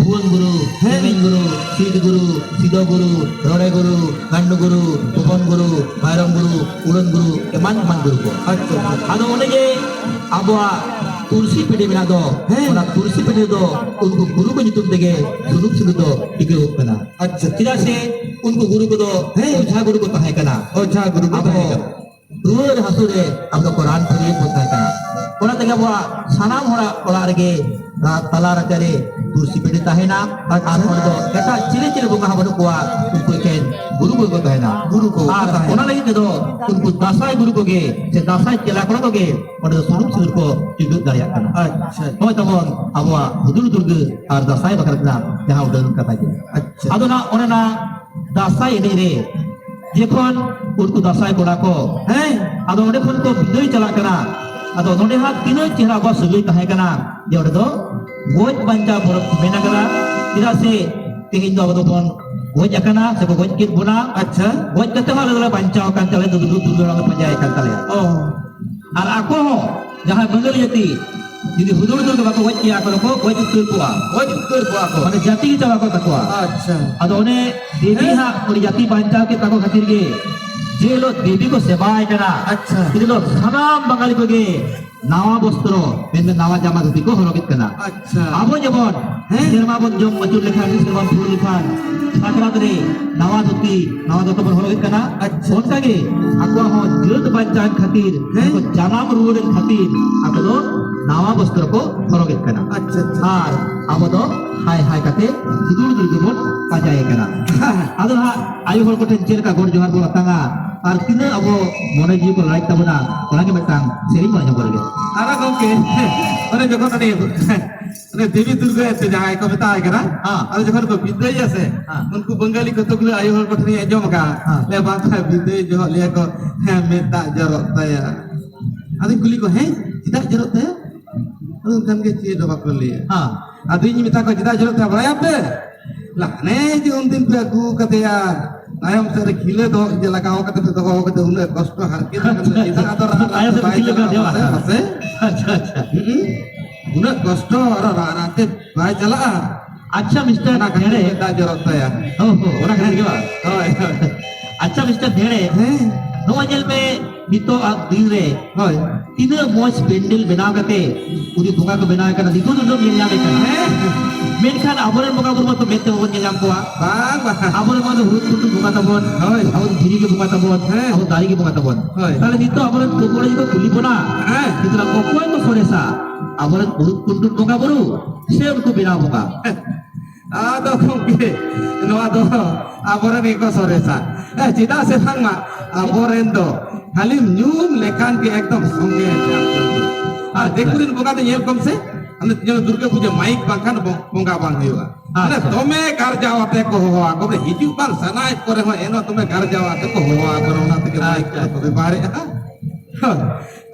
ᱵᱷᱩᱣᱟᱹᱝ ᱜᱩᱨᱩ, ᱦᱮᱸ᱾ ᱥᱮᱨᱮᱧ ᱜᱩᱨᱩ, ᱥᱤᱫ ᱜᱩᱨᱩ, ᱥᱤᱫᱚ ᱜᱩᱨᱩ, ᱨᱚᱲᱮ ᱜᱩᱨᱩ, ᱜᱟᱱᱰᱩ ᱜᱩᱨᱩ, ᱵᱷᱩᱵᱚᱱ ᱜᱩᱨᱩ, ᱵᱟᱭᱨᱚᱢ ᱜᱩᱨᱩ, ᱩᱲᱟᱹᱱ ᱜᱩᱨᱩ, ᱮᱢᱟᱱ ᱮᱢᱟᱱ ᱜᱩᱨᱩ ᱠᱚ᱾ ᱟᱪᱪᱷᱟ, ᱟᱪᱪᱷᱟ᱾ ᱟᱫᱚ ᱚᱱᱮ ᱡᱮ ᱟᱵᱚᱣᱟᱜ ᱛᱩᱞᱥᱤ ᱯᱤᱸᱰᱟᱹ ᱢᱮᱱᱟᱜ ᱫᱚ, ᱦᱮᱸ᱾ ᱚᱱᱟ ᱛᱩᱞᱥᱤ ᱯᱤᱸᱰᱟᱹ ᱫᱚ ᱩᱱᱠᱩ ᱜᱩᱨᱩ ᱠᱚ ᱧᱩᱛᱩᱢ ᱛᱮᱜᱮ ᱥᱩᱱᱩᱢ ᱥᱤᱸᱫᱩᱨ ᱫᱚ ᱴᱤᱠᱟᱹᱣ ᱠᱟᱱᱟ᱾ ᱟᱪᱪᱷᱟ᱾ ᱪᱮᱫᱟᱜ ᱥᱮ ᱩᱱᱠᱩ ᱜᱩᱨᱩ ᱠᱚᱫᱚ ᱦᱮᱸ᱾ ᱚᱡᱷᱟ ᱜᱩᱨᱩ ᱠᱚ ᱛᱟᱦᱮᱸ ᱠᱟᱱᱟ᱾ ᱚᱡᱷᱟ ᱜᱩᱨᱩ ᱠᱚ ᱟᱵᱚ ᱛᱟᱦᱮᱸ ᱠᱟᱱᱟ᱾ ᱨᱩᱣᱟᱹ ᱦᱟᱹᱥᱩ ᱨᱮ ᱟᱵᱚ ᱫᱚᱠᱚ ᱨᱟᱱ ᱯᱷᱟᱹᱨᱭᱟᱹ ᱵᱚᱱ ᱛᱟᱦᱮᱸ ᱠᱟᱱᱟ᱾ ᱚᱱᱟ ᱛᱮᱜᱮ ᱟᱵᱚᱣᱟᱜ ᱥᱟᱱᱟᱢ ᱦᱚᱲᱟᱜ ᱚᱲᱟᱜ ᱨᱮᱜᱮ ᱨᱟ-, ᱛᱟᱞᱟ ᱨᱟᱪᱟᱨᱮ ᱛᱩᱞᱥᱤ ᱯᱤᱸᱰᱟᱹ ᱛᱟᱦᱮᱱᱟ᱾ ᱟᱨ ᱟᱪᱪᱷᱟ᱾ ᱚᱸᱰᱮ ᱫᱚ ᱮᱴᱟᱜ ᱪᱤᱞᱤ ᱪᱤᱞᱤ ᱵᱚᱸᱜᱟ ᱦᱚᱸ ᱵᱟᱹᱱᱩᱜ ᱠᱚᱣᱟ, ᱩᱱᱠᱩ ᱮᱠᱮᱱ ᱜᱩᱨᱩ ᱠᱚᱜᱮ ᱠᱚ ᱛᱟᱦᱮᱱᱟ᱾ ᱜᱩᱨᱩ ᱠᱚ ᱟᱨ ᱛᱟᱦᱮᱱᱟ᱾ ᱚᱱᱟ ᱞᱟᱹᱜᱤᱫ ᱛᱮᱫᱚ ᱩᱱᱠᱩ ᱫᱟᱸᱥᱟᱭ ᱜᱩᱨᱩ ᱠᱚᱜᱮ ᱥᱮ ᱫᱟᱸᱥᱟᱭ ᱪᱮᱞᱟ ᱠᱚᱲᱟ ᱠᱚᱜᱮ ᱚᱸᱰᱮ ᱫᱚ ᱥᱩᱱᱩᱢ ᱥᱤᱸᱫᱩᱨ ᱠᱚ ᱴᱤᱰᱟᱹᱜ ᱫᱟᱲᱮᱭᱟᱜ ᱠᱟᱱᱟ᱾ ᱟᱪᱪᱷᱟ᱾ ᱱᱚᱜᱼᱚᱭ ᱛᱟᱵᱚᱱ ᱟᱵᱚᱣᱟᱜ ᱦᱩᱫᱩᱲ ᱫᱩᱨᱜᱟᱹ ᱟᱨ ᱫᱟᱸᱥᱟᱭ ᱵᱟᱠᱷᱨᱟ ᱛᱮᱱᱟᱜ ᱡᱟᱦᱟᱸ ᱩᱰᱟᱹᱝ ᱠᱟᱛᱷᱟ ᱜᱮ᱾ ᱟᱪᱪᱷᱟ᱾ ᱟᱫᱚ ᱱᱟᱜ ᱚᱱᱮ ᱚᱱᱟ ᱫᱟᱸᱥᱟᱭ ᱮᱱᱮᱡ ᱨᱮ ᱡᱚᱠᱷᱚᱱ ᱩᱱᱠᱩ ᱫᱟᱸᱥᱟᱭ ᱠᱚᱲᱟ ᱠᱚ, ᱦᱮᱸ᱾ ᱟᱫᱚ ᱚᱸᱰᱮ ᱠᱷᱚᱱ ᱠᱚ ᱵᱤᱫᱟᱹᱭ ᱪᱟᱞᱟᱜ ᱠᱟᱱᱟ, ᱟᱫᱚ ᱱᱚᱰᱮ ᱦᱟᱸᱜ ᱛᱤᱱᱟᱹᱜ ᱪᱮᱦᱨᱟ ᱟᱵᱚᱣᱟᱜ ᱥᱟᱹᱜᱟᱹᱭ ᱛᱟᱦᱮᱸ ᱠᱟᱱᱟ, ᱡᱮ ᱚᱸᱰᱮ ᱫᱚ ᱜᱚᱡ ᱵᱟᱧᱪᱟᱣ ᱯᱚᱨᱚᱵᱽ ᱢᱮᱱ ᱟᱠᱟᱫᱟ᱾ ᱪᱮᱫᱟᱜ ᱥᱮ ᱛᱮᱦᱮᱧ ᱫᱚ ᱟᱵᱚ ᱫᱚᱵᱚᱱ ᱜᱚᱡ ᱟᱠᱟᱱᱟ ᱥᱮᱠᱚ ᱜᱚᱡ ᱠᱮᱫ ᱵᱚᱱᱟ᱾ ᱟᱪᱪᱷᱟ᱾ ᱜᱚᱡ ᱠᱟᱛᱮ ᱦᱚᱸ ᱟᱞᱮ ᱫᱚᱞᱮ ᱵᱟᱧᱪᱟᱣ ᱟᱠᱟᱱ ᱛᱮ ᱟᱞᱮ ᱫᱚ ᱫᱩᱞᱩ ᱫᱩᱞᱩ ᱞᱮ ᱯᱟᱸᱡᱟᱭᱮᱫ ᱠᱟᱱ ᱛᱟᱞᱮᱭᱟ᱾ ᱚ᱾ ᱟᱨ ᱟᱠᱚ ᱦᱚᱸ ᱡᱟᱦᱟᱸᱭ ᱵᱟᱝᱜᱟᱞᱤ ᱡᱟᱹᱛᱤ ᱡᱩᱫᱤ ᱦᱩᱫᱩᱲ ᱫᱩᱨᱜᱟᱹ ᱵᱟᱠᱚ ᱜᱚᱡ ᱠᱮᱭᱟ, ᱟᱠᱚ ᱫᱚᱠᱚ ᱜᱚᱡ ᱩᱛᱟᱹᱨ ᱠᱚᱜᱼᱟ᱾ ᱜᱚᱡ ᱩᱛᱟᱹᱨ ᱠᱚᱜᱼᱟ ᱠᱚ᱾ ᱢᱟᱱᱮ ᱡᱟᱹᱛᱤ ᱜᱮ ᱪᱟᱵᱟ ᱠᱚᱜ ᱛᱟᱠᱚᱣᱟ᱾ ᱟᱪᱪᱷᱟ᱾ ᱟᱫᱚ ᱚᱱᱮ ᱫᱮᱵᱤ ᱦᱮᱸ? ᱦᱟᱸᱜ ᱩᱱᱤ ᱡᱟᱹᱛᱤ ᱵᱟᱧᱪᱟᱣ ᱠᱮᱫ ᱛᱟᱠᱚ ᱠᱷᱟᱹᱛᱤᱨ ᱜᱮ ᱡᱮ ᱦᱤᱞᱳᱜ ᱫᱮᱵᱤ ᱠᱚ ᱥᱮᱵᱟᱭ ᱠᱟᱱᱟ, ᱟᱪᱪᱷᱟ᱾ ᱩᱱ ᱦᱤᱞᱳᱜ ᱥᱟᱱᱟᱢ ᱵᱟঙᱟᱞᱤ ᱠᱚᱜᱮ ᱱᱟᱣᱟ ᱵᱚᱥᱛᱨᱚ, ᱢᱮᱱᱫᱚ ᱱᱟᱣᱟ ᱡᱟᱢᱟ ᱫᱷᱩᱛᱤ ᱠᱚ ᱦᱚᱨᱚᱜᱮᱫ ᱠᱟᱱᱟ᱾ ᱟᱪᱪᱷᱟ᱾ ᱟᱵᱚ ᱡᱮᱢᱚᱱ ᱦᱮᱸ᱾ ᱥᱮᱨᱢᱟ ᱵᱚᱱ ᱡᱚᱢ ᱟᱹᱪᱩᱨ ᱞᱮᱠᱷᱟᱱ, ᱥᱮᱨᱢᱟ ᱯᱷᱩᱨ ᱞᱮᱠᱷᱟᱱ, ᱥᱟᱠᱨᱟᱛ ᱨᱮ ᱱᱟᱣᱟ ᱫᱷᱩᱛᱤ, ᱱᱟᱣᱟ ᱫᱚᱛᱚ ᱵᱚᱱ ᱦᱚᱨᱚᱜᱮᱫ ᱠᱟᱱᱟ᱾ ᱟᱪᱪᱷᱟ᱾ ᱚᱱᱠᱟᱜᱮ ᱟᱠᱚᱣᱟᱜ ᱦᱚᱸ ᱡᱟᱹᱛ ᱵᱟᱧᱪᱟᱣ ᱠᱷᱟᱹᱛᱤᱨ, ᱦᱮᱸ᱾ ᱟᱠᱚ ᱡᱟᱱᱟᱢ ᱨᱩᱣᱟᱹᱲ ᱠᱷᱟᱹᱛᱤᱨ ᱟᱠᱚ ᱫᱚ ᱱᱟᱣᱟ ᱵᱚᱥᱛᱨᱚ ᱠᱚ ᱦᱚᱨᱚᱜᱮᱫ ᱠᱟᱱᱟ᱾ ᱟᱪᱪᱷᱟ, ᱟᱪᱪᱷᱟ᱾ ᱟᱨ ᱟᱵᱚ ᱫᱚ ᱦᱟᱭ ᱦᱟᱭ ᱠᱟᱛᱮ ᱫᱩᱫᱩᱲ ᱫᱩᱲᱩᱵ ᱵᱚᱱ ᱯᱟᱸᱡᱟᱭᱮ ᱠᱟᱱᱟ᱾ ᱟᱫᱚ ᱦᱟᱸᱜ ᱟᱭᱳ ᱦᱚᱲ ᱠᱚᱴᱷᱮᱱ ᱪᱮᱫ ᱞᱮᱠᱟ ᱜᱚᱰ ᱡᱚᱦᱟᱨ ᱵᱚᱱ ᱟᱛᱟᱝᱟ ᱟᱨ ᱛᱤᱱᱟᱹᱜ ᱟᱵᱚ ᱢᱚᱱᱮ ᱡᱤᱣᱤ ᱠᱚ ᱞᱟᱲᱟᱡ ᱛᱟᱵᱚᱱᱟ, ᱚᱱᱟᱜᱮ ᱢᱤᱫᱴᱟᱝ ᱥᱮᱨᱮᱧ ᱵᱚᱱ ᱟᱸᱡᱚᱢ ᱞᱮᱜᱮ᱾ ᱟᱨ ᱜᱚᱢᱠᱮ, ᱚᱱᱮ ᱡᱚᱠᱷᱚᱱ ᱚᱱᱮ ᱚᱱᱮ ᱫᱮᱵᱤ ᱫᱩᱨᱜᱟᱹ ᱮᱱᱛᱮ ᱡᱟᱦᱟᱸᱭ ᱠᱚ ᱢᱮᱛᱟᱭ ᱠᱟᱱᱟ, ᱦᱮᱸ᱾ ᱟᱫᱚ ᱡᱚᱠᱷᱚᱱ ᱠᱚ ᱵᱤᱫᱟᱹᱭᱮᱭᱟ ᱥᱮ, ᱦᱮᱸ᱾ ᱩᱱᱠᱩ ᱵᱟᱝᱜᱟᱹᱞᱤ ᱠᱚ ᱛᱚᱠᱞᱟᱹ ᱟᱭᱳ ᱦᱚᱲ ᱠᱚ ᱴᱷᱮᱱᱤᱧ ᱟᱸᱡᱚᱢ ᱟᱠᱟᱫᱼᱟ, ᱦᱮᱸ᱾ ᱞᱟᱹᱭᱟ, "ᱵᱟᱝ ᱠᱷᱟᱱ ᱵᱤᱫᱟᱹᱭ ᱡᱚᱦᱚᱜ ᱞᱟᱹᱭᱟ ᱠᱚ, ᱦᱮᱸ, ᱢᱮᱫ ᱫᱟᱜ ᱡᱚᱨᱚᱜ ᱛᱟᱭᱟ᱾" ᱟᱫᱚᱧ ᱠᱩᱞᱤ ᱠᱚᱣᱟ, "ᱦᱮᱸ, ᱪᱮᱫᱟᱜ ᱡᱚᱨᱚᱜ ᱛᱟᱭᱟ?" ᱟᱫᱚ ᱚᱱᱠᱟᱱ ᱜᱮ ᱪᱮᱫ ᱦᱚᱸ ᱵᱟᱠᱚ ᱞᱟᱹᱭᱟ᱾ ᱦᱮᱸ᱾ ᱟᱫᱚᱧ ᱢᱮᱛᱟ ᱠᱚᱣᱟ, "ᱪᱮᱫᱟᱜ ᱡᱚᱨᱚᱜ ᱛᱟᱭᱟ ᱵᱟᱲᱟᱭᱟᱯᱮ?" ᱞᱟ, ᱦᱟᱱᱮ ᱡᱮ ᱩᱱᱫᱤᱱ ᱯᱮ ᱟᱹᱜᱩ ᱠᱟᱫᱮᱭᱟ, ᱛᱟᱭᱚᱢ ᱥᱮᱫ ᱨᱮ ᱠᱷᱤᱞᱟᱹ ᱫᱚ ᱤᱭᱟᱹ ᱞᱟᱜᱟᱣ ᱠᱟᱛᱮ ᱯᱮ ᱫᱚᱦᱚ ᱠᱟᱫᱮ, ᱩᱱᱟᱹᱜ ᱠᱚᱥᱴᱚ ᱦᱟᱨᱠᱮᱛ ᱠᱟᱱᱟ, ᱪᱮᱫᱟᱜ ᱟᱫᱚ ᱨᱟᱜ ᱨᱟᱜ ᱛᱟᱭᱚᱢ ᱛᱮ ᱥᱮᱫ ᱵᱟᱭ ᱠᱷᱤᱞᱟᱹ ᱠᱚ ᱪᱟᱞᱟᱜᱼᱟ? ᱫᱮᱣᱟ ᱢᱟᱥᱮ, ᱠᱟᱜᱼᱟ᱾ ᱢᱟᱥᱮ᱾ ᱟᱪᱪᱷᱟ, ᱟᱪᱪᱷᱟ᱾ ᱦᱩᱸ? ᱩᱱᱟᱹᱜ ᱠᱚᱥᱴᱚ ᱟᱨᱚ ᱨᱟᱜ ᱨᱟᱜ ᱛᱮ ᱵᱟᱭ ᱪᱟᱞᱟᱜᱼᱟ᱾ ᱟᱪᱪᱷᱟ, ᱢᱤᱥᱴᱟᱨ ᱚᱱᱟ ᱠᱷᱟᱹᱛᱤᱨ ᱜᱷᱮᱲᱮ᱾ ᱜᱮ ᱫᱟᱜ ᱡᱚᱨᱚᱜ ᱛᱟᱭᱟ᱾ ᱦᱳᱭ, ᱦᱳᱭ, ᱚᱱᱟ ᱠᱷᱟᱹᱛᱤᱨ ᱜᱮ ᱵᱟᱝ? ᱦᱳᱭ, ᱦᱳᱭ᱾ ᱟᱪᱪᱷᱟ, ᱢᱤᱥᱴᱟᱨ ᱜᱷᱮᱲᱮ, ᱦᱮᱸ᱾ ᱱᱚᱣᱟ ᱧᱮᱞ ᱢᱮ, ᱱᱤᱛᱚᱜ ᱟᱜ ᱫᱤᱱ ᱨᱮ ᱦᱳᱭ᱾ ᱛᱤᱱᱟᱹᱜ ᱢᱚᱡᱽ ᱯᱮᱱᱰᱮᱞ ᱵᱮᱱᱟᱣ ᱠᱟᱛᱮ ᱩᱱᱤ ᱵᱚᱸᱜᱟ ᱠᱚ ᱵᱮᱱᱟᱣ ᱠᱟᱱᱟ, ᱱᱤᱛᱚᱜ ᱫᱚ ᱧᱮᱞ ᱧᱟᱢᱮ ᱠᱟᱱᱟ᱾ ᱦᱮᱸ᱾ ᱢᱮᱱᱠᱷᱟᱱ ᱟᱵᱚᱨᱮᱱ ᱵᱚᱸᱜᱟ ᱵᱩᱨᱩ ᱢᱟᱛᱚ ᱢᱮᱫ ᱛᱮ ᱵᱟᱵᱚᱱ ᱧᱮᱞ ᱧᱟᱢ ᱠᱚᱣᱟ᱾ ᱵᱟᱝ, ᱵᱟᱝ᱾ ᱟᱵᱚᱨᱮᱱ ᱢᱟ ᱫᱚ ᱦᱩᱲᱩ ᱠᱩᱴᱩ ᱵᱚᱸᱜᱟ ᱛᱟᱵᱚᱱ, ᱦᱳᱭ᱾ ᱟᱵᱚ ᱫᱚ ᱫᱷᱤᱨᱤ ᱜᱮ ᱵᱚᱸᱜᱟ ᱛᱟᱵᱚᱱ, ᱦᱮᱸ᱾ ᱟᱵᱚ ᱫᱟᱨᱮ ᱜᱮ ᱵᱚᱸᱜᱟ ᱛᱟᱵᱚᱱ᱾ ᱦᱳᱭ᱾ ᱛᱟᱦᱞᱮ ᱱᱤᱛᱚᱜ ᱟᱵᱚᱨᱮᱱ ᱯᱚᱯᱚᱲᱟ ᱡᱩᱫᱤ ᱠᱚ ᱠᱩᱞᱤ ᱵᱚᱱᱟ, ᱦᱮᱸ᱾ ᱱᱤᱛᱚᱜ ᱚᱠᱚᱭ ᱠᱚ ᱥᱚᱨᱮᱥᱟ? ᱟᱵᱚᱨᱮᱱ ᱦᱩᱲᱩ ᱠᱩᱴᱩ ᱵᱚᱸᱜᱟ ᱵᱩᱨᱩ ᱥᱮ ᱩᱱᱠᱩ ᱵᱮᱱᱟᱣ ᱵᱚᱸᱜᱟ? ᱟᱫᱚ ᱜᱚᱢᱠᱮ, ᱱᱚᱣᱟ ᱫᱚ ᱟᱵᱚᱨᱮᱱ ᱜᱮᱠᱚ ᱥᱚᱨᱮᱥᱟ᱾ ᱦᱮᱸ, ᱪᱮᱫᱟᱜ ᱥᱮ ᱵᱟᱝᱢᱟ ᱟᱵᱚᱨᱮᱱ ᱫᱚ ᱠᱷᱟᱹᱞᱤᱢ ᱧᱩᱢ ᱞᱮᱠᱷᱟᱱ ᱜᱮ ᱮᱠᱫᱚᱢ ᱥᱚᱸᱜᱮ ᱧᱟᱢ ᱠᱚᱣᱟ᱾ ᱟᱨ ᱟᱪᱪᱷᱟ᱾ ᱫᱤᱠᱩ ᱨᱮᱱ ᱵᱚᱸᱜᱟ ᱫᱚ ᱧᱮᱞ ᱠᱚᱢ ᱥᱮ, ᱟᱞᱮ ᱧᱮᱞ ᱫᱩᱨᱜᱟᱹ ᱯᱩᱡᱟᱹ ᱢᱟᱭᱤᱠ ᱵᱟᱝᱠᱷᱟᱱ ᱵᱚ-, ᱵᱚᱸᱜᱟ ᱵᱟᱝ ᱦᱩᱭᱩᱜᱼᱟ᱾ ᱢᱟᱱᱮ ᱟᱪᱪᱷᱟ᱾ ᱫᱚᱢᱮ ᱜᱟᱨᱡᱟᱣ ᱟᱛᱮ ᱠᱚ ᱦᱚᱦᱚᱣᱟ ᱠᱚ, ᱵᱚᱞᱮ ᱦᱤᱡᱩᱜ ᱵᱟᱝ ᱥᱟᱱᱟᱭᱮᱫ ᱠᱚ ᱨᱮᱦᱚᱸ ᱮᱱᱦᱚᱸ ᱫᱚᱢᱮ ᱜᱟᱨᱡᱟᱣ ᱟᱛᱮ ᱠᱚ ᱦᱚᱦᱚᱣᱟ ᱠᱚ, ᱚᱱᱟ ᱛᱮᱜᱮ ᱢᱟᱭᱤᱠ ᱟᱪᱪᱷᱟ᱾ ᱠᱚ ᱵᱮᱵᱚᱦᱟᱨᱮᱫᱼᱟ᱾ ᱦᱳᱭ᱾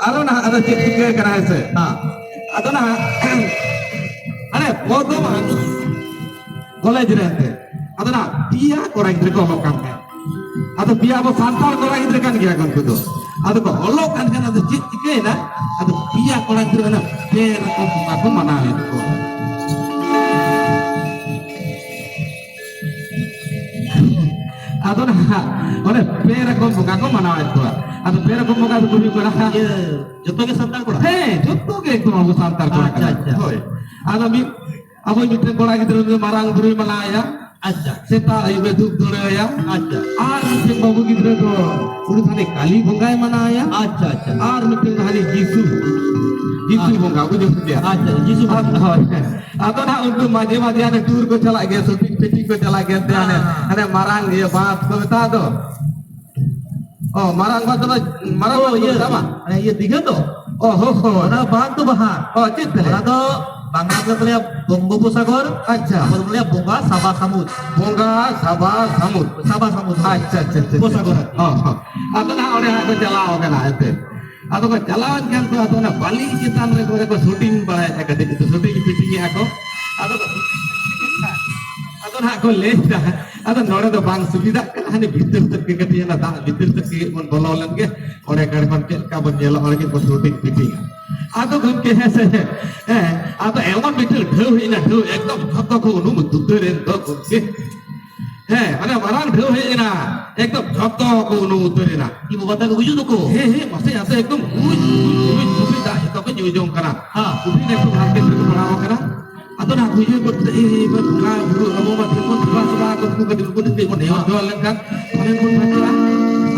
ᱟᱨᱚ ᱱᱟᱦᱟᱜ ᱟᱫᱚ ᱪᱮᱫ ᱪᱤᱠᱟᱹ ᱠᱟᱱᱟ ᱦᱮᱸ ᱥᱮ? ᱦᱮᱸ᱾ ᱟᱫᱚ ᱱᱟᱦᱟᱜ ᱦᱟᱱᱮ ᱵᱚᱨᱫᱷᱚᱢᱟᱱ ᱠᱚᱞᱮᱡᱽ ᱨᱮ ᱮᱱᱛᱮ, ᱟᱫᱚ ᱱᱟᱦᱟᱜ ᱯᱮᱭᱟ ᱠᱚᱲᱟ ᱜᱤᱫᱽᱨᱟᱹ ᱠᱚ ᱚᱞᱚᱜ ᱠᱟᱱ ᱛᱟᱦᱮᱸᱫ᱾ ᱟᱫᱚ ᱯᱮᱭᱟ ᱟᱵᱚ ᱥᱟᱱᱛᱟᱲ ᱠᱚᱲᱟ ᱜᱤᱫᱽᱨᱟᱹ ᱠᱟᱱ ᱜᱮᱭᱟ ᱠᱚ ᱩᱱᱠᱩ ᱫᱚ᱾ ᱟᱫᱚ ᱠᱚ ᱚᱞᱚᱜ ᱠᱟᱱ ᱠᱷᱟᱱ ᱟᱫᱚ ᱪᱮᱫ ᱪᱤᱠᱟᱹᱭᱮᱱᱟ? ᱟᱫᱚ ᱯᱮᱭᱟ ᱠᱚᱲᱟ ᱜᱤᱫᱽᱨᱟᱹ ᱚᱱᱟ ᱯᱮ ᱨᱚᱠᱚᱢ ᱵᱚᱸᱜᱟ ᱠᱚ ᱢᱟᱱᱟᱣᱮᱫ ᱠᱚᱣᱟ᱾ ᱟᱫᱚ ᱱᱟᱦᱟᱜ ᱚᱱᱮ ᱯᱮ ᱨᱚᱠᱚᱢ ᱵᱚᱸᱜᱟ ᱠᱚ ᱢᱟᱱᱟᱣᱮᱫ ᱠᱚᱣᱟ᱾ ᱟᱫᱚ ᱯᱮ ᱨᱚᱠᱚᱢ ᱵᱚᱸᱜᱟ ᱫᱚᱠᱚ ᱦᱩᱭᱩᱜ ᱠᱟᱱᱟ᱾ ᱤᱭᱟᱹ, ᱡᱚᱛᱚ ᱜᱮ ᱥᱟᱱᱛᱟᱲ ᱠᱚᱲᱟ? ᱦᱮᱸ, ᱡᱚᱛᱚ ᱜᱮ ᱮᱠᱫᱚᱢ ᱟᱵᱚ ᱥᱟᱱᱛᱟᱲ ᱠᱚᱲᱟ ᱟᱪᱪᱷᱟ, ᱠᱟᱱᱟ᱾ ᱟᱪᱪᱷᱟ᱾ ᱦᱳᱭ᱾ ᱟᱫᱚ ᱢᱤᱫ, ᱟᱵᱚ ᱢᱤᱫᱴᱮᱱ ᱠᱚᱲᱟ ᱜᱤᱫᱽᱨᱟᱹ ᱫᱚ ᱢᱟᱨᱟᱝ ᱵᱩᱨᱩᱭ ᱢᱟᱱᱟᱣᱮᱭᱟ᱾ ᱟᱪᱪᱷᱟ᱾ ᱥᱮᱛᱟᱜ ᱟᱹᱭᱩᱵ ᱮ ᱫᱷᱩᱯ ᱫᱷᱩᱲᱟᱹᱣᱮᱭᱟ᱾ ᱟᱪᱪᱷᱟ᱾ ᱟᱨ ᱢᱤᱫᱴᱮᱱ ᱵᱟᱹᱵᱩ ᱜᱤᱫᱽᱨᱟᱹ ᱫᱚ ᱩᱱᱤ ᱛᱟᱦᱞᱮ ᱠᱟᱞᱤ ᱵᱚᱸᱜᱟᱭ ᱢᱟᱱᱟᱣᱮᱭᱟ᱾ ᱟᱪᱪᱷᱟ, ᱟᱪᱪᱷᱟ᱾ ᱟᱨ ᱢᱤᱫᱴᱮᱱ ᱫᱚ ᱦᱟᱹᱱᱤ ᱡᱤᱥᱩ, ᱡᱤᱥᱩ ᱟᱪᱪᱷᱟ᱾ ᱵᱚᱸᱜᱟ, ᱵᱩᱡᱷᱟᱹᱣ ᱠᱮᱫᱟ? ᱟᱪᱪᱷᱟ, ᱡᱤᱥᱩ ᱵᱚᱸᱜᱟ᱾ ᱟᱫᱚ, ᱦᱳᱭ᱾ ᱟᱫᱚ ᱱᱟᱦᱟᱜ ᱩᱱᱠᱩ ᱢᱟᱡᱷᱮ ᱢᱟᱡᱷᱮ ᱦᱟᱱᱮ ᱴᱩᱨ ᱠᱚ ᱪᱟᱞᱟᱜ ᱜᱮᱭᱟ, ᱥᱩᱴᱤᱝ ᱯᱷᱤᱴᱤᱝ ᱠᱚ ᱪᱟᱞᱟᱜ ᱜᱮᱭᱟ, ᱮᱱᱛᱮ ᱦᱟᱱᱮ, ᱦᱮᱸ᱾ ᱦᱟᱱᱮ ᱢᱟᱨᱟᱝ ᱤᱭᱟᱹ ᱵᱟᱸᱫᱷ ᱠᱚ ᱢᱮᱛᱟᱜ ᱫᱚ᱾ ᱚ, ᱢᱟᱨᱟᱝ ᱵᱟᱸᱫᱷ ᱫᱚ, ᱢᱟᱨᱟᱝ ᱚ, ᱵᱟᱸᱫᱷ ᱠᱚ ᱤᱭᱟᱹ, ᱢᱮᱛᱟᱜᱼᱟ ᱵᱟᱝ? ᱦᱟᱱᱮ ᱤᱭᱟᱹ ᱫᱤᱜᱷᱟᱹ ᱛᱚ? ᱚ, ᱦᱳ, ᱦᱳ᱾ ᱚᱱᱟ ᱵᱟᱸᱫᱷ ᱫᱚ ᱵᱟᱝ᱾ ᱚ, ᱪᱮᱫ ᱛᱟᱦᱞᱮ? ᱚᱱᱟ ᱫᱚ ᱵᱟᱝᱞᱟ ᱛᱮ ᱠᱚ ᱞᱟᱹᱭᱟ ᱵᱚᱝᱜᱳᱯᱚᱥᱟᱜᱚᱨ᱾ ᱟᱪᱪᱷᱟ᱾ ᱟᱵᱚ ᱫᱚᱵᱚ ᱞᱟᱹᱭᱟ ᱵᱚᱸᱜᱟ ᱥᱟᱵᱟ ᱥᱟᱹᱢᱩᱫ᱾ ᱵᱚᱸᱜᱟ ᱥᱟᱵᱟ ᱥᱟᱹᱢᱩᱫ᱾ ᱥᱟᱵᱟ ᱥᱟᱹᱢᱩᱫ᱾ ᱟᱪᱪᱷᱟ, ᱟᱪᱪᱷᱟ, ᱟᱪᱪᱷᱟ, ᱟᱪᱪᱷᱟ᱾ ᱩᱯᱚᱥᱟᱜᱚᱨ ᱟᱨᱠᱤ᱾ ᱦᱚᱸ, ᱦᱚᱸ᱾ ᱟᱫᱚ ᱱᱟᱦᱟᱜ ᱚᱸᱰᱮ ᱦᱟᱸᱜ ᱠᱚ ᱪᱟᱞᱟᱣ ᱠᱟᱱᱟ ᱮᱱᱛᱮ᱾ ᱟᱫᱚ ᱠᱚ ᱪᱟᱞᱟᱣᱮᱱ ᱠᱷᱟᱱ ᱠᱚ, ᱟᱫᱚ ᱚᱱᱟ ᱵᱟᱹᱞᱤ ᱪᱮᱛᱟᱱ ᱨᱮ ᱠᱚ, ᱠᱚ ᱥᱩᱴᱤᱝ ᱵᱟᱲᱟᱭᱮᱫᱼᱟ, ᱠᱟᱹᱴᱤᱡ ᱠᱚ ᱥᱩᱴᱤᱝ ᱯᱷᱤᱴᱤᱝ ᱮᱫᱼᱟ ᱠᱚ᱾ ᱟᱫᱚ ᱠᱚ ᱥᱩᱴᱤᱝ ᱯᱷᱤᱴᱤᱝ ᱮᱫ ᱠᱷᱟᱱ, ᱟᱫᱚ ᱱᱟᱦᱟᱜ ᱠᱚ ᱞᱟᱹᱭ ᱮᱫᱟ, ᱟᱫᱚ ᱱᱚᱰᱮ ᱫᱚ ᱵᱟᱝ ᱥᱩᱵᱤᱫᱷᱟᱜ ᱠᱟᱱᱟ, ᱦᱟᱱᱮ ᱵᱷᱤᱛᱤᱨ ᱥᱮᱫ ᱜᱮ ᱠᱟᱹᱴᱤᱡ ᱚᱱᱟ ᱫᱟᱜ ᱵᱷᱤᱛᱤᱨ ᱥᱮᱫ ᱜᱮ ᱵᱚᱱ ᱵᱚᱞᱚ ᱞᱮᱱ ᱜᱮ, ᱚᱸᱰᱮ ᱠᱷᱟᱱ ᱠᱷᱚᱱ ᱪᱮᱫ ᱞᱮᱠᱟ ᱵᱚᱱ ᱧᱮᱞᱚᱜᱼᱟ, ᱚᱸᱰᱮ ᱜᱮ ᱠᱚ ᱥᱩᱴᱤᱝ ᱯᱷᱤᱴᱤᱝᱟ᱾ ᱟᱫᱚ ᱜᱚᱢᱠᱮ, ᱦᱮᱸ ᱥᱮ, ᱦᱮᱸ, ᱟᱫᱚ ᱮᱢᱚᱱ ᱢᱤᱫᱴᱟᱝ ᱰᱷᱮᱣ ᱦᱮᱡ ᱮᱱᱟ, ᱰᱷᱮᱣ ᱮᱠᱫᱚᱢ ᱡᱷᱚᱛᱚ ᱠᱚ ᱩᱱᱩᱢ ᱩᱛᱟᱹᱨ ᱮᱱ ᱫᱚ ᱜᱚᱢᱠᱮ᱾ ᱦᱮᱸ, ᱚᱱᱮ ᱢᱟᱨᱟᱝ ᱰᱷᱮᱣ ᱦᱮᱡ ᱮᱱᱟ, ᱮᱠᱫᱚᱢ ᱡᱷᱚᱛᱚ ᱠᱚ ᱩᱱᱩᱢ ᱩᱛᱟᱹᱨ ᱮᱱᱟ᱾ ᱤᱧ ᱵᱟᱵᱟ ᱛᱟᱠᱚ ᱜᱩᱡᱩᱜ ᱫᱚᱠᱚ᱾ ᱦᱮᱸ, ᱦᱮᱸ, ᱢᱟᱥᱮ, ᱟᱫᱚ ᱮᱠᱫᱚᱢ ᱩᱡ, ᱩᱡ, ᱩᱡ, ᱩᱡ, ᱫᱟᱜ ᱡᱷᱚᱛᱚ ᱠᱚ ᱧᱩ ᱡᱚᱝ ᱠᱟᱱᱟ᱾ ᱦᱮᱸ᱾ ᱩᱱᱤ ᱮᱠᱫᱚᱢ ᱦᱟᱨᱠᱮᱛ ᱨᱮᱠᱚ ᱯᱟᱲᱟᱣ ᱟᱠᱟᱱᱟ᱾ ᱟᱫᱚ ᱱᱟᱜ ᱩᱭᱦᱟᱹᱨ ᱜᱚᱫ ᱠᱮᱫᱟ, ᱮ, ᱮ, ᱵᱚᱸᱜᱟ ᱵᱩᱨᱩ, ᱟᱵᱚ ᱢᱟ ᱴᱷᱮᱱ ᱵᱚᱱ ᱫᱮᱵᱟ ᱥᱮᱵᱟ ᱟᱠᱚ, ᱩᱱᱠᱩ ᱠᱟᱹᱴᱤᱡ ᱩᱱᱠᱩ ᱴᱷᱮᱱ ᱵᱚᱱ ᱱᱮᱦᱚᱨ ᱡᱚᱦᱟᱨ ᱞᱮᱱᱠᱷᱟᱱ ᱯᱟᱞᱮᱱ ᱵᱚᱱ ᱵᱟᱧᱪᱟᱜᱼᱟ᱾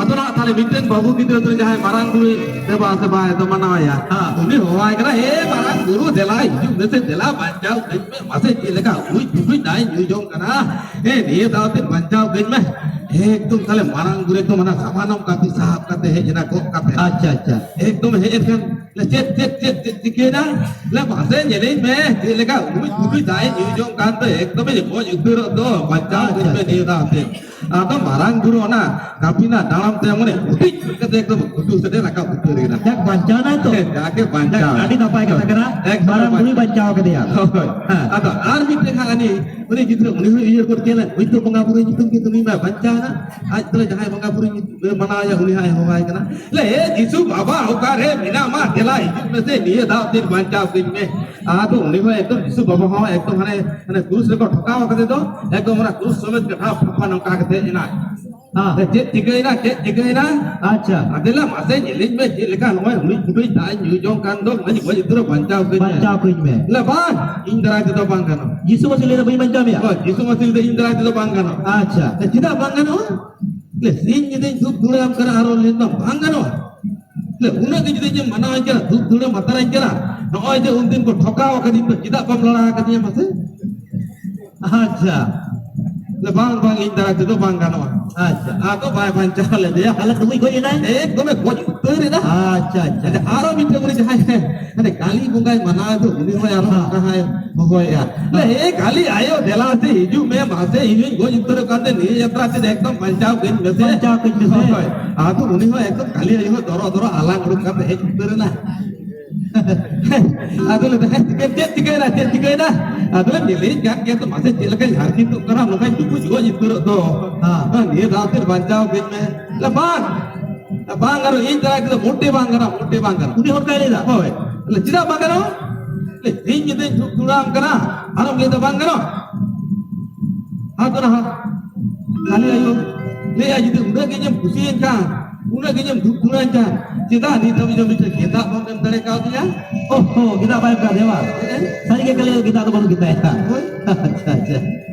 ᱟᱫᱚ ᱱᱟᱜ ᱛᱟᱦᱞᱮ ᱢᱤᱫᱴᱮᱱ ᱵᱟᱹᱵᱩ ᱜᱤᱫᱽᱨᱟᱹ ᱫᱚ ᱡᱟᱦᱟᱸᱭ ᱢᱟᱨᱟᱝ ᱵᱩᱨᱩ ᱫᱮᱵᱟ ᱥᱮᱵᱟᱭ ᱫᱚ ᱢᱟᱱᱟᱣᱮᱭᱟ, ᱦᱮᱸ᱾ ᱩᱱᱤ ᱦᱚᱦᱚᱣᱟᱭ ᱠᱟᱱᱟ, "ᱮ ᱢᱟᱨᱟᱝ ᱵᱩᱨᱩ, ᱫᱮᱞᱟ ᱦᱤᱡᱩᱜ ᱢᱮᱥᱮ, ᱫᱮᱞᱟ ᱵᱟᱧᱪᱟᱣ ᱠᱟᱹᱧ ᱢᱮ, ᱢᱟᱥᱮ ᱪᱮᱫ ᱞᱮᱠᱟ ᱩᱡ ᱵᱩᱡᱩᱡ ᱫᱟᱜ ᱤᱧ ᱧᱩ ᱡᱚᱝ ᱠᱟᱱᱟ, ᱮ ᱱᱤᱭᱟᱹ ᱫᱟᱣ ᱛᱮ ᱵᱟᱧᱪᱟᱣ ᱠᱟᱹᱧ ᱢᱮ᱾" ᱮᱠᱫᱚᱢ ᱛᱟᱦᱞᱮ ᱢᱟᱨᱟᱝ ᱵᱩᱨᱩ ᱮᱠᱫᱚᱢ ᱚᱱᱟ ᱥᱟᱢᱟᱱᱚᱢ ᱠᱟᱹᱯᱤ ᱥᱟᱵ ᱠᱟᱛᱮ ᱦᱮᱡ ᱮᱱᱟ, ᱜᱚᱜ ᱠᱟᱛᱮ᱾ ᱟᱪᱪᱷᱟ, ᱟᱪᱪᱷᱟ᱾ ᱮᱠᱫᱚᱢ ᱦᱮᱡ ᱮᱱ ᱠᱷᱟᱱ, ᱞᱮ, "ᱪᱮᱫ, ᱪᱮᱫ, ᱪᱮᱫ, ᱪᱮᱫ ᱪᱤᱠᱟᱹᱭᱮᱱᱟ?" ᱞᱮ, "ᱢᱟᱥᱮ ᱧᱮᱞᱤᱧ ᱢᱮ, ᱪᱮᱫ ᱞᱮᱠᱟ ᱩᱢᱩᱡ ᱯᱷᱩᱴᱩᱡ ᱫᱟᱜ ᱤᱧ ᱧᱩ ᱡᱚᱝ ᱠᱟᱱ ᱫᱚ, ᱮᱠᱫᱚᱢᱤᱧ ᱜᱚᱡ ᱩᱛᱟᱹᱨᱚᱜ ᱫᱚ, ᱵᱟᱧᱪᱟᱣ ᱟᱪᱪᱷᱟ, ᱠᱟᱹᱧ ᱢᱮ ᱟᱪᱪᱷᱟ᱾ ᱱᱤᱭᱟᱹ ᱫᱷᱟᱣ ᱛᱮ᱾" ᱟᱫᱚ ᱢᱟᱨᱟᱝ ᱵᱩᱨᱩ ᱚᱱᱟ ᱠᱟᱹᱯᱤ ᱨᱮᱱᱟᱜ ᱰᱟᱲᱟᱢ ᱛᱮ ᱢᱟᱱᱮ ᱦᱩᱴᱤᱡ ᱠᱟᱛᱮ ᱮᱠᱫᱚᱢ ᱜᱷᱩᱴᱩ ᱥᱮᱫ ᱮ ᱨᱟᱠᱟᱵ ᱩᱛᱟᱹᱨ ᱮᱱᱟ᱾ ᱡᱟᱠ, ᱵᱟᱧᱪᱟᱣ ᱮᱱᱟᱭ ᱛᱚ? ᱦᱮᱸ, ᱡᱟᱜᱮ ᱵᱟᱧᱪᱟᱣ᱾ ᱡᱟᱠ, ᱟᱹᱰᱤ ᱱᱟᱯᱟᱭ ᱠᱟᱛᱷᱟ ᱠᱟᱱᱟ᱾ ᱮᱠᱫᱚᱢ ᱢᱟᱨᱟᱝ ᱵᱩᱨᱩᱭ ᱵᱟᱧᱪᱟᱣ ᱠᱟᱫᱮᱭᱟ᱾ ᱦᱳᱭ᱾ ᱦᱮᱸ᱾ ᱟᱫᱚ ᱟᱨ ᱢᱤᱫᱴᱮᱱ ᱦᱟᱸᱜ ᱩᱱᱤ, ᱩᱱᱤ ᱜᱤᱫᱽᱨᱟᱹ, ᱩᱱᱤ ᱦᱚᱸᱭ ᱩᱭᱦᱟᱹᱨ ᱜᱚᱫ ᱠᱮᱫᱟ, ᱦᱳᱭ ᱛᱚ ᱵᱚᱸᱜᱟ ᱵᱩᱨᱩ ᱧᱩᱛᱩᱢ ᱠᱮᱫ, ᱩᱱᱤ ᱢᱟ ᱵᱟᱧᱪᱟᱣ ᱮᱱᱟ᱾ ᱟᱡ ᱛᱟᱦᱞᱮ ᱡᱟᱦᱟᱸᱭ ᱵᱚᱸᱜᱟ ᱵᱩᱨᱩ ᱧᱩᱛᱩᱢ ᱢᱟᱱᱟᱣᱮᱭᱟ, ᱩᱱᱤ ᱦᱟᱸᱜ ᱮ ᱦᱚᱦᱚᱣᱟᱭ ᱠᱟᱱᱟ᱾ ᱞᱟᱹᱭ, "ᱮ ᱡᱤᱥᱩ ᱵᱟᱵᱟ, ᱚᱠᱟᱨᱮ ᱢᱮᱱᱟᱢᱟ? ᱫᱮᱞᱟ ᱦᱤᱡᱩᱜ ᱢᱮᱥᱮ, ᱱᱤᱭᱟᱹ ᱫᱷᱟᱣ ᱛᱮ ᱵᱟᱧᱪᱟᱣ ᱠᱟᱹᱧ ᱢᱮ᱾" ᱟᱫᱚ ᱩᱱᱤ ᱦᱚᱸ ᱮᱠᱫᱚᱢ ᱡᱤᱥᱩ ᱵᱟᱵᱟ ᱦᱚᱸ ᱮᱠᱫᱚᱢ ᱦᱟᱱᱮ, ᱦᱟᱱᱮ ᱠᱨᱩᱥ ᱨᱮᱠᱚ ᱴᱷᱚᱠᱟᱣ ᱠᱟᱛᱮ ᱫᱚ ᱮᱠᱫᱚᱢ ᱚᱱᱟ ᱠᱨᱩᱥ ᱥᱚᱢᱮᱛ ᱜᱮ ᱴᱷᱟᱯ ᱴᱷᱟᱯᱟ ᱱᱚᱝᱠᱟ ᱠᱟᱛᱮ ᱮᱱᱟᱭ᱾ ᱦᱮᱸ᱾ ᱪᱮᱫ ᱪᱤᱠᱟᱹᱭᱮᱱᱟ, ᱪᱮᱫ ᱪᱤᱠᱟᱹᱭᱮᱱᱟ? ᱟᱪᱪᱷᱟ᱾ ᱟᱫᱮᱞᱟ ᱢᱟᱥᱮ ᱧᱮᱞᱤᱧ ᱢᱮ, ᱪᱮᱫ ᱞᱮᱠᱟ ᱱᱚᱜᱼᱚᱭ ᱩᱱᱤ ᱯᱷᱩᱴᱩᱡ ᱫᱟᱜ ᱤᱧ ᱧᱩ ᱡᱚᱝ ᱠᱟᱱ ᱫᱚ, ᱚᱱᱟᱧ ᱜᱚᱡ ᱩᱛᱟᱹᱨᱚᱜ, ᱵᱟᱧᱪᱟᱣ ᱠᱟᱹᱧ ᱢᱮ᱾ ᱵᱟᱧᱪᱟᱣ ᱠᱟᱹᱧ ᱢᱮ᱾ ᱞᱮ ᱵᱟᱝ, ᱤᱧ ᱫᱟᱨᱟᱭ ᱛᱮᱫᱚ ᱵᱟᱝ ᱜᱟᱱᱚᱜᱼᱟ᱾ ᱡᱤᱥᱩ ᱢᱟᱹᱥᱤ ᱞᱟᱹᱭ ᱫᱚ ᱵᱟᱹᱧ ᱵᱟᱧᱪᱟᱣ ᱢᱮᱭᱟ? ᱦᱳᱭ, ᱡᱤᱥᱩ ᱢᱟᱹᱥᱤ ᱞᱟᱹᱭ ᱫᱚ ᱤᱧ ᱫᱟᱨᱟᱭ ᱛᱮᱫᱚ ᱵᱟᱝ ᱜᱟᱱᱚᱜᱼᱟ᱾ ᱟᱪᱪᱷᱟ᱾ ᱪᱮᱫᱟᱜ ᱵᱟᱝ ᱜᱟᱱᱚᱜᱼᱟ? ᱞᱮ ᱥᱤᱧ ᱧᱤᱫᱟᱹᱧ ᱫᱷᱩᱯ ᱫᱷᱩᱲᱟᱹᱣᱟᱢ ᱠᱟᱱᱟ, ᱟᱨᱚ ᱞᱟᱹᱭ ᱫᱚ ᱵᱟᱝ ᱜᱟᱱᱚᱜᱼᱟ? ᱞᱮ ᱩᱱᱟᱹᱜ ᱜᱮ ᱡᱩᱫᱤᱧ ᱢᱟᱱᱟᱣ ᱠᱟᱱᱟ, ᱫᱷᱩᱯ ᱫᱷᱩᱲᱟᱹ ᱢᱟᱛᱟᱨᱟᱧ ᱠᱟᱱᱟ, ᱱᱚᱜᱼᱚᱭ ᱡᱮ ᱩᱱᱫᱤᱱ ᱠᱚ ᱴᱷᱚᱠᱟᱣ ᱟᱠᱟᱫᱤᱧ ᱫᱚ, ᱪᱮᱫᱟᱜ ᱵᱟᱢ ᱞᱟᱲᱟ ᱟᱠᱟᱫᱤᱧᱟ ᱢᱟᱥᱮ? ᱟᱪᱪᱷᱟ᱾ ᱞᱮ ᱵᱟᱝ, ᱵᱟᱝ, ᱤᱧ ᱫᱟᱨᱟᱭ ᱛᱮᱫᱚ ᱵᱟᱝ ᱜᱟᱱᱚᱜᱼᱟ᱾ ᱟᱪᱪᱷᱟ᱾ ᱟᱫᱚ ᱵᱟᱭ ᱵᱟᱧᱪᱟᱣ ᱞᱮᱫᱮᱭᱟ᱾ ᱛᱟᱦᱞᱮ ᱰᱩᱵᱩᱡ ᱜᱚᱡ ᱮᱱᱟᱭ? ᱮᱠᱫᱚᱢᱮ ᱜᱚᱡ ᱩᱛᱟᱹᱨ ᱮᱱᱟ᱾ ᱟᱪᱪᱷᱟ, ᱟᱪᱪᱷᱟ᱾ ᱟᱪᱪᱷᱟ, ᱟᱨᱚ ᱢᱤᱫᱴᱮᱱ ᱩᱱᱤ ᱡᱟᱦᱟᱸᱭ ᱦᱟᱱᱮ ᱠᱟᱹᱞᱤ ᱵᱚᱸᱜᱟᱭ ᱢᱟᱱᱟᱣ ᱫᱚ, ᱩᱱᱤ ᱦᱚᱸᱭ ᱟᱨᱚ ᱦᱮᱸ᱾ ᱚᱱᱠᱟ ᱦᱟᱸᱜ ᱮ ᱦᱚᱦᱚᱭᱮᱫᱼᱟ᱾ ᱞᱮ, "ᱮ ᱠᱟᱹᱞᱤ ᱟᱭᱳ, ᱫᱮᱞᱟ ᱥᱮ ᱦᱤᱡᱩᱜ ᱢᱮ, ᱢᱟᱥᱮ ᱤᱧ ᱦᱚᱸᱧ ᱜᱚᱡ ᱩᱛᱟᱹᱨᱚᱜ ᱠᱟᱱ ᱛᱮ, ᱱᱤᱭᱟᱹ ᱡᱟᱛᱨᱟ ᱛᱮ ᱮᱠᱫᱚᱢ ᱵᱟᱧᱪᱟᱣ ᱠᱟᱹᱧ ᱢᱮᱥᱮ᱾" ᱵᱟᱧᱪᱟᱣ ᱠᱟᱹᱧ ᱢᱮᱥᱮ᱾ ᱦᱳᱭ, ᱦᱳᱭ᱾ ᱟᱫᱚ ᱩᱱᱤ ᱦᱚᱸ ᱮᱠᱫᱚᱢ ᱠᱟᱹᱞᱤ ᱟᱭᱳ ᱦᱚᱸ ᱫᱚᱨᱚ ᱫᱚᱨᱚ ᱟᱞᱟᱝ ᱩᱰᱩᱠ ᱠᱟᱛᱮ ᱦᱮᱡ ᱩᱛᱟᱹᱨ ᱮᱱᱟ᱾ ᱟᱫᱚ ᱞᱮ ᱢᱮᱛᱟᱭ, "ᱪᱤᱠᱟᱹ-, ᱪᱮᱫ ᱪᱤᱠᱟᱹᱭᱮᱱᱟ, ᱪᱮᱫ ᱪᱤᱠᱟᱹᱭᱮᱱᱟ?" ᱟᱫᱚ ᱞᱮ ᱧᱮᱞᱮᱧ ᱠᱟᱱ ᱜᱮᱭᱟ ᱛᱚ, ᱢᱟᱥᱮ ᱪᱮᱫ ᱞᱮᱠᱟᱧ ᱦᱟᱨᱠᱮᱛᱚᱜ ᱠᱟᱱᱟ, ᱱᱚᱝᱠᱟᱧ ᱰᱩᱵᱩᱡ ᱜᱚᱡ ᱩᱛᱟᱹᱨᱚᱜ ᱫᱚ᱾ ᱦᱮᱸ᱾ ᱵᱟᱝ, ᱱᱤᱭᱟᱹ ᱫᱷᱟᱣ ᱛᱮ ᱵᱟᱧᱪᱟᱣ ᱠᱟᱹᱧ ᱢᱮ᱾ ᱞᱮ, "ᱵᱟᱝ, ᱵᱟᱝ ᱜᱟᱱᱚᱜ, ᱤᱧ ᱫᱟᱨᱟᱭ ᱛᱮᱫᱚ ᱢᱚᱴᱮ ᱵᱟᱝ ᱜᱟᱱᱚᱜ, ᱢᱚᱴᱮ ᱵᱟᱝ ᱜᱟᱱᱚᱜ᱾" ᱩᱱᱤ ᱦᱚᱲ ᱠᱟᱭ ᱞᱟᱹᱭᱫᱟ? ᱦᱳᱭ᱾ ᱞᱮ, "ᱪᱮᱫᱟᱜ ᱵᱟᱝ ᱜᱟᱱᱚᱜ?" ᱞᱮ, "ᱥᱤᱧ ᱧᱤᱫᱟᱹᱧ ᱫᱷᱩᱯ ᱫᱷᱩᱲᱟᱹᱣᱟᱢ ᱠᱟᱱᱟ, ᱟᱨᱮᱢ ᱞᱟᱹᱭᱫᱟ ᱵᱟᱝ ᱜᱟᱱᱚᱜ?" ᱟᱫᱚ ᱱᱟᱦᱟᱜ ᱠᱟᱹᱞᱤ ᱟᱭᱳ ᱞᱟᱹᱭᱟ, "ᱡᱩᱫᱤ ᱩᱱᱟᱹᱜ ᱜᱮ ᱤᱧᱮᱢ ᱠᱩᱥᱤᱭᱟᱹᱧ ᱠᱷᱟᱱ, ᱩᱱᱟᱹᱜ ᱜᱮ ᱤᱧᱮᱢ ᱫᱷᱩᱯ ᱫᱷᱩᱲᱟᱹᱣᱟᱹᱧ ᱠᱷᱟᱱ, ᱪᱮᱫᱟᱜ ᱱᱤᱛ ᱦᱟᱹᱵᱤᱡ ᱦᱚᱸ ᱢᱤᱫᱴᱮᱱ ᱜᱮᱸᱫᱟᱜ ᱵᱟᱢ ᱮᱢ ᱫᱟᱲᱮ ᱠᱟᱣᱫᱤᱧᱟ?" ᱚᱦᱚ, ᱜᱮᱸᱫᱟᱜ ᱵᱟᱭ ᱮᱢ ᱠᱟᱣᱫᱮᱭᱟ ᱵᱟᱝ? ᱦᱮᱸ? ᱥᱟᱹᱨᱤ ᱜᱮ ᱠᱟᱹᱞᱤ ᱜᱮᱸᱫᱟᱜ ᱫᱚ ᱵᱟᱹᱱᱩᱜ ᱜᱮᱛᱟᱭᱟ᱾ ᱦᱳᱭ᱾ ᱟᱪᱪᱷᱟ, ᱟᱪᱪᱷᱟ᱾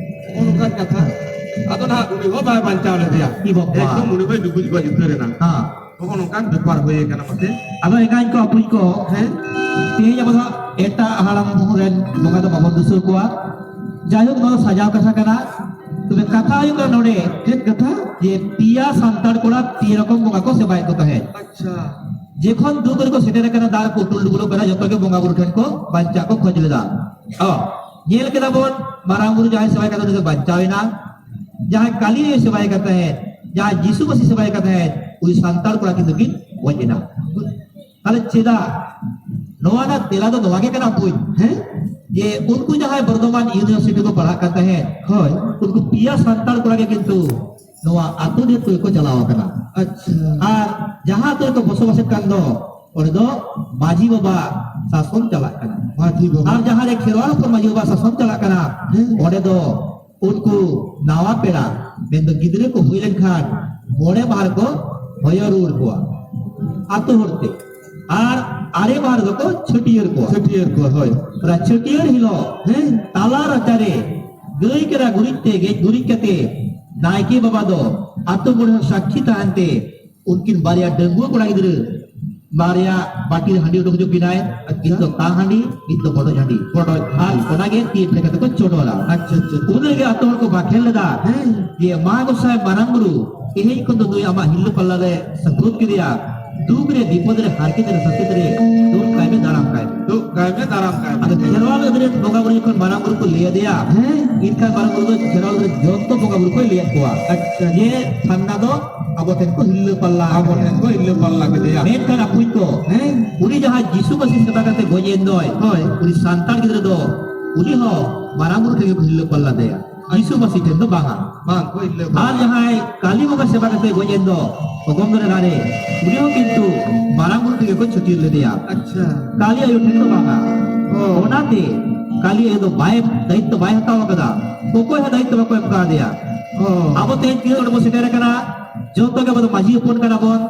ᱱᱚᱜᱼᱚ ᱱᱚᱝᱠᱟᱱ ᱠᱟᱛᱷᱟ᱾ ᱟᱫᱚ ᱱᱟᱦᱟᱜ ᱩᱱᱤ ᱦᱚᱸ ᱵᱟᱭ ᱵᱟᱧᱪᱟᱣ ᱞᱮᱫᱮᱭᱟ᱾ ᱮ ᱵᱟᱵᱟ᱾ ᱮᱠᱫᱚᱢ ᱩᱱᱤ ᱦᱚᱸᱭ ᱰᱩᱵᱩᱡ ᱜᱚᱡ ᱩᱛᱟᱹᱨ ᱮᱱᱟ᱾ ᱦᱮᱸ᱾ ᱱᱚᱜᱼᱚ ᱱᱚᱝᱠᱟᱱ ᱵᱮᱯᱟᱨ ᱦᱩᱭ ᱟᱠᱟᱱᱟ ᱢᱟᱥᱮ᱾ ᱟᱫᱚ ᱮᱸᱜᱟᱧ ᱠᱚ ᱟᱹᱯᱩᱧ ᱠᱚ, ᱦᱮᱸ? ᱛᱮᱦᱮᱧ ᱟᱵᱚ ᱫᱚ ᱮᱴᱟᱜ ᱦᱟᱲᱟᱢ ᱨᱮᱱ ᱵᱚᱸᱜᱟ ᱫᱚ ᱵᱟᱵᱚᱱ ᱫᱤᱥᱟᱹ ᱠᱚᱣᱟ᱾ ᱡᱟᱭᱦᱳᱠ, ᱱᱚᱣᱟ ᱫᱚ ᱥᱟᱡᱟᱣ ᱠᱟᱛᱷᱟ ᱠᱟᱱᱟ᱾ ᱛᱚᱵᱮ ᱠᱟᱛᱷᱟ ᱦᱩᱭᱩᱜ ᱠᱟᱱᱟ ᱱᱚᱰᱮ, ᱪᱮᱫ ᱠᱟᱛᱷᱟ? ᱡᱮ ᱯᱮᱭᱟ ᱥᱟᱱᱛᱟᱲ ᱠᱚᱲᱟ ᱯᱮ ᱨᱚᱠᱚᱢ ᱵᱚᱸᱜᱟ ᱠᱚ ᱥᱮᱵᱟᱭᱮᱫ ᱠᱚ ᱛᱟᱦᱮᱸᱫ᱾ ᱟᱪᱪᱷᱟ᱾ ᱡᱚᱠᱷᱚᱱ ᱫᱩᱠ ᱨᱮᱠᱚ ᱥᱮᱴᱮᱨ ᱟᱠᱟᱱᱟ, ᱫᱟᱜ ᱨᱮᱠᱚ ᱩᱴᱩᱞ ᱰᱩᱵᱩᱞᱚᱜ ᱠᱟᱱᱟ, ᱡᱚᱛᱚ ᱜᱮ ᱵᱚᱸᱜᱟ ᱵᱩᱨᱩ ᱴᱷᱮᱱ ᱠᱚ ᱵᱟᱧᱪᱟᱣ ᱠᱚ ᱠᱷᱚᱡ ᱞᱮᱫᱟ᱾ ᱚ, ᱧᱮᱞ ᱠᱮᱫᱟ ᱵᱚᱱ, ᱢᱟᱨᱟᱝ ᱵᱩᱨᱩ ᱡᱟᱦᱟᱸᱭ ᱥᱮᱵᱟᱭ ᱠᱟᱛᱮ ᱩᱱᱤ ᱫᱚ ᱵᱟᱧᱪᱟᱣ ᱮᱱᱟ᱾ ᱡᱟᱦᱟᱸᱭ ᱠᱟᱹᱞᱤ ᱥᱮᱵᱟᱭ ᱠᱟᱛᱮ, ᱡᱟᱦᱟᱸᱭ ᱡᱤᱥᱩ ᱢᱟᱹᱥᱤ ᱥᱮᱵᱟᱭ ᱠᱟᱛᱮ, ᱩᱱᱤ ᱥᱟᱱᱛᱟᱲ ᱠᱚᱲᱟ ᱠᱤᱱ ᱫᱚᱠᱤᱱ ᱜᱚᱡ ᱮᱱᱟ᱾ ᱛᱟᱦᱞᱮ ᱪᱮᱫᱟᱜ? ᱱᱚᱣᱟ ᱨᱮᱱᱟᱜ ᱛᱮᱞᱟ ᱫᱚ ᱱᱚᱣᱟ ᱜᱮ ᱠᱟᱱᱟ ᱵᱚᱭ, ᱦᱮᱸ? ᱡᱮ ᱩᱱᱠᱩ ᱡᱟᱦᱟᱸᱭ ᱵᱚᱨᱫᱷᱚᱢᱟᱱ ᱤᱭᱩᱱᱤᱵᱷᱟᱨᱥᱤᱴᱤ ᱠᱚ ᱯᱟᱲᱦᱟᱜ ᱠᱟᱱ ᱛᱟᱦᱮᱸᱫ, ᱦᱳᱭ, ᱩᱱᱠᱩ ᱯᱮᱭᱟ ᱥᱟᱱᱛᱟᱲ ᱠᱚᱲᱟ ᱜᱮ ᱠᱤᱱᱛᱩ ᱱᱚᱣᱟ ᱟᱹᱛᱩ ᱰᱤᱦᱟᱹᱛ ᱠᱚ ᱪᱟᱞᱟᱣ ᱟᱠᱟᱱᱟ᱾ ᱟᱪᱪᱷᱟ᱾ ᱟᱨ ᱡᱟᱦᱟᱸ ᱟᱹᱛᱩ ᱨᱮᱠᱚ ᱵᱚᱥᱚᱵᱟᱥᱮᱫ ᱠᱟᱱ ᱫᱚ, ᱚᱸᱰᱮ ᱫᱚ ᱢᱟᱹᱡᱷᱤ ᱵᱟᱵᱟ ᱥᱟᱥᱚᱱ ᱪᱟᱞᱟᱜ ᱠᱟᱱᱟ᱾ ᱢᱟᱹᱡᱷᱤ ᱵᱟᱵᱟ᱾ ᱟᱨ ᱡᱟᱦᱟᱸ ᱨᱮ ᱠᱷᱮᱨᱣᱟᱲ ᱦᱚᱯᱚᱱ ᱢᱟᱹᱡᱷᱤ ᱵᱟᱵᱟ ᱥᱟᱥᱚᱱ ᱪᱟᱞᱟᱜ ᱠᱟᱱᱟ, ᱦᱮᱸ᱾ ᱚᱸᱰᱮ ᱫᱚ ᱩᱱᱠᱩ ᱱᱟᱣᱟ ᱯᱮᱲᱟ ᱢᱮᱱᱫᱚ ᱜᱤᱫᱽᱨᱟᱹ ᱠᱚ ᱦᱩᱭ ᱞᱮᱱᱠᱷᱟᱱ ᱢᱚᱬᱮ ᱢᱟᱦᱟ ᱨᱮᱠᱚ ᱦᱚᱭᱚ ᱨᱩᱣᱟᱹᱲ ᱠᱚᱣᱟ ᱟᱛᱳ ᱦᱚᱲ ᱛᱮ, ᱟᱨ ᱟᱨᱮ ᱢᱟᱦᱟ ᱨᱮᱫᱚ ᱠᱚ ᱪᱷᱟᱹᱴᱭᱟᱹᱨ ᱠᱚᱣᱟ᱾ ᱪᱷᱟᱹᱴᱭᱟᱹᱨ ᱠᱚᱣᱟ, ᱦᱳᱭ᱾ ᱚᱱᱟ ᱪᱷᱟᱹᱴᱭᱟᱹᱨ ᱦᱤᱞᱳᱜ, ᱦᱮᱸ, ᱛᱟᱞᱟ ᱨᱟᱪᱟᱨᱮ ᱜᱟᱹᱭ ᱠᱟᱰᱟ ᱜᱩᱨᱤᱡ ᱛᱮ, ᱜᱮᱡ ᱜᱩᱨᱤᱡ ᱠᱟᱛᱮ, ᱱᱟᱭᱠᱮ ᱵᱟᱵᱟ ᱫᱚ ᱟᱛᱳ ᱢᱚᱬᱮ ᱦᱚᱲ ᱥᱟᱹᱠᱷᱤ ᱛᱟᱦᱮᱱ ᱛᱮ, ᱩᱱᱠᱤᱱ ᱵᱟᱨᱭᱟ ᱰᱟᱺᱜᱩᱣᱟᱹ ᱠᱚᱲᱟ ᱜᱤᱫᱽᱨᱟᱹ ᱵᱟᱨᱭᱟ ᱵᱟᱹᱴᱤ ᱨᱮ ᱦᱟᱺᱰᱤ ᱩᱰᱩᱠ ᱦᱚᱪᱚ ᱠᱤᱱᱟᱭ᱾ ᱟᱪᱪᱷᱟ᱾ ᱢᱤᱫ ᱫᱚ ᱛᱟᱝ ᱦᱟᱺᱰᱤ, ᱢᱤᱫ ᱫᱚ ᱵᱚᱰᱚᱡ ᱦᱟᱺᱰᱤ᱾ ᱵᱚᱰᱚᱡ᱾ ᱟᱨ ᱚᱱᱟᱜᱮ ᱛᱤ ᱨᱮ ᱠᱟᱛᱮ ᱠᱚ ᱪᱚᱰᱚᱨᱟ᱾ ᱟᱪᱪᱷᱟ, ᱟᱪᱪᱷᱟ᱾ ᱩᱱ ᱨᱮᱜᱮ ᱟᱛᱳ ᱦᱚᱲ ᱠᱚ ᱵᱟᱠᱷᱮᱲ ᱞᱮᱫᱟ, ᱦᱮᱸ, ᱡᱮ, "ᱢᱟ ᱜᱚᱸᱥᱟᱭ ᱢᱟᱨᱟᱝ ᱵᱩᱨᱩ, ᱛᱮᱦᱮᱧ ᱠᱷᱚᱱ ᱫᱚ ᱱᱩᱭ ᱟᱢᱟᱜ ᱦᱤᱨᱞᱟᱹ ᱯᱟᱞᱞᱟ ᱞᱮ ᱥᱟᱹᱯᱨᱩᱫ ᱠᱮᱫᱮᱭᱟ, ᱫᱩᱠ ᱨᱮ, ᱵᱤᱯᱚᱫ ᱨᱮ, ᱦᱟᱨᱠᱮᱛ ᱨᱮ, ᱥᱟᱥᱮᱛ ᱨᱮ, ᱫᱩᱜ ᱠᱟᱭ ᱢᱮ, ᱫᱟᱨᱟᱢ ᱠᱟᱭ ᱢᱮ᱾" ᱫᱩᱜ ᱠᱟᱭ ᱢᱮ, ᱫᱟᱨᱟᱢ ᱠᱟᱭ ᱢᱮ᱾ ᱟᱫᱚ ᱠᱷᱮᱨᱣᱟᱞ ᱟᱹᱫᱟᱹᱭ ᱨᱮᱱ ᱵᱚᱸᱜᱟ ᱵᱩᱨᱩ ᱡᱚᱠᱷᱚᱱ ᱢᱟᱨᱟᱝ ᱵᱩᱨᱩ ᱠᱚ ᱞᱟᱹᱭ ᱟᱫᱮᱭᱟ, ᱦᱮᱸ᱾ ᱮᱱᱠᱷᱟᱱ ᱢᱟᱨᱟᱝ ᱵᱩᱨᱩ ᱫᱚ ᱠᱷᱮᱨᱣᱟᱞ ᱨᱮᱱ ᱡᱚᱛᱚ ᱵᱚᱸᱜᱟ ᱵᱩᱨᱩ ᱠᱚᱭ ᱞᱟᱹᱭᱟᱫ ᱠᱚᱣᱟ᱾ ᱟᱪᱪᱷᱟ᱾ ᱡᱮ ᱯᱷᱟᱱᱱᱟ ᱫᱚ ᱟᱵᱚ ᱴᱷᱮᱱ ᱠᱚ ᱦᱤᱨᱞᱟᱹ ᱯᱟᱞᱞᱟ ᱟᱵᱚ ᱟᱠᱟᱱᱟ᱾ ᱴᱷᱮᱱ ᱠᱚ ᱦᱤᱨᱞᱟᱹ ᱯᱟᱞᱞᱟ ᱠᱮᱫᱮᱭᱟ᱾ ᱢᱮᱱᱠᱷᱟᱱ ᱟᱯᱩᱧ ᱠᱚ, ᱦᱮᱸ᱾ ᱩᱱᱤ ᱡᱟᱦᱟᱸ ᱡᱤᱥᱩ ᱢᱟᱹᱥᱤ ᱥᱮᱵᱟ ᱠᱟᱛᱮ ᱜᱚᱡ ᱮᱱ ᱫᱚᱭ, ᱦᱳᱭ᱾ ᱩᱱᱤ ᱥᱟᱱᱛᱟᱲ ᱜᱤᱫᱽᱨᱟᱹ ᱫᱚ, ᱩᱱᱤ ᱦᱚᱸ ᱢᱟᱨᱟᱝ ᱵᱩᱨᱩ ᱴᱷᱮᱱ ᱜᱮᱠᱚ ᱦᱤᱨᱞᱟᱹ ᱯᱟᱞᱞᱟ ᱫᱮᱭᱟ, ᱡᱤᱥᱩ ᱢᱟᱹᱥᱤ ᱴᱷᱮᱱ ᱫᱚ ᱵᱟᱝᱟ᱾ ᱵᱟᱝ ᱠᱚ ᱦᱤᱨᱞᱟᱹ ᱯᱟᱞᱞᱟ᱾ ᱟᱨ ᱡᱟᱦᱟᱸᱭ ᱠᱟᱞᱤ ᱵᱚᱸᱜᱟ ᱥᱮᱵᱟ ᱠᱟᱛᱮ ᱜᱚᱡ ᱮᱱ ᱫᱚ ᱚᱜᱚᱢ ᱫᱚᱨᱭᱟ ᱨᱮ, ᱩᱱᱤ ᱦᱚᱸ ᱠᱤᱱᱛᱩ ᱢᱟᱨᱟᱝ ᱵᱩᱨᱩ ᱴᱷᱮᱱ ᱜᱮᱠᱚ ᱪᱷᱟᱹᱴᱭᱟᱹᱨ ᱞᱮᱫᱮᱭᱟ᱾ ᱟᱪᱪᱷᱟ᱾ ᱠᱟᱞᱤ ᱟᱭᱳ ᱴᱷᱮᱱ ᱫᱚ ᱵᱟᱝᱟ᱾ ᱚ᱾ ᱚᱱᱟᱛᱮ ᱠᱟᱞᱤ ᱟᱭᱳ ᱫᱚ ᱵᱟᱭ, ᱫᱟᱭᱤᱛᱛᱚ ᱵᱟᱭ ᱦᱟᱛᱟᱣ ᱟᱠᱟᱫᱟ, ᱚᱠᱚᱭ ᱦᱚᱸ ᱫᱟᱭᱤᱛᱛᱚ ᱵᱟᱠᱚ ᱮᱢ ᱠᱟᱣᱫᱮᱭᱟ᱾ ᱚ᱾ ᱟᱵᱚ ᱛᱮᱦᱮᱧ ᱛᱤᱱᱟᱹᱜ ᱦᱚᱲ ᱵᱚᱱ ᱥᱮᱴᱮᱨ ᱟᱠᱟᱱᱟ, ᱡᱚᱛᱚ ᱜᱮ ᱟᱵᱚ ᱫᱚ ᱢᱟᱹᱡᱷᱤ ᱦᱚᱯᱚᱱ ᱠᱟᱱᱟ ᱵᱚᱱ,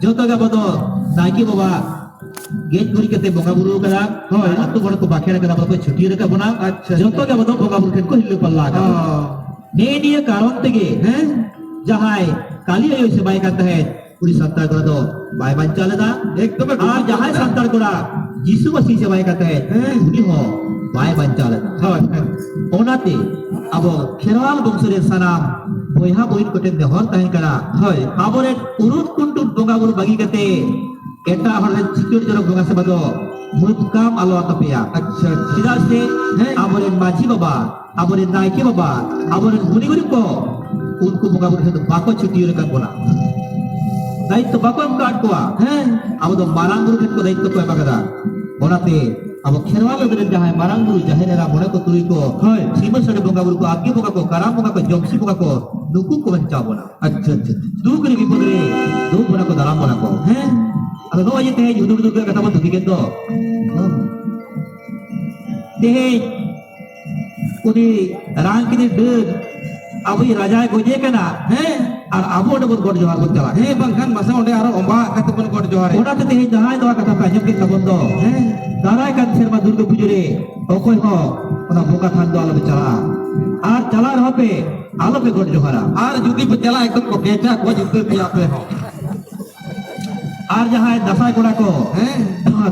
ᱡᱚᱛᱚ ᱜᱮ ᱟᱵᱚ ᱫᱚ ᱱᱟᱭᱠᱮ ᱵᱟᱵᱟ ᱜᱮᱡ ᱜᱩᱨᱤᱡ ᱠᱟᱛᱮ ᱵᱚᱸᱜᱟ ᱵᱩᱨᱩ ᱟᱠᱟᱫᱟ᱾ ᱦᱳᱭ᱾ ᱟᱹᱛᱩ ᱦᱚᱲ ᱠᱚ ᱵᱟᱠᱷᱮᱲ ᱟᱠᱟᱫᱟ, ᱵᱚᱞᱮ ᱠᱚ ᱪᱷᱟᱹᱴᱭᱟᱹᱨ ᱟᱠᱟᱫ ᱵᱚᱱᱟ᱾ ᱟᱪᱪᱷᱟ᱾ ᱡᱚᱛᱚ ᱜᱮ ᱟᱵᱚ ᱫᱚ ᱵᱚᱸᱜᱟ ᱵᱩᱨᱩ ᱴᱷᱮᱱ ᱠᱚ ᱦᱤᱨᱞᱟᱹ ᱯᱟᱞᱞᱟ ᱟᱠᱟᱫᱟ᱾ ᱚ᱾ ᱱᱮᱜᱼᱮ ᱱᱤᱭᱟᱹ ᱠᱟᱨᱚᱱ ᱛᱮᱜᱮ, ᱦᱮᱸ᱾ ᱡᱟᱦᱟᱸᱭ ᱠᱟᱞᱤ ᱟᱭᱳᱭ ᱥᱮᱵᱟᱭ ᱠᱟᱱ ᱛᱟᱦᱮᱸᱫ, ᱩᱱᱤ ᱥᱟᱱᱛᱟᱲ ᱠᱚᱲᱟ ᱫᱚ ᱵᱟᱭ ᱵᱟᱧᱪᱟᱣ ᱞᱮᱫᱟ᱾ ᱮᱠᱫᱚᱢ, ᱮᱠᱫᱚᱢ᱾ ᱟᱨ ᱡᱟᱦᱟᱸᱭ ᱥᱟᱱᱛᱟᱲ ᱠᱚᱲᱟ ᱡᱤᱥᱩ ᱢᱟᱹᱥᱤ ᱥᱮᱵᱟᱭ ᱠᱟᱱ ᱛᱟᱦᱮᱸᱫ, ᱦᱮᱸ᱾ ᱩᱱᱤ ᱦᱚᱸ ᱵᱟᱭ ᱵᱟᱧᱪᱟᱣ ᱞᱮᱫᱟ᱾ ᱦᱳᱭ, ᱦᱳᱭ᱾ ᱚᱱᱟᱛᱮ ᱟᱵᱚ ᱠᱷᱮᱨᱣᱟᱞ ᱵᱚᱝᱥᱚ ᱨᱮᱱ ᱥᱟᱱᱟᱢ ᱵᱚᱭᱦᱟ ᱵᱚᱦᱤᱱ ᱠᱚᱴᱷᱮᱱ ᱱᱮᱦᱚᱨ ᱛᱟᱦᱮᱱ ᱠᱟᱱᱟ, ᱦᱳᱭ᱾ ᱟᱵᱚᱨᱮᱱ ᱩᱨᱩᱴ ᱠᱩᱱᱴᱩᱴ ᱵᱚᱸᱜᱟ ᱵᱩᱨᱩ ᱵᱟᱹᱜᱤ ᱠᱟᱛᱮ ᱮᱴᱟᱜ ᱦᱚᱲ ᱨᱮᱱ ᱪᱤᱠᱟᱹᱲ ᱡᱚᱱᱚᱠ ᱵᱚᱸᱜᱟ ᱥᱮᱵᱟ ᱫᱚ ᱢᱩᱫᱽ ᱠᱟᱢ ᱟᱞᱚ ᱟᱛᱟᱯᱮᱭᱟ᱾ ᱟᱪᱪᱷᱟ, ᱟᱪᱪᱷᱟ᱾ ᱪᱮᱫᱟᱜ ᱥᱮ, ᱦᱮᱸ᱾ ᱟᱵᱚᱨᱮᱱ ᱢᱟᱹᱡᱷᱤ ᱵᱟᱵᱟ, ᱟᱵᱚᱨᱮᱱ ᱱᱟᱭᱠᱮ ᱵᱟᱵᱟ, ᱟᱵᱚᱨᱮᱱ ᱜᱩᱱᱤ ᱜᱩᱨᱤᱵ ᱠᱚ, ᱩᱱᱠᱩ ᱵᱚᱸᱜᱟ ᱵᱩᱨᱩ ᱴᱷᱮᱱ ᱫᱚ ᱵᱟᱠᱚ ᱪᱷᱟᱹᱴᱭᱟᱹᱨ ᱟᱠᱟᱫ ᱵᱚᱱᱟ, ᱫᱟᱭᱤᱛᱛᱚ ᱵᱟᱠᱚ ᱮᱢ ᱟᱠᱟᱫ ᱠᱚᱣᱟ᱾ ᱦᱮᱸ᱾ ᱟᱵᱚ ᱫᱚ ᱢᱟᱨᱟᱝ ᱵᱩᱨᱩ ᱴᱷᱮᱱ ᱠᱚ ᱫᱟᱭᱤᱛᱛᱚ ᱠᱚ ᱮᱢ ᱟᱠᱟᱫᱟ᱾ ᱚᱱᱟᱛᱮ ᱟᱵᱚ ᱠᱷᱮᱨᱣᱟᱞ ᱟᱹᱫᱟᱹᱭ ᱨᱮᱱ ᱡᱟᱦᱟᱸᱭ ᱢᱟᱨᱟᱝ ᱵᱩᱨᱩ, ᱡᱟᱦᱮᱨ ᱮᱨᱟ, ᱢᱚᱬᱮ ᱠᱚ, ᱛᱩᱨᱩᱭ ᱠᱚ, ᱦᱳᱭ᱾ ᱥᱤᱢᱟᱹ ᱥᱟᱹᱰᱤ ᱵᱚᱸᱜᱟ ᱵᱩᱨᱩ ᱠᱚ, ᱟᱵᱜᱮ ᱵᱚᱸᱜᱟ ᱠᱚ, ᱠᱟᱨᱟᱢ ᱵᱚᱸᱜᱟ ᱠᱚ, ᱡᱚᱢᱥᱤ ᱵᱚᱸᱜᱟ ᱠᱚ, ᱱᱩᱠᱩ ᱠᱚ ᱵᱟᱧᱪᱟᱣ ᱵᱚᱱᱟ᱾ ᱟᱪᱪᱷᱟ, ᱟᱪᱪᱷᱟ, ᱟᱪᱪᱷᱟ᱾ ᱫᱩᱠ ᱨᱮ ᱵᱤᱯᱚᱫ ᱨᱮ ᱫᱩᱠ ᱵᱚᱱᱟ ᱠᱚ, ᱫᱟᱨᱟᱢ ᱵᱚᱱᱟ ᱠᱚ᱾ ᱦᱮᱸ᱾ ᱟᱫᱚ ᱱᱚᱜᱼᱚᱭ ᱡᱮ ᱛᱮᱦᱮᱧ ᱦᱩᱫᱩᱲ ᱫᱩᱨᱜᱟᱹ ᱠᱟᱛᱷᱟ ᱵᱚᱱ ᱛᱷᱩᱛᱤ ᱠᱮᱫ ᱫᱚ, ᱛᱮᱦᱮᱧ ᱩᱱᱤ ᱨᱟᱝ ᱠᱤᱱᱤ ᱰᱟᱹᱱ ᱟᱵᱚᱭᱤᱡ ᱨᱟᱡᱟᱭ ᱜᱚᱡᱮ ᱠᱟᱱᱟ᱾ ᱦᱮᱸ᱾ ᱟᱨ ᱟᱵᱚ ᱚᱸᱰᱮ ᱵᱚᱱ ᱜᱚᱰ ᱡᱚᱦᱟᱨ ᱵᱚᱱ ᱪᱟᱞᱟᱜᱼᱟ᱾ ᱦᱮᱸ, ᱵᱟᱝᱠᱷᱟᱱ ᱢᱟᱥᱮ ᱚᱸᱰᱮ ᱟᱨᱚ ᱚᱸᱵᱟᱜ ᱠᱟᱛᱮ ᱵᱚᱱ ᱜᱚᱰ ᱡᱚᱦᱟᱨ᱾ ᱚᱱᱟᱛᱮ ᱛᱮᱦᱮᱧ ᱡᱟᱦᱟᱸᱭ ᱱᱚᱣᱟ ᱠᱟᱛᱷᱟ ᱯᱮ ᱟᱸᱡᱚᱢ ᱠᱮᱫ ᱛᱟᱵᱚᱱ ᱫᱚ, ᱦᱮᱸ᱾ ᱫᱟᱨᱟᱭ ᱠᱟᱱ ᱥᱮᱨᱢᱟ ᱫᱩᱨᱜᱟᱹ ᱯᱩᱡᱟᱹ ᱨᱮ ᱚᱠᱚᱭ ᱦᱚᱸ ᱚᱱᱟ ᱵᱚᱸᱜᱟ ᱛᱷᱟᱱ ᱫᱚ ᱟᱞᱚ ᱯᱮ ᱪᱟᱞᱟᱜᱼᱟ᱾ ᱟᱨ ᱪᱟᱞᱟᱜ ᱨᱮᱦᱚᱸ ᱯᱮ, ᱟᱞᱚ ᱯᱮ ᱜᱚᱰ ᱡᱚᱦᱟᱨᱟ᱾ ᱟᱨ ᱡᱩᱫᱤ ᱯᱮ ᱪᱟᱞᱟᱜᱼᱟ, ᱮᱠᱫᱚᱢ ᱠᱚ ᱠᱮᱪᱟ ᱠᱚ ᱡᱩᱛᱟᱹ ᱯᱮᱭᱟ ᱟᱯᱮ ᱦᱚᱸ᱾ ᱟᱨ ᱡᱟᱦᱟᱸᱭ ᱫᱟᱸᱥᱟᱭ ᱠᱚᱲᱟ ᱠᱚ, ᱦᱮᱸ᱾ ᱡᱟᱦᱟᱸ